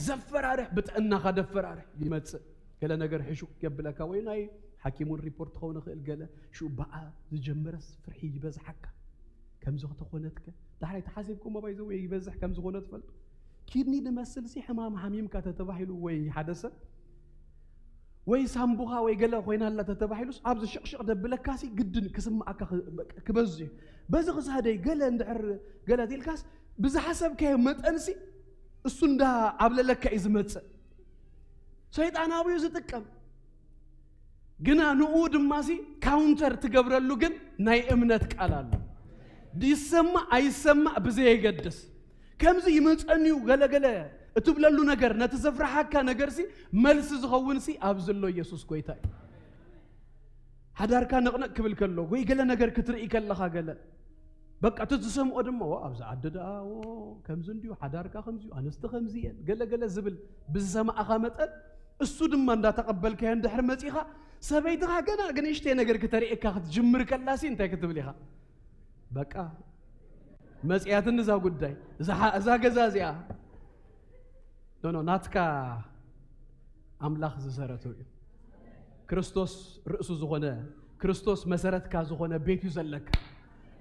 ዘፈራርሕ ብጥዕናኻ ደፈራርሕ ይመጽእ። ገለ ነገር ሕሹ የብለካ ወይ ናይ ሓኪሙን ሪፖርት ክኸውን ይኽእል ገለ ሽኡ በኣ ዝጀመረስ ፍርሒ ይበዝሓካ። ከምዚ ከተኾነትከ ዳሕራይ ተሓሲብኩም ኣባይ ዘው ይበዝሕ ከም ዝኾነ ትፈልጡ። ኪድኒ ንመስል ሲ ሕማም ሓሚምካ ተተባሂሉ ወይ ሓደ ሰብ ወይ ሳምቡኻ ወይ ገለ ኮይና ኣላ ተተባሂሉስ ኣብዚ ሽቕሽቕ ደብለካ ሲ ግድን ክስምዓካ ክ-፣ በቃ ክበዝሕ እዩ። በዚ ክሳደይ ገለ እንድሕር ገለ ትልካስ ብዝሓሰብካዮ መጠን ሲ እሱ እንዳ ዓብለለካ እዩ ዝመጽእ። ሰይጣናዊ እዩ ዝጥቀም። ግና ንኡ ድማ ሲ ካውንተር ትገብረሉ ግን ናይ እምነት ቃል ኣሎ። ይሰማዕ ኣይሰማዕ ብዘየገድስ ከምዚ ይመጸኒ እዩ ገለገለ እትብለሉ ነገር ነቲ ዘፍርሓካ ነገር ሲ መልሲ ዝኸውን ሲ ኣብዚ ኣሎ ኢየሱስ ጎይታ እዩ። ሓዳርካ ነቕነቕ ክብል ከሎ ወይ ገለ ነገር ክትርኢ ከለኻ ገለ በቃ እቲ ዝሰምዖ ድማ ኦ ኣብዚ ዓዲ ደኣ ኦ ከምዚ እንድዩ ሓዳርካ ከምዚ እዩ ኣንስቲ ከምዚ እየን ገለ ገለ ዝብል ብዝሰማዕኻ መጠን እሱ ድማ እንዳተቐበልካዮ እንድሕር መጺኻ ሰበይትኻ ገና ግንእሽተይ ነገር ክተርእየካ ክትጅምር ከላሲ እንታይ ክትብል ኢኻ? በቃ መጽያትኒ እዛ ጉዳይ እዛ ሓ-፣ እዛ ገዛ እዚኣ ኖ ኖ ናትካ ኣምላኽ ዝሰረቱ እዩ። ክርስቶስ ርእሱ ዝኾነ ክርስቶስ መሰረትካ ዝኾነ ቤት እዩ ዘለካ።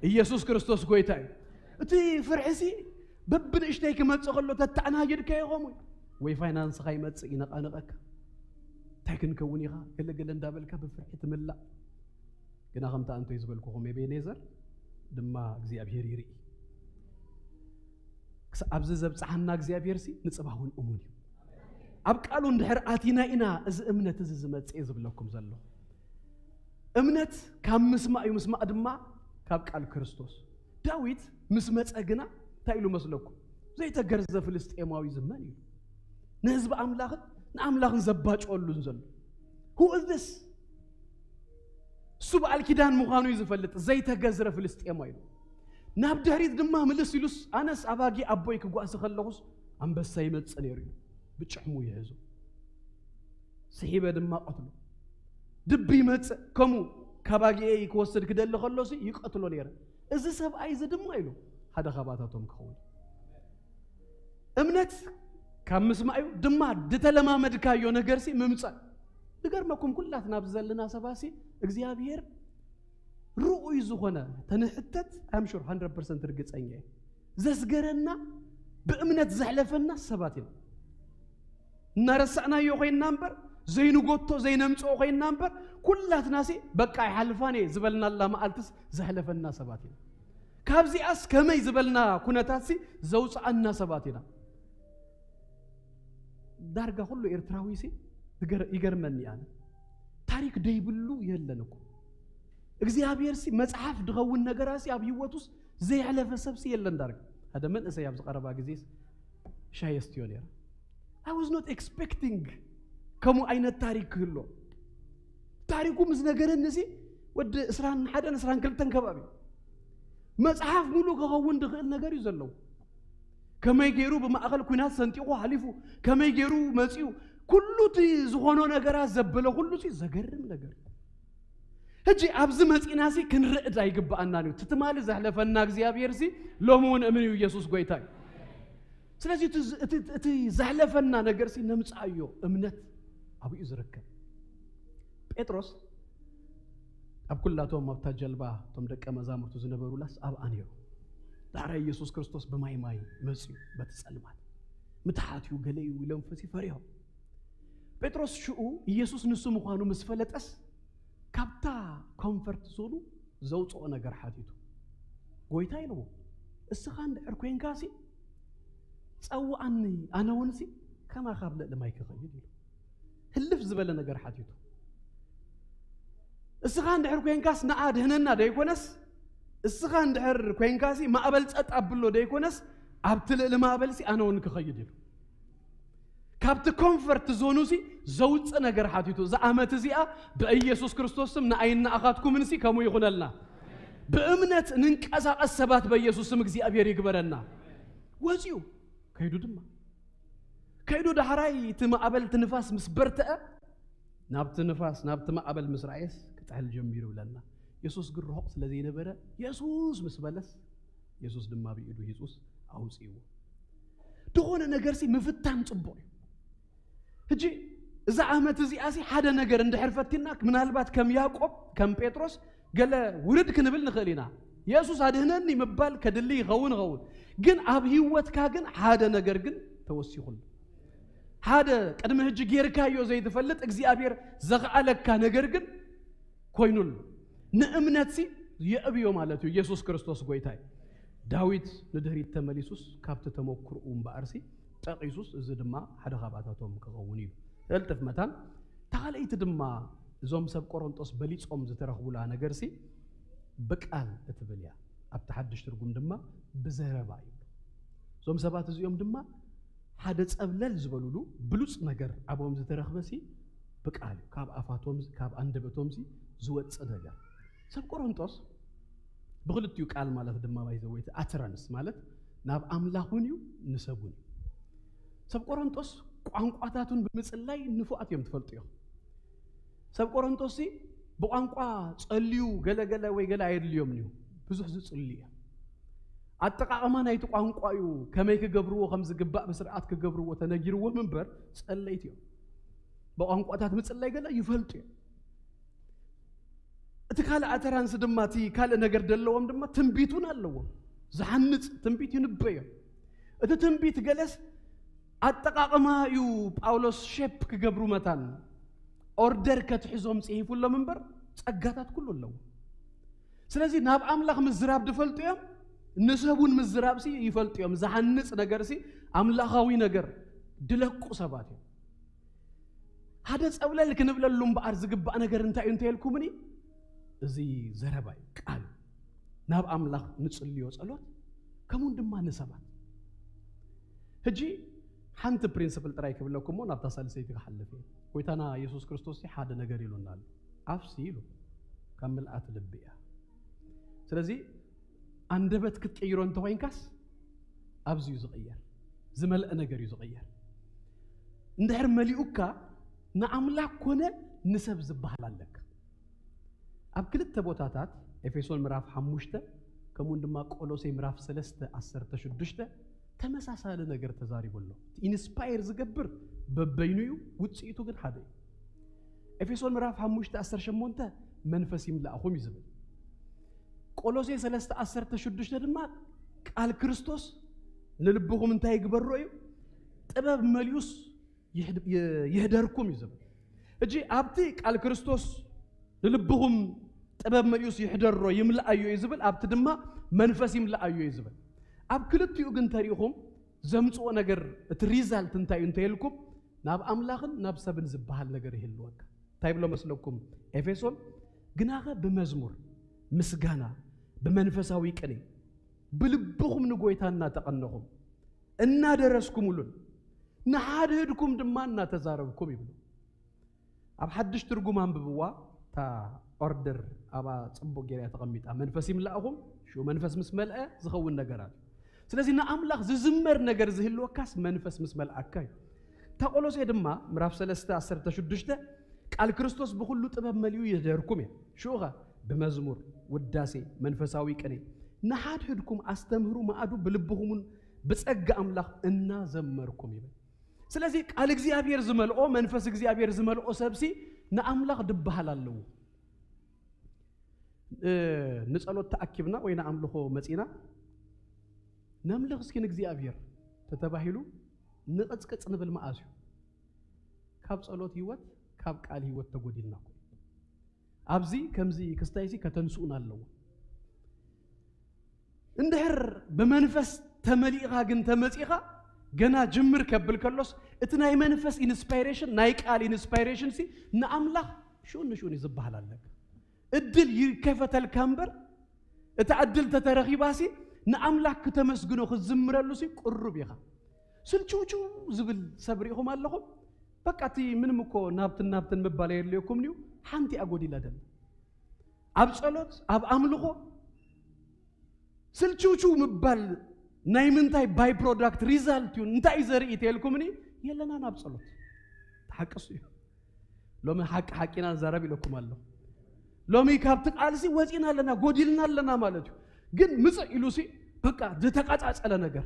ኢየሱስ ክርስቶስ ጎይታ እዩ። እቲ ፍርሒሲ በብንእሽተይ ክመጽእ ከሎ ተተኣናግድካዮ ከምኡ ወይ ፋይናንስኻ ይመጽእ ይነቓንቐካ። እንታይ ክንከውን ኢኻ ገለገለ እንዳበልካ ብፍርሒ ትምላእ። ግና ከምታ ኣንቶይ ዝበልኩኹም ኤቤኔዘር ድማ እግዚኣብሔር ይርኢ። ክሳብ ኣብዚ ዘብጽሓና እግዚኣብሔር ሲ ንጽባውን እሙን እዩ። ኣብ ቃሉ እንድሕር ኣቲና ኢና እዚ እምነት እዚ ዝመጽእ ዝብለኩም ዘለኹ። እምነት ካብ ምስማዕ እዩ፣ ምስማዕ ድማ ካብ ቃል ክርስቶስ። ዳዊት ምስ መጸ ግና እንታይ ኢሉ መስለኩም? ዘይተገርዘ ፍልስጤማዊ እዚ መን እዩ? ንህዝቢ ኣምላኽን ንኣምላኽን ዘባጭወሉን ዘሎ። Who is this? እሱ በዓል ኪዳን ምዃኑ እዩ ዝፈልጥ፣ ዘይተገዝረ ፍልስጤማዊ እዩ። ናብ ድሕሪት ድማ ምልስ ኢሉስ ኣነስ ኣባጊ ኣቦይ ክጓሲ ከለኹስ ኣንበሳ ይመጽእ ነይሩ እዩ፣ ብጭሕሙ ይሕዙ። ስሒበ ድማ ቀትሎ። ድቢ ይመጽእ፣ ከምኡ ካባጊኤ ክወስድ ክደሊ ከሎሲ ይቀትሎ ነይረ። እዚ ሰብኣይ እዚ ድማ ኢሉ ሓደ ካባታቶም ክኸውን። እምነት ካብ ምስማዕ እዩ፣ ድማ ድተለማመድካዮ ነገርሲ ምምጻእ። ዝገርመኩም ኩላትና ኣብዚ ዘለና ሰባሲ እግዚኣብሔር ርኡይ ዝኾነ ተንሕተት፣ I'm sure hundred percent ርግጸኛ እየ። ዘስገረና ብእምነት ዘሕለፈና ሰባት ኢና። እናረሳእናዮ ኮይንና እምበር፣ ዘይንጎቶ ዘይነምፅኦ ኮይንና እምበር፣ ኩላትናሲ በቃ ይሓልፋን እየ ዝበልናላ መዓልትስ ዘሕለፈና ሰባት ኢና። ካብዚኣስ ከመይ ዝበልና ኩነታትሲ ዘውፅኣና ሰባት ኢና። ዳርጋ ኩሉ ኤርትራዊ ሲ ይገር- ይገርመኒ ኣነ። ታሪክ ደይብሉ የለን እኮ እግዚኣብሔር ሲ መጽሓፍ ድኸውን ነገራ ሲ ኣብ ህይወቱስ ዘየሕለፈ ሰብ ሲ የለን። ዳርጋ ሓደ መንእሰይ ኣብዚ ቀረባ ግዜ ሻይ የስትዮ ነይረ። I was not expecting ከምኡ ዓይነት ታሪክ ክህሎ። ታሪኩ ምስ ነገረኒ ሲ ወዲ ዕስራን ሓደን ዕስራን ክልተን ከባቢ መጽሓፍ ሙሉ ክኸውን ድኽእል ነገር እዩ ዘለዎ። ከመይ ገይሩ ብማእኸል ኩናት ሰንጢቑ ሓሊፉ፣ ከመይ ገይሩ መጺኡ፣ ኩሉ እቲ ዝኾኖ ነገራት ዘበለ ኩሉ ሲ ዘገርም ነገር እዩ። ሕጂ ኣብዚ መጺእና ሲ ክንርዕድ ኣይግብኣናን እዩ። እቲ ትማሊ ዘሕለፈና እግዚኣብሔር ሲ ሎሚ እውን እምን እዩ። ኢየሱስ ጎይታ እዩ። ስለዚ እቲ ዝ- እቲ- እቲ ዘሕለፈና ነገር ሲ ነምጽኣዮ እምነት ኣብኡ እዩ ዝርከብ። ጴጥሮስ ኣብ ኩላቶም ኣብታ ጀልባ እቶም ደቀ መዛሙርቱ ዝነበሩላስ ኣብኣ ነይሩ። ዳሕራይ ኢየሱስ ክርስቶስ ብማይ ማይ መጽዩ በቲ ጸልማት ምትሓት እዩ ገለ እዩ ኢሎም ፈሲ ፈሪሆም። ጴጥሮስ ሽኡ ኢየሱስ ንሱ ምዃኑ ምስ ፈለጠስ ካብታ ኮንፈርት ዞኑ ዘውፅኦ ነገር ሓቲቱ። ጎይታ ኢልዎ፣ እስኻ እንድሕር ኮንካ ሲ ጸውኣኒ፣ ኣነ እውን ሲ ከማኻ ኣብ ልዕሊ ማይ ክኸይድ ኢሉ። ህልፍ ዝበለ ነገር ሓቲቱ። እስኻ እንድሕር ኮንካስ ንዓ ድህነና ደይኮነስ፣ እስኻ እንድሕር ኮንካ ሲ ማእበል ጸጥ ኣብሎ ደይኮነስ፣ ኣብቲ ልዕሊ ማእበል ሲ ኣነ እውን ክኸይድ ኢሉ። ካብቲ ኮንፈርት ዞኑ ሲ ዘውፅእ ነገር ሓቲቱ። እዛ ዓመት እዚኣ ብኢየሱስ ክርስቶስ ስም ንኣይን ንኣኻትኩምን ሲ ከምኡ ይኹነልና። ብእምነት ንንቀሳቐስ ሰባት በኢየሱስ ስም እግዚኣብሔር ይግበረና። ወፂኡ ከይዱ ድማ ከይዱ ዳሕራይ እቲ ማዕበል እቲ ንፋስ ምስ በርትዐ ናብቲ ንፋስ ናብቲ ማዕበል ምስ ረኣየስ ክጥሕል ጀሚሩ ይብለና። የሱስ ግን ርሑቕ ስለ ዘይነበረ የሱስ ምስ በለስ የሱስ ድማ ብኢዱ ሂጹስ ኣውፅእዎ። ዝኾነ ነገር ሲ ምፍታን ጽቡቕ እዩ። ሕጂ እዛ ዓመት እዚኣ ሲ ሓደ ነገር እንድሕር ፈቲና ምናልባት ከም ያዕቆብ ከም ጴጥሮስ ገለ ውርድ ክንብል ንኽእል ኢና። የሱስ ኣድህነኒ ምባል ከድሊ ይኸውን ይኸውን፣ ግን ኣብ ህይወትካ ግን ሓደ ነገር ግን ተወሲኹሉ። ሓደ ቅድሚ ሕጂ ጌርካዮ ዘይትፈልጥ እግዚኣብሔር ዘኽኣለካ ነገር ግን ኮይኑሉ። ንእምነት ሲ የእብዮ ማለት እዩ። ኢየሱስ ክርስቶስ ጎይታ እዩ። ዳዊት ንድሕሪት ተመሊሱስ ካብቲ ተመክሮኡ እምበኣር ሲ ጠቒሱስ እዚ ድማ ሓደ ካብኣታቶም ክኸውን እዩ። ተልጥፍ መታን ተኻልኣይቲ ድማ እዞም ሰብ ቆሮንጦስ በሊጾም ዝተረኽቡላ ነገር ሲ ብቃል እትብል እያ። ኣብቲ ሓድሽ ትርጉም ድማ ብዘረባ እዩ። እዞም ሰባት እዚኦም ድማ ሓደ ጸብለል ዝበሉሉ ብሉጽ ነገር ኣብኦም ዝተረኽበ ሲ ብቃል እዩ። ካብ ኣፋቶም ካብ ኣንደበቶም ሲ ዝወጽእ ነገር ሰብ ቆሮንጦስ ብክልቲኡ ቃል ማለት ድማ ባይዘወይቲ ኣትረንስ ማለት ናብ ኣምላኹን እዩ ንሰቡን እዩ። ሰብ ቆሮንጦስ ቋንቋታቱን ብምጽላይ ንፉዓት እዮም ትፈልጡ እዮም። ሰብ ቆሮንጦስ ሲ ብቋንቋ ጸልዩ ገለገለ ወይ ገለ ኣየድልዮም እዩ። ብዙሕ ዝጽሉ እዮም። ኣጠቃቕማ ናይቲ ቋንቋ እዩ። ከመይ ክገብርዎ ከም ዝግባእ ብስርዓት ክገብርዎ ተነጊርዎም እምበር ጸለይቲ እዮም። ብቋንቋታት ምጽላይ ገለ ይፈልጡ እዮም። እቲ ካልእ ኣተራንስ ድማ እቲ ካልእ ነገር ደለዎም ድማ ትንቢት እውን ኣለዎም። ዝሓንጽ ትንቢት ይንበዮም። እቲ ትንቢት ገለስ ኣጠቃቕማ እዩ። ጳውሎስ ሼፕ ክገብሩ መታን ኦርደር ከትሕዞም ጽሒፉሎም እምበር ጸጋታት ኩሉ ኣለዎ። ስለዚ ናብ ኣምላኽ ምዝራብ ድፈልጡ እዮም። ንሰቡን ምዝራብ ሲ ይፈልጡ እዮም። ዝሓንጽ ነገር ሲ ኣምላኻዊ ነገር ድለቁ ሰባት እዮም። ሓደ ጸብለል ክንብለሉ እምበኣር ዝግባእ ነገር እንታይ እዩ እንተልኩምኒ እዚ ዘረባ እዩ። ቃል ናብ ኣምላኽ ንጽልዮ ጸሎት ከምኡን ድማ ንሰባት። ሕጂ ሓንቲ ፕሪንስፕል ጥራይ ክብለኩሞ ናብታ ሳልሰይቲ ክሓልፍ እየ። ጎይታና የሱስ ክርስቶስ ሓደ ነገር ኢሉና ኣሎ። ኣፍሲ ኢሉ ካብ ምልኣት ልቢ እያ። ስለዚ ኣንደበት ክትቅይሮ እንተኮይንካስ ኣብዚ እዩ ዝቕየር። ዝመልአ ነገር እዩ ዝቕየር። እንድሕር መሊኡካ ንኣምላኽ ኮነ ንሰብ ዝበሃል ኣለካ። ኣብ ክልተ ቦታታት ኤፌሶን ምዕራፍ ሓሙሽተ ከምኡን ድማ ቆሎሴ ምዕራፍ ሰለስተ ዓሰርተ ሽዱሽተ ተመሳሳሊ ነገር ተዛሪቡ ኣሎ። ኢንስፓየር ዝገብር በበይኑ እዩ፣ ውፅኢቱ ግን ሓደ እዩ። ኤፌሶን ምዕራፍ ሓሙሽተ ዓሰርተ ሸሞንተ መንፈስ ይምላእኹም እዩ ዝብል። ቆሎሴ ሰለስተ ዓሰርተ ሽዱሽተ ድማ ቃል ክርስቶስ ንልብኹም እንታይ ይግበሮ እዩ? ጥበብ መሊኡስ ይሕድ- ይ- ይህደርኩም እዩ ዝብል። እጂ ኣብቲ ቃል ክርስቶስ ንልብኹም ጥበብ መሊኡስ ይሕደሮ፣ ይምልኣዮ እዩ ዝብል። ኣብቲ ድማ መንፈስ ይምልኣዮ እዩ ዝብል። ኣብ ክልቲኡ ግን ተሪኢኹም ዘምፅኦ ነገር፣ እቲ ሪዛልት እንታይ እዩ እንተይልኩም፣ ናብ ኣምላኽን ናብ ሰብን ዝበሃል ነገር ይህልወካ። እንታይ ብሎ መስለኩም? ኤፌሶን፣ ግናኸ ብመዝሙር ምስጋና፣ ብመንፈሳዊ ቅኔ ብልብኹም ንጎይታ እናተቐነኹም እናደረስኩምሉን ንሓድህድኩም ድማ እናተዛረብኩም ይብሉ። ኣብ ሓድሽ ትርጉም ኣንብብዋ፣ እታ ኦርደር ኣብኣ ጽቡቕ ጌርያ ተቐሚጣ። መንፈስ ይምላእኹም፣ ሽኡ መንፈስ ምስ መልአ ዝኸውን ነገራት እዩ። ስለዚ ንኣምላኽ ዝዝመር ነገር ዝህልወካስ መንፈስ ምስ መልኣካ እዩ። እታ ቆሎሴ ድማ ምዕራፍ ሰለስተ ዓሰርተ ሽዱሽተ፣ ቃል ክርስቶስ ብኹሉ ጥበብ መሊኡ ይደርኩም እየ። ሽኡኸ ብመዝሙር፣ ውዳሴ፣ መንፈሳዊ ቅኔ ንሓድሕድኩም ኣስተምህሩ፣ ማዕዱ ብልብኹምን ብጸጋ ኣምላኽ እናዘመርኩም ይብል። ስለዚ ቃል እግዚኣብሔር ዝመልኦ፣ መንፈስ እግዚኣብሔር ዝመልኦ ሰብሲ ንኣምላኽ ድበሃል ኣለዎ። እ፣ ንጸሎት ተኣኪብና ወይ ንኣምልኾ መጺና፣ "ነምልኽ እስኪ ንእግዚኣብሔር" ተተባሂሉ ንቕጽቅጽ ንብል መኣስ እዩ? ካብ ጸሎት ህይወት፣ ካብ ቃል ህይወት ተጎዲልና እኮ። ኣብዚ ከምዚ ክስታይሲ ከተንስኡና ኣለዎ። እንድሕር ብመንፈስ ተመሊእኻ ግን ተመጺኻ፣ ገና ጅምር ከብል ከሎስ፣ እቲ ናይ መንፈስ ኢንስፓይሬሽን፣ ናይ ቃል ኢንስፓይሬሽን ሲ ንኣምላኽ ሽኡን ንሽኡን እዩ ዝበሃል ኣለካ። እድል ይከፈተልካ እምበር፣ እታ እድል ተተረኺባሲ ንኣምላኽ ክተመስግኖ ክትዝምረሉሲ ቅሩብ ኢኻ። ስልችውችው ዝብል ሰብ ርኢኹም ኣለኹም? በቃ እቲ ምንም እኮ ናብትን ናብትን ምባል የድልየኩም እዩ። ሓንቲ እያ ጎዲላ ደላ። ኣብ ጸሎት፣ ኣብ ኣምልኾ ስልችውችው ምባል ናይ ምንታይ ባይ ፕሮዳክት፣ ሪዛልት እዩ? እንታይ እዩ ዘርኢ ተልኩምኒ? የለናን ኣብ ጸሎት። ተሓቅሱ እዩ። ሎሚ ሓቂ ሓቂና ንዛረብ ኢለኩም ኣለኹ። ሎሚ ካብቲ ቃልሲ ወጺና ኣለና፣ ጎዲልና ኣለና ማለት እዩ። ግን ምጽእ ኢሉሲ በቃ ዝተቃጻጸለ ነገር፣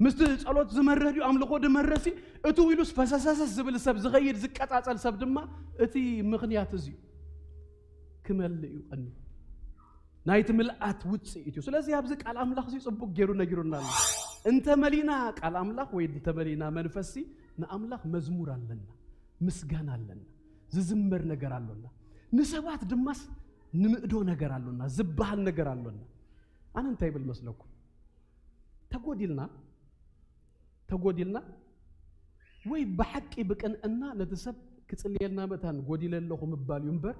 ምስቲ ጸሎት ዝመረ ድዩ ኣምልኾ ድመረሲ፣ እቱ ኢሉስ ፈሰሰሰስ ዝብል ሰብ፣ ዝኸይድ ዝቀጻጸል ሰብ ድማ እቲ ምኽንያት እዚ እዩ። ክመልእ እዩ ቀንዩ። ናይቲ ምልኣት ውጽኢት እዩ። ስለዚ ኣብዚ ቃል ኣምላኽ እዚ ጽቡቅ ገይሩ ነጊሩና ኣሎ። እንተ መሊና ቃል ኣምላኽ ወይ እንተ መሊና መንፈስሲ፣ ንኣምላኽ መዝሙር ኣለና፣ ምስጋና ኣለና፣ ዝዝመር ነገር ኣሎና። ንሰባት ድማስ ንምእዶ ነገር ኣሎና፣ ዝበሃል ነገር ኣሎና። ኣነ እንታይ ይብል መስለኩም? ተጎዲልና፣ ተጎዲልና ወይ ብሓቂ ብቅንዕና ነቲ ሰብ ክጽልየልና መታን ጎዲለ ኣለኹ ምባል እዩ እምበር፣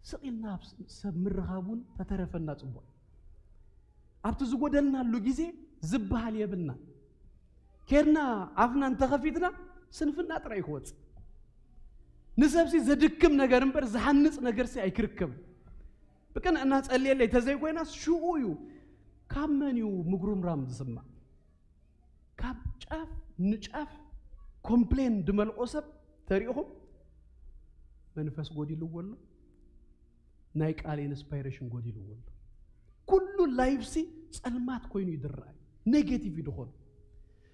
ስቕ ኢልና ኣብ ሰብ ምርኻብ እውን ተተረፈና ጽቡቕ። ኣብቲ ዝጎደልናሉ ግዜ ዝበሃል የብልና። ኬድና ኣፍና እንተኸፊትና ስንፍና ጥራይ ክወጽእ። ንሰብሲ ዘድክም ነገር እምበር ዝሃንጽ ነገርሲ ኣይክርከብን። ብቅንዕና ጸልየለይ ተዘይኮይናስ ሽኡ እዩ። ካብ መን እዩ ምጉርምራም ዝስማዕ? ካብ ጫፍ ንጫፍ ኮምፕሌን ድመልኦ ሰብ ተሪእኹም? መንፈስ ጎዲልዎ ኣሎ፣ ናይ ቃል ኢንስፓይሬሽን ጎዲልዎ ኣሎ። ኩሉ ላይፍሲ ጸልማት ኮይኑ ይድረኣይ፣ ኔጌቲቭ እዩ ድኾኑ።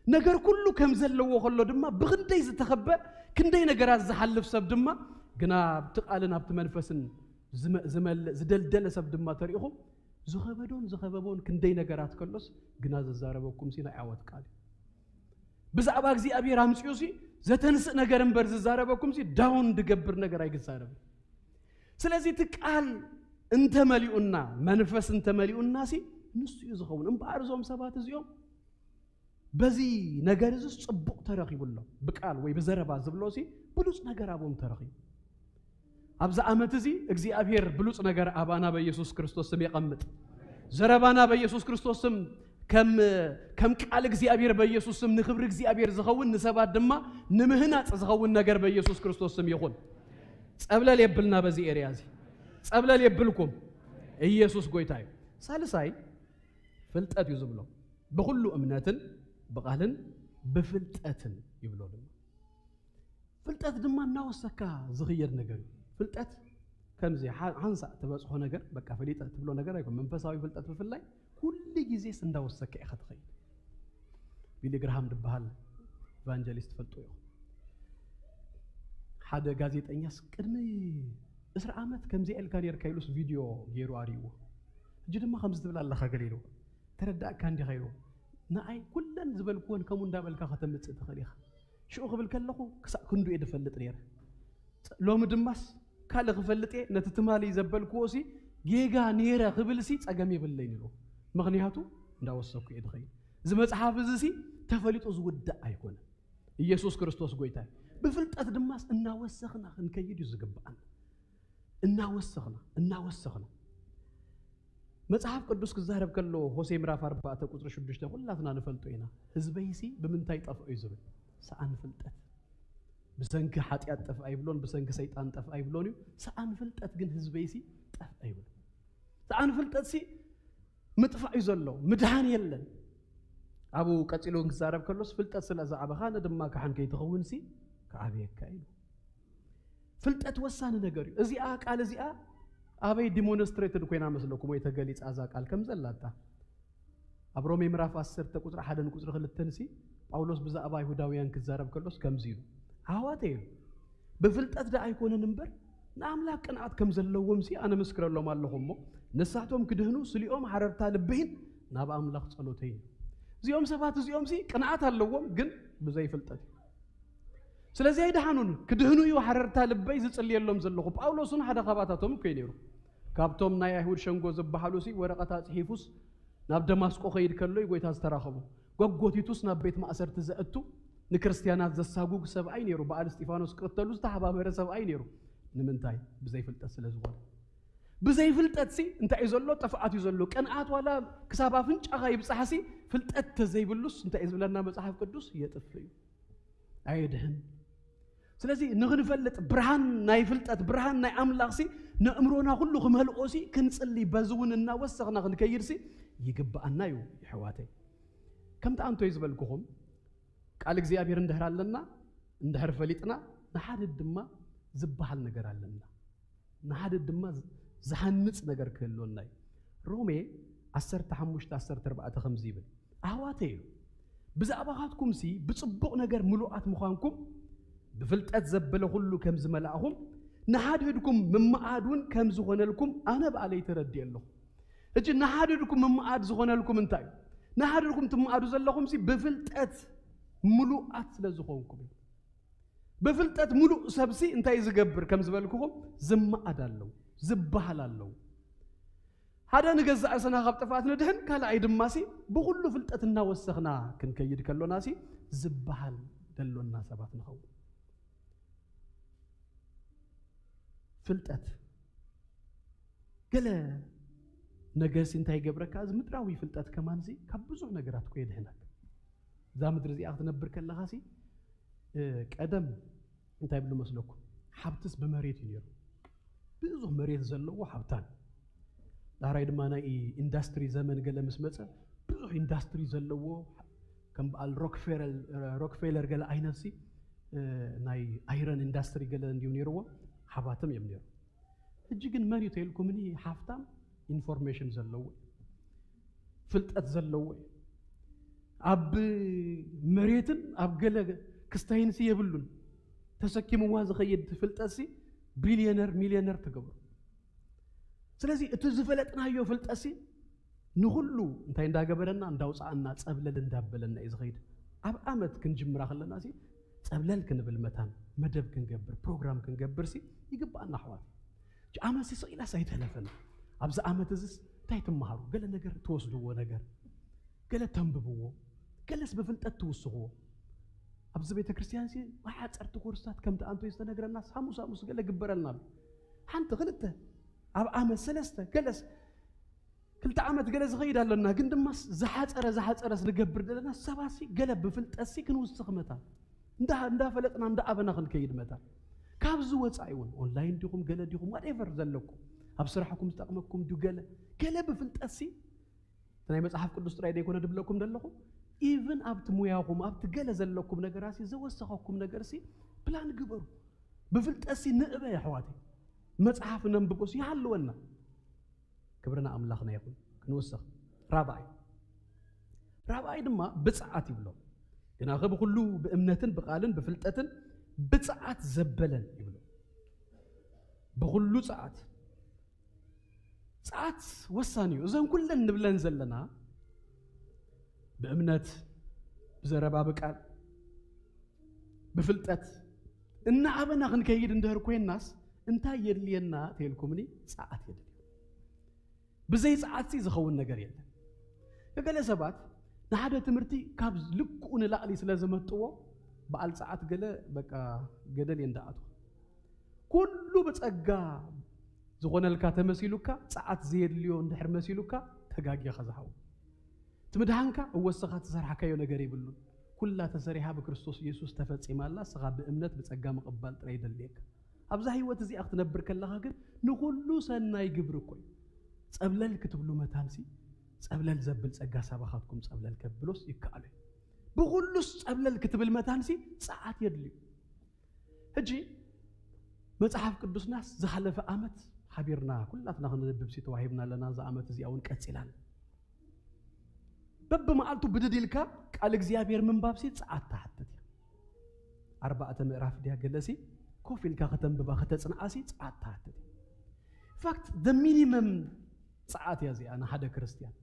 ነገር ኩሉ ከም ዘለዎ ከሎ ድማ ብክንደይ ዝተኸበ፣ ክንደይ ነገራት ዝሓልፍ ሰብ ድማ ግና ኣብቲ ቃልን ኣብቲ መንፈስን ዝመ- ዝመልእ ዝደልደለ ሰብ ድማ ተሪእኹም? ዝኸበዶን ዝኸበቦን ክንደይ ነገራት ከሎስ ግና ዝዛረበኩም ሲ ናይ ዓወት ቃል እዩ። ብዛዕባ እግዚኣብሔር ኣምፅኡ ሲ ዘተንስእ ነገር እምበር ዝዛረበኩም ሲ ዳውን ድገብር ነገር ኣይግዛረብን። ስለዚ እቲ ቃል እንተመሊኡና፣ መንፈስ እንተመሊኡና ሲ ንሱ እዩ ዝኸውን። እምበኣር እዞም ሰባት እዚኦም በዚ ነገር እዚ ጽቡቕ ተረኺቡ ኣሎ። ብቃል ወይ ብዘረባ ዝብሎ ሲ ብሉጽ ነገር ኣብኦም ተረኺቡ። ኣብዚ ዓመት እዚ እግዚኣብሔር ብሉጽ ነገር ኣባና በኢየሱስ ክርስቶስ ስም የቐምጥ። ዘረባና በኢየሱስ ክርስቶስ ስም ከም ከም ቃል እግዚኣብሔር በኢየሱስ ስም ንክብሪ እግዚኣብሔር ዝኸውን፣ ንሰባት ድማ ንምህናጽ ዝኸውን ነገር በኢየሱስ ክርስቶስ ስም ይኹን። ጸብለል የብልና በዚ ኤርያ እዚ። ጸብለል የብልኩም። ኢየሱስ ጎይታ እዩ። ሳልሳይ ፍልጠት እዩ ዝብሎ። ብኹሉ እምነትን ብቓልን ብፍልጠትን ይብሎ ድማ። ፍልጠት ድማ እናወሰካ ዝኽየድ ነገር እዩ። ፍልጠት ከምዚ ሓ- ሓንሳእ ትበጽሖ ነገር፣ በቃ ፈሊጠ ትብሎ ነገር ኣይኮን። መንፈሳዊ ፍልጠት ብፍላይ ኩሉ ግዜስ እንዳወሰካ ኢኻ ትኸይድ። ቢሊ ግርሃም ዝበሃል ኢቫንጀሊስት ትፈልጡ ኢኹም። ሓደ ጋዜጠኛስ ቅድሚ ዕስራ ዓመት ከምዚ ኢልካ ኔርካ ኢሉስ ቪድዮ ገይሩ ኣርእይዎ። ሕጂ ድማ ከምዚ ትብል ኣለኻ ገለ ኢልዎ። ተረዳእካ እንዲኻ ኢልዎ። ንኣይ ኩለን ዝበልክወን ከምኡ እንዳበልካ ከተምጽእ ትኽእል ኢኻ። ሽዑ ክብል ከለኹ ክሳዕ ክንዱ እየ ዝፈልጥ ነይረ። ጸ- ሎሚ ድማስ ካልእ ክፈልጥ እየ፣ ነቲ ትማሊ ዘበልክዎ ሲ ጌጋ ነይረ ክብል ሲ ጸገም የብለይን ኢልዎ። ምኽንያቱ እንዳወሰኩ እየ ዝኸይድ። እዚ መጽሓፍ እዚ ሲ ተፈሊጡ ዝውዳእ ኣይኮነን። ኢየሱስ ክርስቶስ ጎይታ እዩ። ብፍልጠት ድማስ እናወሰኽና ክንከይድ እዩ ዝግብኣና። እናወሰኽና እናወሰኽና መጽሓፍ ቅዱስ ክዛረብ ከሎ ሆሴ ምዕራፍ ኣርባዕተ ቁጽሪ ሽዱሽተ ኩላትና ንፈልጦ ኢና። ህዝበይሲ ብምንታይ ጠፍኦ እዩ ዝብል? ሰኣን ፍልጠት። ብሰንኪ ሓጢኣት ጠፍኣ ይብሎን ብሰንኪ ሰይጣን ጠፍኣ ይብሎን እዩ። ሰኣን ፍልጠት ግን ህዝበይሲ ጠፍኣ ይብሎ። ሰኣን ፍልጠትሲ ምጥፋእ እዩ ዘሎ፣ ምድሃን የለን። ኣብኡ ቀጺሉ እውን ክዛረብ ከሎስ ፍልጠት ስለ ዝዓበኻ ንድማ ካሕን ከይትኸውን ሲ ክዓብየካ ኢሉ። ፍልጠት ወሳኒ ነገር እዩ። እዚኣ ቃል እዚኣ ኣበይ ዲሞንስትሬትድ ኮይና መስለኩም ወይ ተገሊጻ እዛ ቃል ከም ዘላታ? ኣብ ሮሜ ምዕራፍ ዓሰርተ ቁጽሪ ሓደ ንቁጽሪ ክልተን ሲ ጳውሎስ ብዛዕባ ኣይሁዳውያን ክዛረብ ከሎስ ከምዚ ኢሉ፣ ኣሕዋተይ ኢሉ፣ ብፍልጠት ደኣ ኣይኮነን እምበር ንኣምላኽ ቅንዓት ከም ዘለዎም ሲ ኣነ ምስክረሎም ኣለኹ እሞ፣ ንሳቶም ክድህኑ ስሊኦም ሓረርታ ልበይን ናብ ኣምላኽ ጸሎተይን እዩ። እዚኦም ሰባት እዚኦም ሲ ቅንዓት ኣለዎም፣ ግን ብዘይ ፍልጠት እዩ። ስለዚ ኣይደሓኑን። ክድህኑ እዩ ሓረርታ ልበይ ዝጽልየሎም ዘለኹ። ጳውሎስ እውን ሓደ ካባታቶም እኮ እዩ ነይሩ። ካብቶም ናይ ኣይሁድ ሸንጎ ዝበሃሉ ሲ ወረቐት ኣጽሒፉስ ናብ ደማስቆ ከይድ ከሎ እዩ ጎይታ ዝተራኸቦ። ጎጎቲቱስ ናብ ቤት ማእሰርቲ ዘእቱ ንክርስትያናት ዘሳጉግ ሰብኣይ ነይሩ። በዓል እስጢፋኖስ ክቕተሉ ዝተሓባበረ ሰብኣይ ነይሩ። ንምንታይ? ብዘይ ፍልጠት ስለ ዝኾነ። ብዘይ ፍልጠት ሲ እንታይ እዩ ዘሎ? ጥፍኣት እዩ ዘሎ። ቅንኣት ዋላ ክሳብ ኣፍንጫኻ ይብጻሕ ሲ ፍልጠት ተዘይብሉስ እንታይ እዩ ዝብለና መጽሓፍ ቅዱስ? የጥፍእ እዩ። ኣየድህን። ስለዚ ንኽንፈልጥ ብርሃን ናይ ፍልጠት ብርሃን ናይ ኣምላኽ ሲ ነእምሮና ኩሉ ክመልኦ ሲ ክንጽሊ በዚ እውን እናወሰኽና ክንከይድ ሲ ይግብኣና እዩ። ይሕዋተይ ከምቲ ኣንቶይ ዝበልኩኹም ቃል እግዚኣብሔር እንድሕር ኣለና እንድሕር ፈሊጥና ንሓድድ ድማ ዝበሃል ነገር ኣለና። ንሓድድ ድማ ዝሃንጽ ነገር ክህልወና እዩ። ሮሜ ዓሰርተ ሓሙሽተ ዓሰርተ ኣርባዕተ ከምዚ ይብል፣ ኣሕዋተይ እዩ ብዛዕባኻትኩም ሲ ብጽቡቕ ነገር ምሉኣት ምዃንኩም ብፍልጠት ዘበለ ኩሉ ከም ዝመላእኹም ንሓድህድኩም ምመኣድ እውን ከም ዝኾነልኩም ኣነ ባዕለይ ተረዲእ ኣለኹ። እጂ ንሓድህድኩም ምመኣድ ዝኾነልኩም እንታይ እዩ? ንሓድህድኩም ትመኣዱ ዘለኹም ሲ ብፍልጠት ምሉኣት ስለ ዝኾንኩም እዩ። ብፍልጠት ምሉእ ሰብሲ እንታይ ዝገብር ከም ዝበልኩኹም ዝመኣድ ኣለዉ ዝበሃል ኣለዉ። ሓደ ንገዛእ ርእስና ካብ ጥፍኣት ንድሕን ካልኣይ ድማ ሲ ብኹሉ ፍልጠት እናወሰኽና ክንከይድ ከሎና ሲ ዝበሃል ደሎና ሰባት ንኸውን። ፍልጠት ገለ ነገር ሲ እንታይ ይገብረካ? እዚ ምድራዊ ፍልጠት ከማን ሲ ካብ ብዙሕ ነገራት እኮ የድሕነካ። እዛ ምድሪ እዚኣ ክትነብር ከለኻ ሲ ቀደም እንታይ ብሉ መስለኩም? ሓብትስ ብመሬት እዩ ነይሩ። ብዙሕ መሬት ዘለዎ ሓብታን ዳሕራይ ድማ ናይ ኢንዳስትሪ ዘመን ገለ ምስ መፀ ብዙሕ ኢንዳስትሪ ዘለዎ ከም በዓል ሮክፌለር ገለ ዓይነት ሲ ናይ ኣይረን ኢንዳስትሪ ገለ እንዲዩ ነይርዎ ሓባትም እዮም ነይሩ። ሕጂ ግን መን እዩ ተልኩምኒ? ሓፍታም ኢንፎርሜሽን ዘለዎ ፍልጠት ዘለዎ ኣብ መሬትን ኣብ ገለ ክስታይንሲ የብሉን። ተሰኪምዋ ዝኸይድ ፍልጠትሲ ቢልዮነር ሚልዮነር ትገብሩ። ስለዚ እቲ ዝፈለጥናዮ ፍልጠትሲ ንኹሉ እንታይ እንዳገበረና እንዳውፃኣና ፀብለል እንዳበለና እዩ ዝኸይድ። ኣብ ዓመት ክንጅምራ ከለና ሲ ፀብለል ክንብል መታን መደብ ክንገብር ፕሮግራም ክንገብር ሲ ይግባኣና ኣሕዋት። ዓመት ሲ ስቕ ኢላስ ኣይተለፈን። ኣብዚ ዓመት እዚስ እንታይ ትመሃሩ? ገለ ነገር ትወስድዎ ነገር፣ ገለ ተንብብዎ፣ ገለስ ብፍልጠት ትውስኽዎ። ኣብዚ ቤተ ክርስቲያን ሲ ሓፀርቲ ኮርስታት ከምቲ ኣንቶይ ዝተነግረናስ ሓሙስ ሓሙስ ገለ ግበረልና ኣሎ። ሓንቲ ክልተ ኣብ ዓመት ሰለስተ ገለስ ክልተ ዓመት ገለ ዝኸይድ ኣለና፣ ግን ድማ ዝሓፀረ ዝሓፀረስ ንገብር ዘለና ሰባት ሲ ገለ ብፍልጠት ሲ ክንውስኽ መታን እንዳ እንዳፈለጥና እንዳኣበና ክንከይድ መታን ካብዚ ወፃኢ እውን ኦንላይን ዲኹም ገለ ዲኹም ዋትኤቨር ዘለኩም ኣብ ስራሕኩም ዝጠቕመኩም ዱ ገለ ገለ ብፍልጠት ሲ ናይ መጽሓፍ ቅዱስ ጥራይ ዘይኮነ ድብለኩም ዘለኹ ኢቭን ኣብቲ ሙያኹም ኣብቲ ገለ ዘለኩም ነገራት ሲ ዘወሰኸኩም ነገር ሲ ፕላን ግበሩ። ብፍልጠት ሲ ንእበ ኣሕዋተይ መጽሓፍ ነንብቦ ሲ ይሃልወና። ክብሪ ንኣምላኽና ይኹን። ክንውስኽ። ራብዓይ ራብዓይ ድማ ብጽዓት ይብሎ። ግናኸ ብኹሉ ብእምነትን ብቓልን ብፍልጠትን ብጽዓት ዘበለን ይብሎ። ብኹሉ ጽዓት። ጽዓት ወሳኒ እዩ። እዘን ኩለን ንብለን ዘለና ብእምነት፣ ብዘረባ፣ ብቃል፣ ብፍልጠት እናዓበና ክንከይድ እንድህር ኮይንናስ እንታይ የድልየና ተልኩምኒ? ጸዓት የድልዮ። ብዘይ ጸዓትሲ ዝኸውን ነገር የለን። ገለ ሰባት ንሓደ ትምህርቲ ካብ ልክኡ ንላዕሊ ስለ ዘመጥዎ በዓል ጸዓት ገለ በቃ ገደል እየ እንዳኣትዎ። ኩሉ ብጸጋ ዝኾነልካ ተመሲሉካ፣ ጸዓት ዘየድልዮ እንድሕር መሲሉካ ተጋጊኻ ዝሓው። እቲ ምድሓንካ እወ እስኻ ትሰርሓካዮ ነገር የብሉን። ኩላ ተሰሪሓ ብክርስቶስ ኢየሱስ ተፈጺማ ኣላ። እስኻ ብእምነት ብጸጋ ምቕባል ጥራይ ይደልየካ። ኣብዛ ህይወት እዚኣ ክትነብር ከለኻ ግን ንኹሉ ሰናይ ግብሪ እኮ እዩ። ጸብለል ክትብሉ መታንሲ ጸብለል ዘብል ጸጋ ሳባኻትኩም ጸብለል ከብሎስ ይከኣሉ እዩ። ብኹሉስ ጸብለል ክትብል መታንሲ ጸዓት የድልዩ። ሕጂ መጽሓፍ ቅዱስናስ ዝሓለፈ ዓመት ሓቢርና ኩላትና ክንንብብ ሲ ተዋሂብና ኣለና። እዛ ዓመት እዚኣ እውን ቀጺላን በብመዓልቱ ብድድ ኢልካ ቃል እግዚኣብሔር ምንባብ ሲ ጸዓት ትሓትት እያ። ኣርባዕተ ምዕራፍ ድያ ገለሲ ኮፍ ኢልካ ከተንብባ ከተጽንዓ ሲ ጸዓት ትሓትት እያ። ፋክት ደ ሚኒመም ጸዓት እያ እዚኣ ንሓደ ክርስትያን።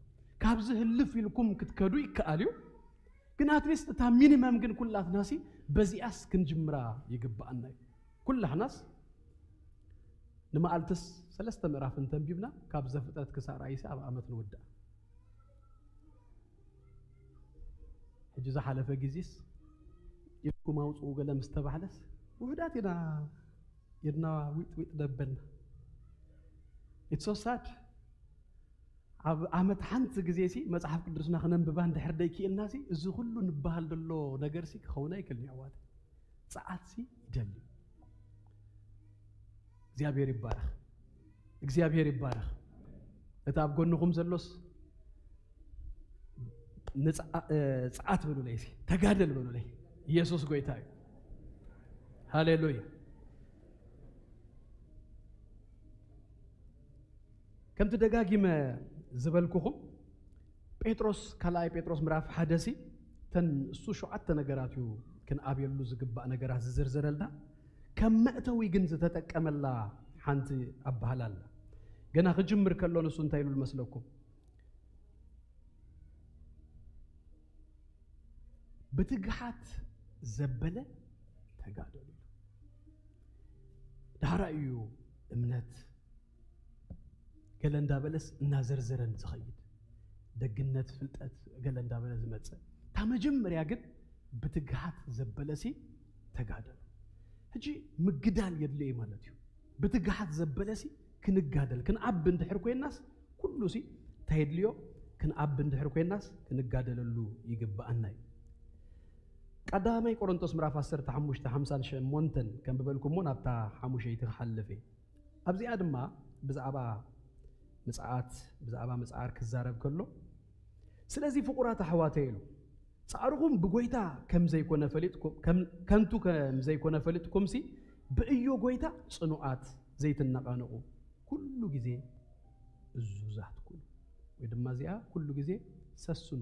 ካብዚ ህልፍ ኢልኩም ክትከዱ ይከኣል እዩ። ግን ኣትሊስት እታ ሚኒመም ግን ኩላትና ሲ በዚኣስ ክንጅምራ ይግብኣና እዩ። ኩላሕናስ ንመዓልትስ ሰለስተ ምዕራፍ እንተንቢብና ካብ ዘፍጥረት ክሳብ ራእይሲ ኣብ ዓመት ንውዳእ። ሕጂ ዝሓለፈ ግዜስ ኢድኩም ኣውፅኡ ገለ ምስ ተባህለስ ውሑዳት ኢና ኢድና ዊጥ ዊጥ ደበልና። It's so sad። ኣብ ዓመት ሓንቲ ግዜ ሲ መጽሓፍ ቅዱስና ክነንብባ እንድሕር ደይክኢልና ሲ እዚ ኩሉ ንበሃል ዘሎ ነገር ሲ ክኸውን ኣይክእልን እዩ ኣሕዋት። ጸዓት ሲ ይደሊ። እግዚኣብሔር ይባረኽ። እግዚኣብሔር ይባረኽ። እቲ ኣብ ጎንኹም ዘሎስ ንጽዓ- እ፣ ጸዓት በሉለይ ሲ ተጋደል በሉለይ። ኢየሱስ ጎይታ እዩ። ሃሌሉያ። ከምቲ ደጋጊመ ዝበልኩኹም ጴጥሮስ ካልኣይ ጴጥሮስ ምዕራፍ ሓደ ሲ ተን እሱ ሸውዓተ ነገራት እዩ ክንኣብየሉ ዝግባእ ነገራት ዝዝርዝረልና። ከም መእተዊ ግን ዝተጠቀመላ ሓንቲ ኣባህላ ኣላ። ገና ክጅምር ከሎ ንሱ እንታይ ኢሉ መስለኩም? ብትግሓት ዘበለ ተጋደሉ ኢሉ። ዳሕራይ እዩ እምነት ገለ እንዳበለስ እናዘርዘረን ዝኸይድ፣ ደግነት ፍልጠት ገለ እንዳበለ ዝመጽእ። እታ መጀመርያ ግን ብትግሓት ዘበለሲ ተጋደሉ። ሕጂ ምግዳል የድልዮ ማለት እዩ። ብትግሓት ዘበለሲ ክንጋደል ክንዓቢ እንድሕር ኮይናስ ኩሉ ሲ እንታይ የድልዮ? ክንዓቢ እንድሕር ኮይናስ ክንጋደለሉ ይግብኣና እዩ። ቀዳማይ ቆሮንቶስ ምዕራፍ ዓሰርተ ሓሙሽተ ሓምሳን ሸሞንተን ከንብበልኩሞ ናብታ ሓሙሸይቲ ክሓልፍ እየ። ኣብዚኣ ድማ ብዛዕባ ምጽኣት ብዛዕባ ምጽዓር ክዛረብ ከሎ፣ ስለዚ ፍቑራት ኣሕዋተይ ኢሉ ጻዕርኹም ብጎይታ ከም ዘይኮነ ፈሊጥኩም ከም ከንቱ ከም ዘይኮነ ፈሊጥኩም ሲ ብእዮ ጎይታ ጽኑዓት ዘይትነቃነቁ ኩሉ ግዜ እዙዛት ኩኑ ወይ ድማ እዚኣ ኩሉ ግዜ ሰስኑ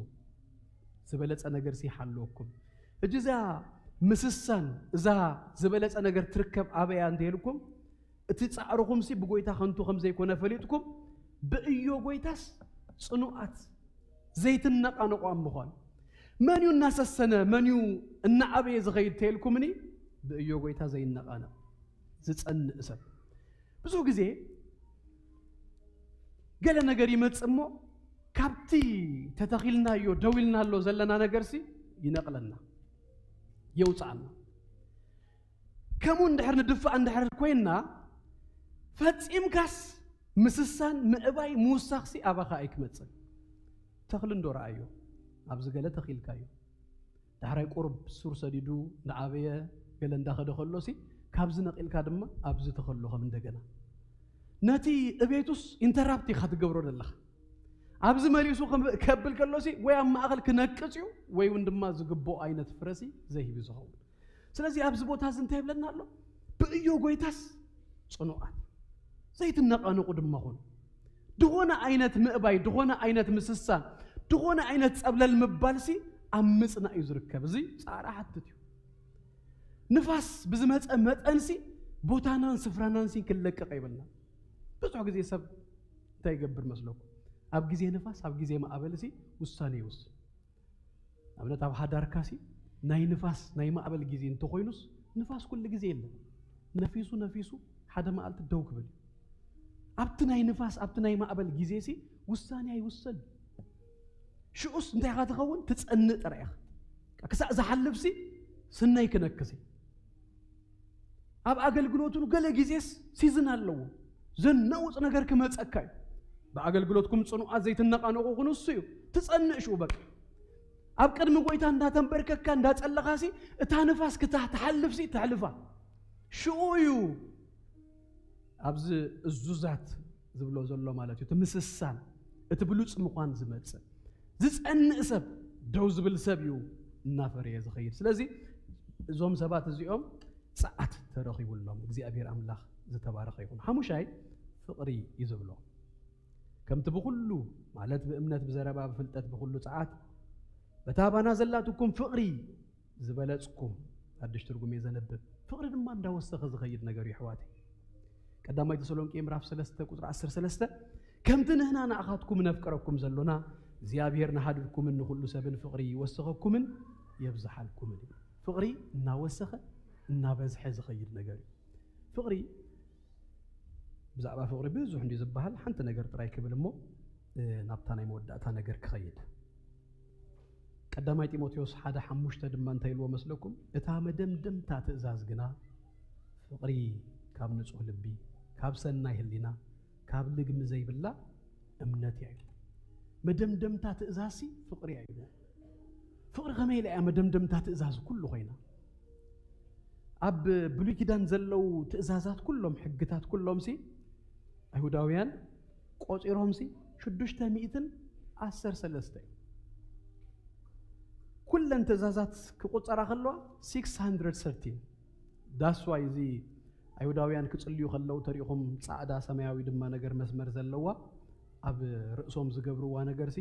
ዝበለጸ ነገር ሲ ሓለወኩም። እጂ እዛ ምስሳን እዛ ዝበለጸ ነገር ትርከብ ኣበያ እንተልኩም እቲ ጻዕርኹም ሲ ብጎይታ ከንቱ ከም ዘይኮነ ፈሊጥኩም ብእዮ ጎይታስ ጽኑዓት ዘይትነቃነቁ ኣብ ምዃን መን እዩ እናሰሰነ መን እዩ እናዓበየ ዝኸይድ ተልኩምኒ ብእዮ ጎይታ ዘይነቃነቅ ዝጸንእ ሰብ ብዙ ግዜ ገለ ነገር ይመጽእ እሞ ካብቲ ተተኺልናዮ ደው ኢልናሎ ዘለና ነገርሲ ይነቕለና የውፅኣና። ከምኡ እንድሕር ንድፋእ እንድሕር ኮይንና ፈጺምካስ ምስሳን ምዕባይ ምውሳኽሲ ኣባኻ ኣይክመጽን። ተኽሊ እንዶ ረኣዮ ኣብዚ ገለ ተኺልካዮ ዳሕራይ ቁሩብ ሱር ሰዲዱ እንዳዓበየ ገለ እንዳኸደ ከሎሲ ካብዚ ነቒልካ ድማ ኣብዚ ተኸሎ ከም እንደገና ነቲ እቤቱስ ኢንተራፕት ኢኻ ትገብሮ ዘለኻ። ኣብዚ መሊሱ ከም- ከብል ከሎሲ ወይ ኣብ ማእኸል ክነቅጽ እዩ ወይ እውን ድማ ዝግብኦ ዓይነት ፍረሲ ዘይህብ እዩ ዝኸውን። ስለዚ ኣብዚ ቦታ እዚ እንታይ ይብለና ኣሎ? ብእዮ ጎይታስ ጽኑዓት ዘይትነቃነቁ ድማ ኹኑ። ድኾነ ዓይነት ምእባይ ድኾነ ዓይነት ምስሳን ድኾነ ዓይነት ጸብለል ምባልሲ ኣብ ምጽናእ እዩ ዝርከብ። እዚ ጻዕሪ ሓትት እዩ። ንፋስ ብዝመጸ መጠንሲ ቦታናን ስፍራናንሲ ክንለቅቕ ይብልና። ብዙሕ ግዜ ሰብ እንታይ ይገብር መስለኩም? ኣብ ግዜ ንፋስ ኣብ ግዜ ማዕበልሲ ውሳኔ ይውስን። ኣብነት ኣብ ሓዳርካሲ ናይ ንፋስ ናይ ማዕበል ግዜ እንተኾይኑስ፣ ንፋስ ኩሉ ግዜ የለን። ነፊሱ ነፊሱ ሓደ መዓልቲ ደው ክብል እዩ። ኣብቲ ናይ ንፋስ ኣብቲ ናይ ማዕበል ግዜሲ ውሳኔ ኣይውሰን። ሽኡስ እንታይ ኢኻ ትኸውን? ትጸንእ ጥራይ ኢኻ። ክሳእ ዝሓልፍሲ ስነይ ክነክሲ። ኣብ ኣገልግሎቱን ገለ ግዜስ ሲዝን ኣለዎ። ዘናውጽ ነገር ክመጸካ እዩ። ብኣገልግሎትኩም ጽኑዓት ዘይትነቓነቑ ኩኑ እሱ እዩ። ትጸንእ ሽኡ በቃ። ኣብ ቅድሚ ጎይታ እንዳተንበርከካ እንዳጸለኻሲ እታ ንፋስ ክታ ትሓልፍሲ ትሕልፋ። ሽኡ እዩ ኣብዚ እዙዛት ዝብሎ ዘሎ ማለት እዩ። እቲ ምስሳን፣ እቲ ብሉጽ ምዃን ዝመጽእ። ዝጸንእ ሰብ፣ ደው ዝብል ሰብ እዩ እናፈረየ ዝኸይድ። ስለዚ እዞም ሰባት እዚኦም ጸዓት ተረኺቡሎም። እግዚኣብሔር ኣምላኽ ዝተባረኸ ይኹን። ሓሙሻይ ፍቕሪ እዩ ዝብሎ። ከምቲ ብኹሉ ማለት ብእምነት፣ ብዘረባ፣ ብፍልጠት፣ ብኹሉ ጸዓት በታ ባና ዘላትኩም ፍቕሪ ዝበለጽኩም። ሓድሽ ትርጉም እየ ዘንብብ። ፍቕሪ ድማ እንዳወሰኸ ዝኸይድ ነገር እዩ ኣሕዋተይ። ቀዳማይ ተሰሎንቄ ምዕራፍ ሰለስተ ቁጽሪ ዓሰርተ ሰለስተ፣ ከምቲ ንህና ንኣኻትኩም ነፍቅረኩም ዘሎና እግዚኣብሔር ንሓድርኩምን ንኹሉ ሰብን ፍቕሪ ይወስኸኩምን የብዝሓልኩምን እዩ። ፍቕሪ እናወሰኸ እናበዝሐ ዝኸይድ ነገር እዩ። ፍቕሪ ብዛዕባ ፍቕሪ ብዙሕ እንዲ ዝበሃል ሓንቲ ነገር ጥራይ ክብል እሞ ናብታ ናይ መወዳእታ ነገር ክኸይድ። ቀዳማይ ጢሞቴዎስ ሓደ ሓሙሽተ ድማ እንታይ ኢልዎ መስለኩም? እታ መደምደምታ ትእዛዝ ግና ፍቕሪ ካብ ንጹህ ልቢ፣ ካብ ሰናይ ህሊና፣ ካብ ልግሚ ዘይብላ እምነት እያ ኢሉ። መደምደምታ ትእዛዝሲ ፍቕሪ እያ ኢሉ። ፍቕሪ ከመይ ኢላ እያ መደምደምታ ትእዛዝ ኩሉ ኮይና? ኣብ ብሉይ ኪዳን ዘለዉ ትእዛዛት ኩሎም፣ ሕግታት ኩሎምሲ ኣይሁዳውያን ቆጺሮምሲ ሽዱሽተ ሚእትን ዓሰርተ ሰለስተ እዩ። ኩለን ትእዛዛት ክቁጸራ ከለዋ ሲክስ ሃንድረድ ሰርቲን። ዳስዋይ እዚ ኣይሁዳውያን ክጽልዩ ከለዉ ተሪኢኹም ጻዕዳ ሰማያዊ ድማ ነገር መስመር ዘለዋ ኣብ ርእሶም ዝገብርዋ ነገርሲ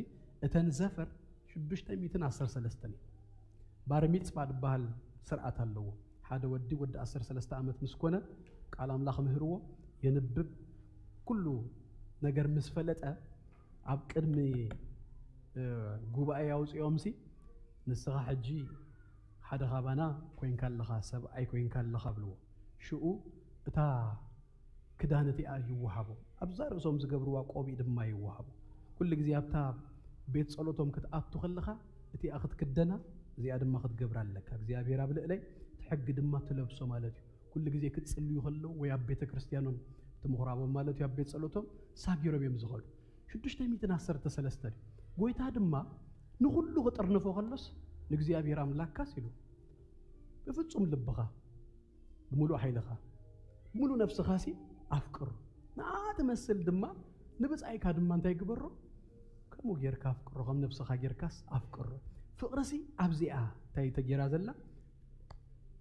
እተን ዘፈር ሽዱሽተ ሚእትን ዓሰርተ ሰለስተን እዩ። ባር ሚጽባ ዝበሃል ስርዓት ኣለዎ። ሓደ ወዲ ወዲ ዓሰርተ ሰለስተ ዓመት ምስ ኮነ ቃል ኣምላኽ ምህርዎ የንብብ። ኩሉ ነገር ምስ ፈለጠ ኣብ ቅድሚ ጉባኤ ኣውፅኦምሲ ንስኻ ሕጂ ሓደ ካባና ኮይንካ ኣለኻ፣ ሰብኣይ ኮይንካ ኣለኻ ብልዎ። ሽኡ እታ ክዳን እቲኣ ይወሃቦ። ኣብዛ ርእሶም ዝገብርዋ ቆቢዕ ድማ ይወሃቦ። ኩሉ ግዜ ኣብታ ቤት ጸሎቶም ክትኣቱ ከለኻ እቲኣ ክትክደና እዚኣ ድማ ክትገብራ ኣለካ። እግዚኣብሔር ኣብ ልዕለይ እቲ ሕጊ ድማ ትለብሶ ማለት እዩ። ኩሉ ግዜ ክትጽልዩ ከለዉ ወይ ኣብ ቤተ ክርስቲያኖም እቲ ምኹራቦም ማለት እዩ ኣብ ቤት ጸሎቶም ሳጊሮም እዮም ዝኸዱ። ሽዱሽተ ሚእትን ዓሰርተ ሰለስተ ድዩ? ጎይታ ድማ ንኹሉ ክጥርንፎ ከሎስ ንእግዚኣብሔር ኣምላክካስ ኢሉ ብፍጹም ልብኻ ብምሉእ ሓይልኻ ብምሉእ ነፍስኻሲ ኣፍቅሮ። ንኣ ትመስል ድማ ንብጻይካ ድማ እንታይ ግበሮ? ከምኡ ጌርካ ኣፍቅሮ፣ ከም ነፍስኻ ጌርካስ ኣፍቅሮ። ፍቕርሲ ኣብዚኣ እንታይ ተጌራ ዘላ?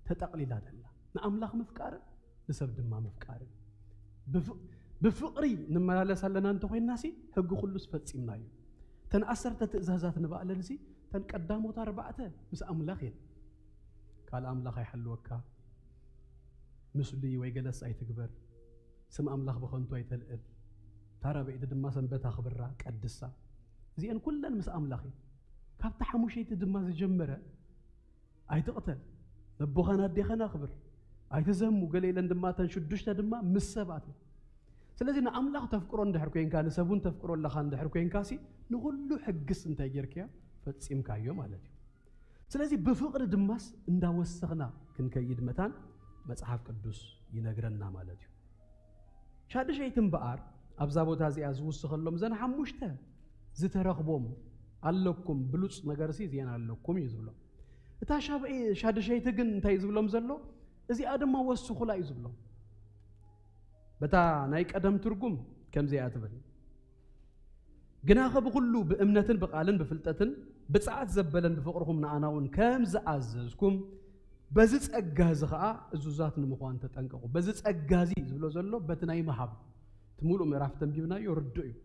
ተጠቕሊላ ዘላ። ንኣምላኽ ምፍቃርን ንሰብ ድማ ምፍቃርን። ብፍ-፣ ብፍቕሪ ንመላለስ ኣለና እንተኾይንናሲ ህጊ ኩሉስ ፈጺምናዮ። እተን ዓሰርተ ትእዛዛት ንባዕለንሲ እተን ቀዳሞት ኣርባዕተ ምስ ኣምላኽ እየን። ካልእ ኣምላኽ ኣይሓልወካ፣ ምስሉይ ወይ ገለስ ኣይትግበር፣ ስም ኣምላኽ ብኸንቱ ኣይተልዕል፣ እታ ራብዐይቲ ድማ ሰንበት ኣኽብራ ቀድሳ። እዚአን ኩለን ምስ ኣምላኽ እየን። ካብታ ሓሙሸይቲ ድማ ዝጀመረ ኣይትቕተል፣ ነቦኻን ኣዴኻን ኣኽብር፣ ኣይትዘሙ፣ ገለ ኢለን ድማ እተን ሽዱሽተ ድማ ምስ ሰባት እየን። ስለዚ ንኣምላኽ ተፍቅሮ እንድሕር ኮይንካ ንሰብ እውን ተፍቅሮ ኣለኻ እንድሕር ኮይንካሲ ንኹሉ ሕግስ እንታይ ጌርካዮ? ፈጺምካዮ ማለት እዩ። ስለዚ ብፍቕሪ ድማስ እንዳወሰኽና ክንከይድ መታን መጽሓፍ ቅዱስ ይነግረና ማለት እዩ። ሻድሸይቲ እምበኣር ኣብዛ ቦታ እዚኣ ዝውስኸሎም እዘን ሓሙሽተ ዝተረኽቦም ኣለኩም ብሉጽ ነገርሲ እዚአን ኣለኩም እዩ ዝብሎም። እታ ሻብዒ-፣ ሻድሸይቲ ግን እንታይ እዩ ዝብሎም ዘሎ? እዚኣ ድማ ወስኹላ እዩ ዝብሎም። በታ ናይ ቀደም ትርጉም ከምዚኣ ትብል፣ ግናኸ ብኹሉ ብእምነትን ብቓልን ብፍልጠትን ብጽዓት ዘበለን ብፍቕርኹም ንኣና እውን ከም ዝኣዘዝኩም በዚ ጸጋ እዚ ኸኣ እዙዛት ንምዃን ተጠንቀቑ። በዚ ጸጋ እዚ ዝብሎ ዘሎ በቲ ናይ ምሃብ እቲ ሙሉእ ምዕራፍ ተንቢብናዮ ርዱእ እዩ።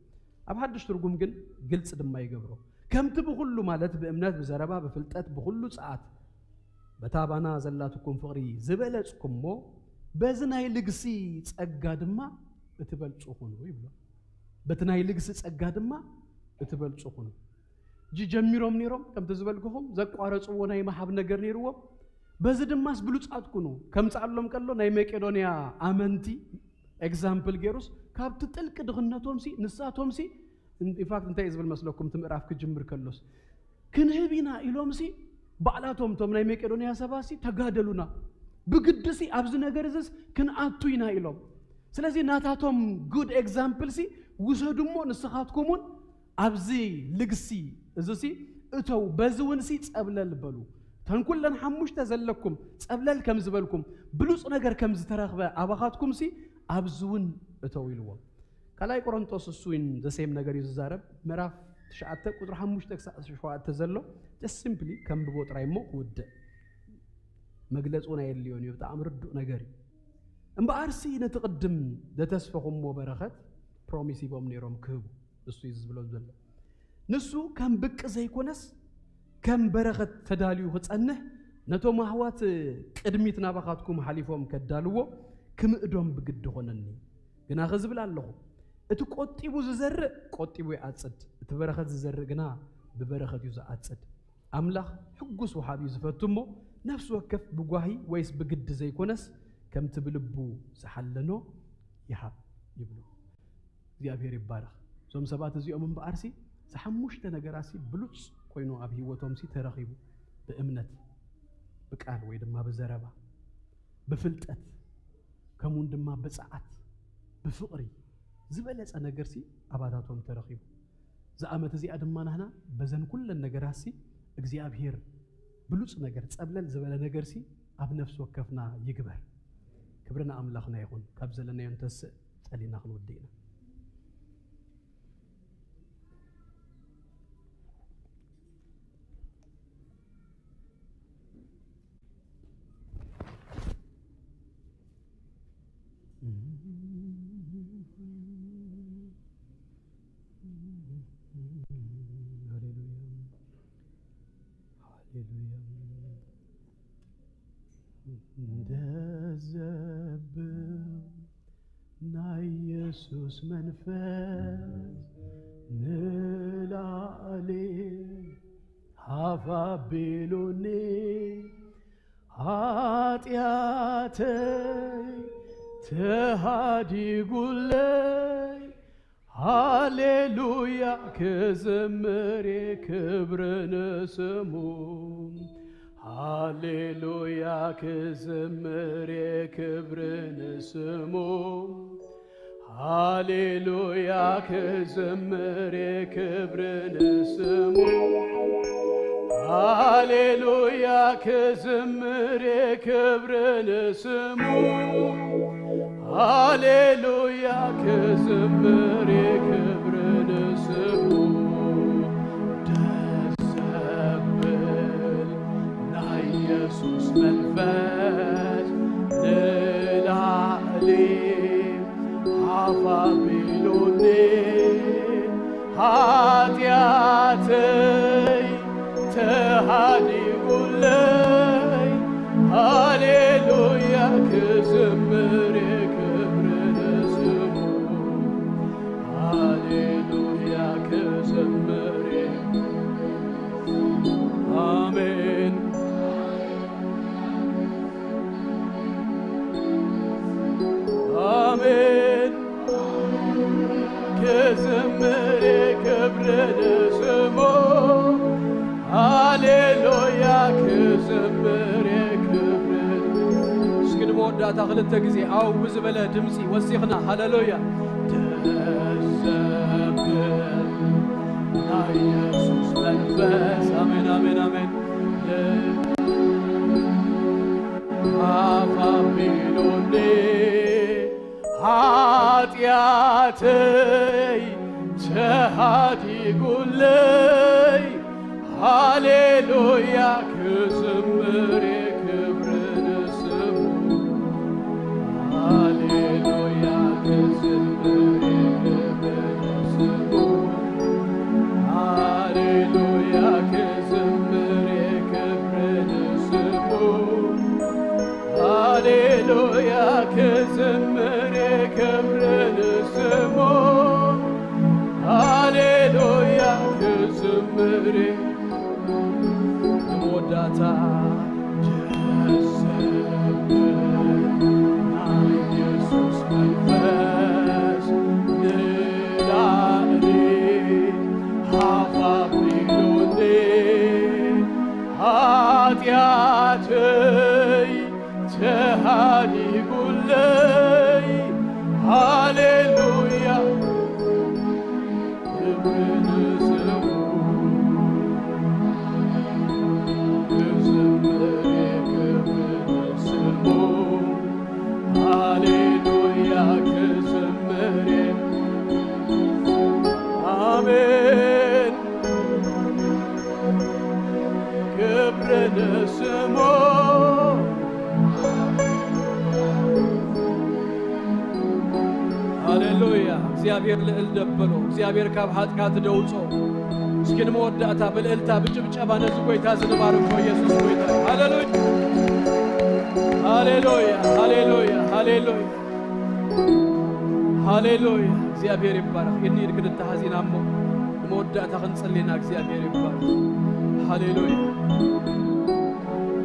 ኣብ ሓድሽ ትርጉም ግን ግልጺ ድማ ይገብሮ። ከምቲ ብኹሉ ማለት ብእምነት ብዘረባ ብፍልጠት ብኹሉ ጸዓት በታ ባና ዘላትኩም ፍቕሪ ዝበለጽኩሞ በዚ ናይ ልግሲ ጸጋ ድማ እትበልጹ ኩኑ ይብሎ። በቲ ናይ ልግሲ ጸጋ ድማ እትበልጹ ኩኑ። ሕጂ ጀሚሮም ነይሮም፣ ከምቲ ዝበልኩኹም ዘቋረፅዎ ናይ ምሃብ ነገር ነይርዎም። በዚ ድማስ ብሉፃት ኩኑ። ከምፅኣሎም ከሎ ናይ መቄዶንያ ኣመንቲ ኤግዛምፕል ገይሩስ፣ ካብቲ ጥልቂ ድኽነቶምሲ ንሳቶምሲ፣ ኢንፋክት እንታይ እዩ ዝብል መስለኩም? እቲ ምዕራፍ ክጅምር ከሎስ ክንህብ ኢና ኢሎምሲ፣ ባዕላቶም እቶም ናይ መቄዶንያ ሰባሲ ተጋደሉና፣ ብግድሲ ኣብዚ ነገር እዚስ ክንኣቱ ኢና ኢሎም። ስለዚ ናታቶም ጉድ ኤግዛምፕል ሲ ውሰዱ እሞ ንስኻትኩም እውን ኣብዚ ልግሲ እዚ ሲ እተው፣ በዚ እውን ሲ ጸብለል በሉ። እተን ኩለን ሓሙሽተ ዘለኩም ጸብለል ከም ዝበልኩም፣ ብሉጽ ነገር ከም ዝተረኽበ ኣባኻትኩም ሲ ኣብዚ እውን እተው ኢልዎም። ካልኣይ ቆሮንጦስ እሱ እውን ዘሴም ነገር እዩ ዝዛረብ። ምዕራፍ ትሽዓተ ቁጽሪ ሓሙሽተ ክሳዕ ሸውዓተ ዘሎ just simply ከንብቦ ጥራይ እሞ ክውድእ። መግለጺ እውን ኣየድልዮን እዩ፣ ብጣዕሚ ርዱእ ነገር እዩ። እምበኣርሲ ነቲ ቅድም ዘተስፈኹምዎ በረኸት ፕሮሚስ ሂቦም ነይሮም ክህቡ። ንሱ እዩ ዝብሎ ዘሎ። ንሱ ከም ብቂ ዘይኮነስ ከም በረኸት ተዳልዩ ክጸንሕ ነቶም ኣሕዋት ቅድሚት ናባኻትኩም ሓሊፎም ከዳልዎ ክምእዶም ብግዲ ኾነኒ። ግና ኸዝብል ኣለኹ፣ እቲ ቆጢቡ ዝዘርእ ቆጢቡ ይኣጽድ፣ እቲ በረኸት ዝዘርእ ግና ብበረኸት እዩ ዝኣጽድ። ኣምላኽ ሕጉስ ወሃቢ እዩ ዝፈቱ እሞ፣ ነፍሲ ወከፍ ብጓሂ ወይስ ብግዲ ዘይኮነስ፣ ከምቲ ብልቡ ዝሓለኖ ይሃብ ይብሉ። እግዚኣብሔር ይባረኽ። እዞም ሰባት እዚኦም እምበኣርሲ፣ እዚ ሓሙሽተ ነገራሲ ብሉጽ ኮይኑ ኣብ ህይወቶምሲ ተረኺቡ። ብእምነት፣ ብቃል ወይ ድማ ብዘረባ፣ ብፍልጠት፣ ከምኡውን ድማ ብጸዓት፣ ብፍቕሪ፣ ዝበለጸ ነገርሲ ኣባታቶም ተረኺቡ። እዛ ዓመት እዚኣ ድማ ናህና በዘን ኩለን ነገራሲ እግዚኣብሔር ብሉጽ ነገር፣ ጸብለል ዝበለ ነገርሲ ኣብ ነፍሲ ወከፍና ይግበር። ክብሪ ንኣምላኽና ይኹን። ካብ ዘለናዮ ንተስእ፣ ጸሊና ክንውድእ ኢና። ሃሌሉያ። ሃሌሉያ። ደስ ዘብል ናይ የሱስ መንፈስ ንላዕሊ ሃፍ ኣቢሉኒ፣ ሓጢኣተይ ተሃዲጉለይ። ሃሌሉያ ክዝምር ክብሪ ንስሙ። ሃሌሉያ ክዝምር ክብሪ ንስሙ። ሃሌሉያ ክዝምር ክብሪ ንስሙ። ሃሌሉያ ክዝምር ክብሪ ንስሙ። ሃሌሉያ ክዝምር ክብሪ ንስሙ። ደስ ዘብል ናይ የሱስ መንፈስ ንላዕሊ ሓፍ ኣቢሉኒ፣ ሓጢኣተይ ተሃዲጉለይ። ሃሌሉያ ክዝምር ክብሪ ንስሙ። ሃሌሉያ ክዝምር። ኣሜን። ኣሜን። ክዝምር ክብሪ ንስሙ። ሃሌሉያ ክዝምር ክብሪ። እስኪ ንመወዳእታ ክልተ ግዜ ኣው ብዝበለ ድምፂ ወሲኽና ሃሌሉያ። ደስ ዘብል ናይ የሱስ መንፈስ። ኣሜን፣ ኣሜን፣ ኣሜን። ሓፍ ኣቢሉኒ፣ ሓጢኣተይ ተሃዲጉለይ። ሃሌሉያ ክዝምር ክብሪ ንስሙ። ሃሌሉያ ክዝምር ክብሪ ንስሙ። ሃሌሉያ ክዝምር ክብሪ ንስሙ። ሃሌሉያ ክዝምር ክብሪ ንስሙ። ሃሌሉያ ክዝምር ክብሪ ንመወዳእታ ጀሰብ ናይ ኢየሱስ መንፈስ ንላዕሊ ሃፍ ኣቢሉኒ ሓጢኣተይ ተሃዲጉለይ። ሃሌሉያ ክብሪ ንስሙ ክዝምር ክብሪ ንስሙ። ሃሌሉያ ክዝምር። ኣሜን ክብሪ ንስሙ። ሃሌሉያ እግዚኣብሔር ልእል ደበሎ እግዚኣብሔር ካብ ሓጢኣት ደውጾ። እስኪ ንመወዳእታ ብልእልታ ብጭብጨባ ነዚ ጎይታ እዚ ንባርኮ። ኢየሱስ ጎይታ። ሃሌሉያ ሃሌሉያ ሃሌሉያ ሃሌሉያ ሃሌሉያ እግዚኣብሔር ይባረኽ። ኢድኒ ኢድ ክንተሓዝ ኢና እሞ ንመወዳእታ ክንጽሊ ኢና። እግዚኣብሔር ይባረኽ። ሃሌሉያ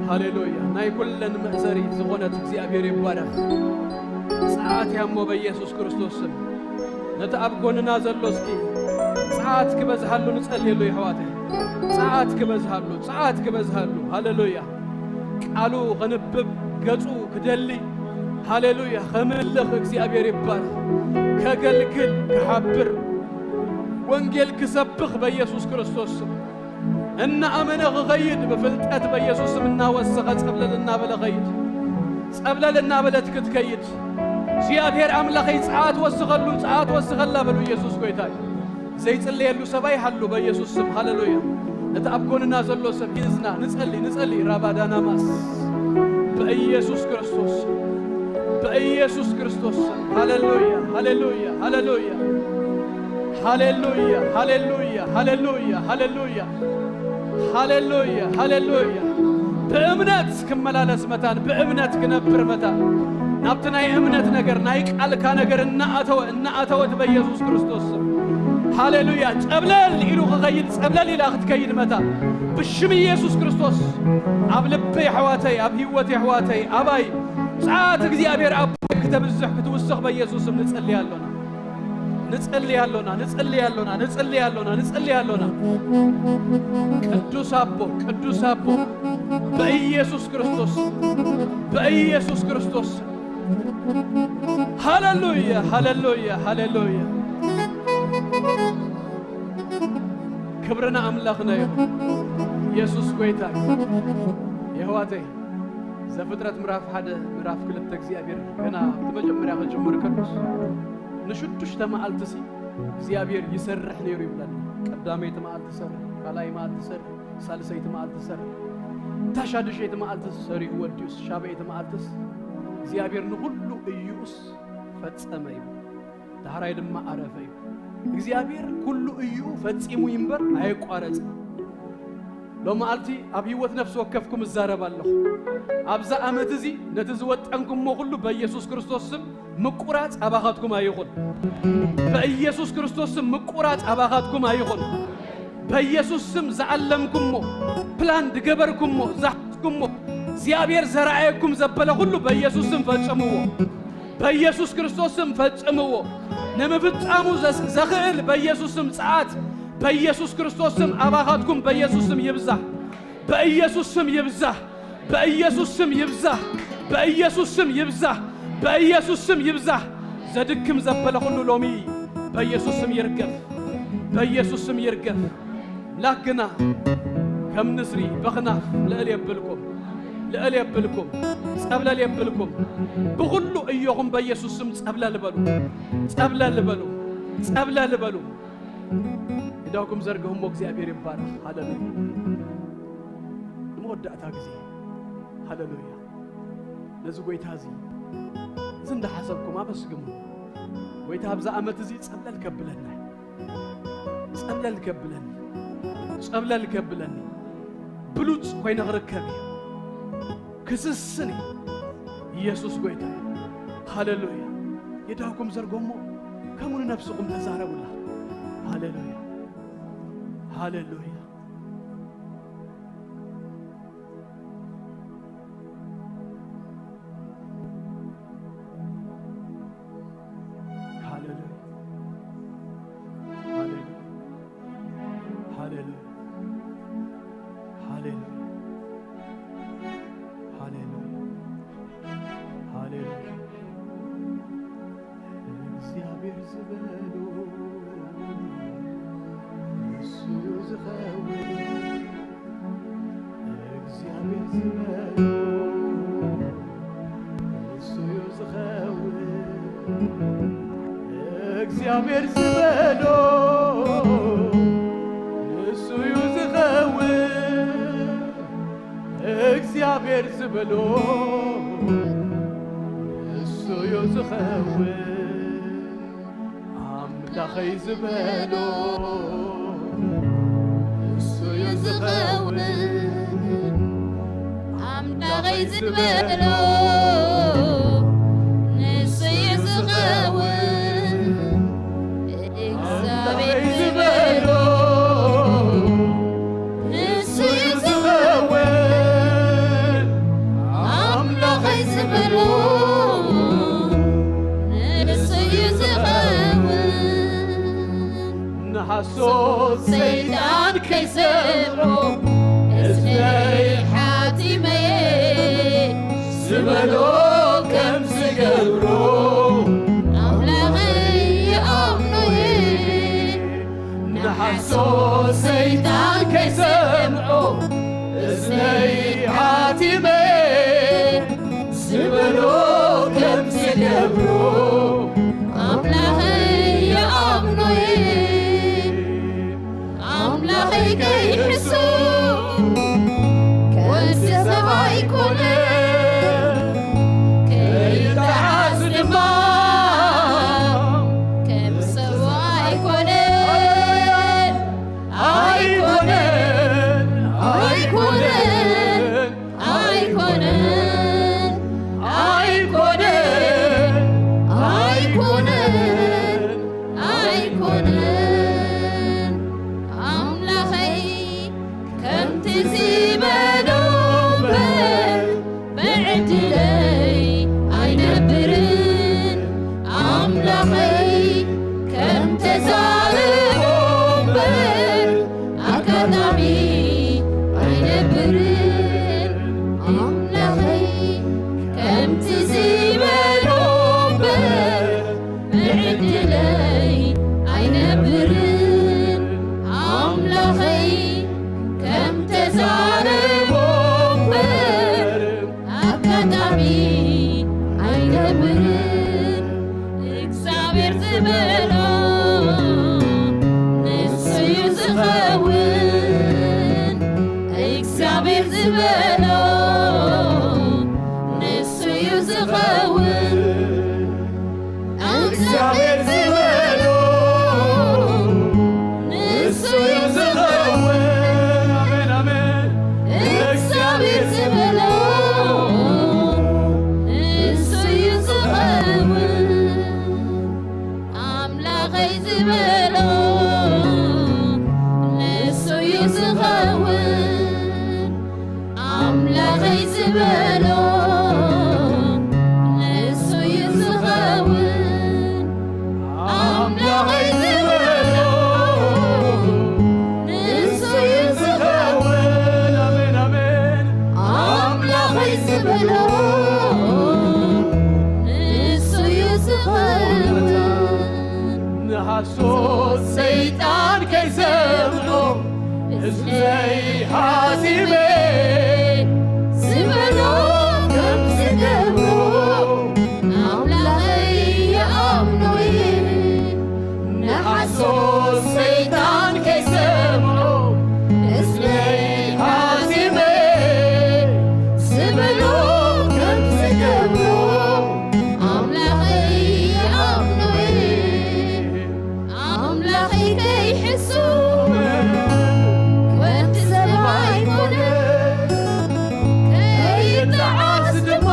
ሃሌሉያ ናይ ኩለን መእሰሪ ዝኾነት እግዚኣብሔር ይባረኽ። ጸዓት እያ እሞ በኢየሱስ ክርስቶስ ስም ነቲ ኣብ ጎንና ዘሎ እስኪ ጸዓት ክበዝሃሉ ንጸልየሉ የሕዋተ። ጸዓት ክበዝሃሉ ጸዓት ክበዝሃሉ። ሃሌሉያ ቃሉ ከንብብ ገጹ ክደሊ። ሃሌሉያ ከምልኽ እግዚኣብሔር ይባረኽ። ከገልግል ክሓብር ወንጌል ክሰብኽ በኢየሱስ ክርስቶስ ስም እናኣመነ ክኸይድ ብፍልጠት በኢየሱስ ስም እናወሰኸ ጸብለል እናበለ ኸይድ። ጸብለል እናበለት ክትከይድ እግዚኣብሔር ኣምላኸይ ጸዓት ወስኸሉ ጸዓት ወስኸላ በሉ። ኢየሱስ ጎይታ እዩ። ዘይጽለየሉ ሰብኣይ ሃሉ በኢየሱስ ስም። ሃሌሉያ ነቲ ኣብ ጎንና ዘሎ ሰብ ሂዝና ንጸሊ ንጸሊ ራባዳናማስ በኢየሱስ ክርስቶስ በኢየሱስ ክርስቶስ። ሃሌሉያ ሃሌሉያ ሃሌሉያ ሃሌሉያ ሃሌሉያ ሃሌሉያ ሃሌሉያ ሃሌሉያ ሃሌሉያ። ብእምነት ክመላለስ መታን ብእምነት ክነብር መታን ናብቲ ናይ እምነት ነገር ናይ ቃልካ ነገር እናኣተወ እናኣተወት በኢየሱስ ክርስቶስ ስም። ሃሌሉያ ጸብለል ኢሉ ክኸይድ ጸብለል ኢላ ክትከይድ መታን ብሽም ኢየሱስ ክርስቶስ ኣብ ልበይ ኣሕዋተይ ኣብ ህይወት ኣሕዋተይ ኣባይ ጸዓት እግዚኣብሔር ኣቦይ ክተብዝሕ ክትውስኽ በኢየሱስ ስም ንጸልይ ኣሎና። ንጸልይ ኣሎና ንጸልይ ኣሎና ንጸልይ ኣሎና ንጸልይ ኣሎና። ቅዱስ ኣቦ ቅዱስ ኣቦ በኢየሱስ ክርስቶስ በኢየሱስ ክርስቶስ። ሃሌሉያ ሃሌሉያ ሃሌሉያ። ክብርና ኣምላኽና እዩ። ኢየሱስ ጎይታ እዩ። የሕዋተይ ዘፍጥረት ምዕራፍ ሓደ ምዕራፍ ክልተ እግዚኣብሔር ገና እቲ መጀመርያ ክጅምር ከሎስ ንሽዱሽተ መዓልቲ ሲ እግዚኣብሔር ይሰርሕ ነይሩ ይብለና። ቀዳመይቲ መዓልቲ ሰርሕ፣ ካልኣይ መዓልቲ ሰርሕ፣ ሳልሰይቲ መዓልቲ ሰርሕ። እታ ሻዱሸይቲ መዓልቲ ሰሪሑ ወዲኡስ ሻብዐይቲ መዓልትስ እግዚኣብሔር ንኹሉ እዩኡስ ፈጸመ እዩ። ዳሕራይ ድማ ኣረፈ እዩ። እግዚኣብሔር ኩሉ እዩ ፈጺሙ ይንበር ኣየቋረጸ። ሎመዓልቲ ኣብ ህይወት ነፍሲ ወከፍኩም እዛረብ ኣለኹ። ኣብዛ ዓመት እዚ ነቲ ዝወጠንኩሞ ኩሉ በኢየሱስ ክርስቶስ ስም ምቁራጽ ኣባኻትኩም ኣይኹን። በኢየሱስ ክርስቶስ ስም ምቁራጽ ኣባኻትኩም ኣይኹን። በኢየሱስ ስም ዝዓለምኩሞ ፕላን ዝገበርኩሞ ዝሓዝኩሞ እግዚኣብሔር ዘረኣየኩም ዘበለ ኩሉ በኢየሱስ ስም ፈጽምዎ። በኢየሱስ ክርስቶስ ስም ፈጽምዎ። ንምፍጻሙ ዘስ- ዘኽእል በኢየሱስ ስም ጸዓት በኢየሱስ ክርስቶስ ስም ኣባኻትኩም በኢየሱስ ስም ይብዛሕ። በኢየሱስ ስም ይብዛሕ። በኢየሱስ ስም ይብዛሕ። በኢየሱስ ስም ይብዛሕ። በኢየሱስ ስም ይብዛሕ። ዘድክም ዘበለ ኩሉ ሎሚ በኢየሱስ ስም ይርገፍ። በኢየሱስ ስም ይርገፍ። ላግና ከም ንስሪ በኽናፍ ልዕል የብልኩም ልዕል የብልኩም ጸብለል የብልኩም። ብኹሉ እዮኹም በኢየሱስ ስም ጸብለል በሉ። ጸብለል በሉ። ጸብለል በሉ። እዳኩም ዘርግሁሞ እግዚኣብሔር ይባረኽ። ሃሌሉያ። ንመወዳእታ ግዜ ሃሌሉያ። ነዚ ጎይታ እዚ እዚ እንዳሓሰብኩም ኣመስግኑ። ጎይታ ኣብዚ ዓመት እዚ ጸብለል ከብለና እዩ። ጸብለል ከብለኒ ጸብለል ከብለኒ ብሉጽ ኮይነ ክርከብ እዩ። ክስስን እዩ። ኢየሱስ ጎይታ እዩ። ሃሌሉያ። የዳኩም ዘርጎሞ ከምኡ ንነፍስኹም ተዛረቡላ። ሃሌሉያ ሃሌሉያ። ዝበሎ ንሱ እዩ ዝኸውን። እግዚኣብሔር ዝበሎ ንሱ እዩ ዝኸውን። እግዚኣብሔር ዝበሎ ንሱ እዩ ዝኸውን። ኣምላኸይ ዝበሎ ንሱ እዩ ዝኸውን። ኣምላኸይ ዝበሎ ንሱ እዩ ዝኸውን። እግዚኣብሔር ዝበሎ ንሱ እዩ ዝኸውን። ኣምላኸይ ዝበሎ ንሱ እዩ ዝኸውን። ንሓሶት ሰይጣን ከይሰምዖ እዝነይ ሓቲመየ ዝበሎ ከም ዝገብሮ ኣምላኸይ ይኣምኖ እየ። ንሓሶት ሰይጣን ከይሰምዖ እዝነይ ሓቲመ ዝበሎ ከም ዝገብሮ ኣምላኸይ ይኣምኖ እየ። ኣምላኸይ ከይሕሱ ወዲ ሰብ ኣይኮነ፣ ከይጠዓስ ድማ ከም ሰብ ኣይኮነ፣ ኣይኮነን፣ ኣይኮነን፣ ኣይኮነን፣ ኣይኮነን፣ ኣይኮነን፣ ኣይኮነን። ኣምላኸይ ከምቲ ዝበሎ እምበር ብዕድለይ ኣይነብርን። ኣምላኸይ ከም ተዛረቦ እምበር ኣጋጣሚ ኣይነብርን። ኣምላኸይ ከምቲ ዝበሎ እምበር ብዕድለይ ኣይነብርን። ኣምላኸይ ከም ተዛረቦ እምበር ኣጋጣሚ ኣይነብርን። እግዚኣብሔር ዝበሎ ንሱ እዩ ዝኸውን። እግዚኣብሔር ዝበሎ ንሱ እዩ ዝኸውን። እግዚኣብሔር ዝበሎ ንሱ እዩ ዝኸውን። ኣሜን፣ ኣሜን። እግዚኣብሔር ዝበሎ ንሱ እዩ ዝኸውን። ኣምላኸይ ዝበሎ ንሱ እዩ ዝኸውን። ኣምላኸይ ዝበሎ ንሱ እዩ ዝኸውን። ኣምላኸይ ዝበሎ ንሱ እዩ ዝኸውን። ኣሜን፣ ኣሜን። ኣምላኸይ ዝበሎ ንሱ እዩ ዝኸውን። ንሓሶት ሰይጣን ከይሰምዖ እዝነይ ሓሲበ ዝበሎ ከም ዝገብሮ ኣምላኸይ ይኣምኖ እየ። ንሓሶት ሰይጣን ከይሰምዖ እዝነይ ሓሲበ ዝበሎ ከም ዝገብሮ ኣምላኸይ ይኣምኖ እየ። ኣምላኸይ ከይሕሱ ወዲ ሰብ ኣይኮነ፣ ከይጠዓስ ድማ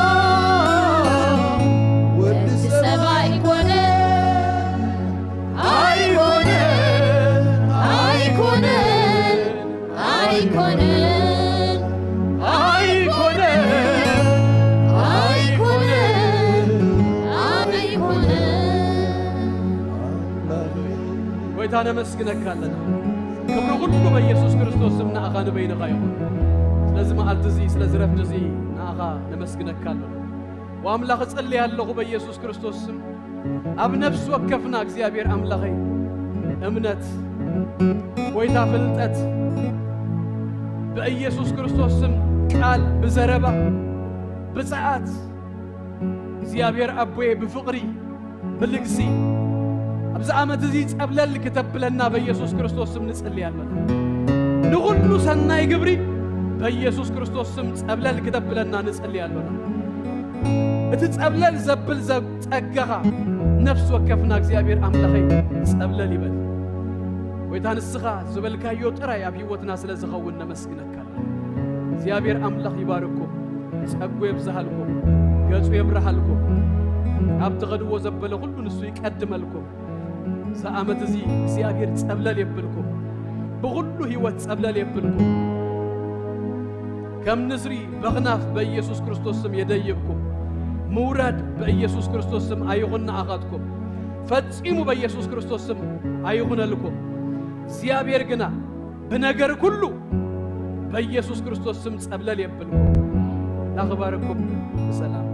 ወዲ ሰብ ኣይኮነ። ኣይኮነ፣ ኣይኮነ፣ ኣይኮነን፣ ኣይኮነን፣ ኣይኮነን፣ ኣይኮነን። ጎይታ ነመስግነካ ኣለና። ክብሪ ኩሉ በኢየሱስ ክርስቶስ ስም ንኣኻ ንበይንኻ ይኹን። ስለዚ መዓልቲ እዚ፣ ስለዚ ረፍቲ እዚ ንኣኻ ነመስግነካ ኣለና። ወኣምላኽ እጽሊ ኣለኹ በኢየሱስ ክርስቶስ ስም። ኣብ ነፍሲ ወከፍና እግዚኣብሔር ኣምላኸይ እምነት፣ ጎይታ ፍልጠት ብኢየሱስ ክርስቶስ ስም ቃል ብዘረባ ብጸዓት እግዚኣብሔር ኣቦዬ ብፍቕሪ ብልግሲ ኣብዚ ዓመት እዚ ጸብለል ክተብለና በኢየሱስ ክርስቶስ ስም ንጽሊ ኣሎና። ንኹሉ ሰናይ ግብሪ በኢየሱስ ክርስቶስ ስም ጸብለል ክተብለና ንጽሊ ኣሎና። እቲ ጸብለል ዘብል ዘብ ጸጋኻ ነፍሲ ወከፍና እግዚኣብሔር ኣምላኸይ ጸብለል ይበል። ጎይታ ንስኻ ዝበልካዮ ጥራይ ኣብ ህይወትና ስለ ዝኸውን ነመስግነካ። እግዚኣብሔር ኣምላኽ ይባርኩም፣ ጸጉ የብዝሃልኩም፣ ገጹ የብርሃልኩም። ኣብ ትኸድዎ ዘበለ ኩሉ ንሱ ይቀድመልኩም። እዚ ዓመት እዚ እግዚኣብሔር ጸብለል የብልኩም፣ ብኹሉ ህይወት ጸብለል የብልኩም። ከም ንስሪ በኽናፍ በኢየሱስ ክርስቶስ ስም የደይብኩም። ምውራድ በኢየሱስ ክርስቶስ ስም ኣይኹን ንኣኻትኩም። ፈጺሙ በኢየሱስ ክርስቶስ ስም ኣይኹነልኩም። እግዚኣብሔር ግና ብነገር ኩሉ በኢየሱስ ክርስቶስ ስም ጸብለል የብልኩም። ላኽባርኩም ብሰላም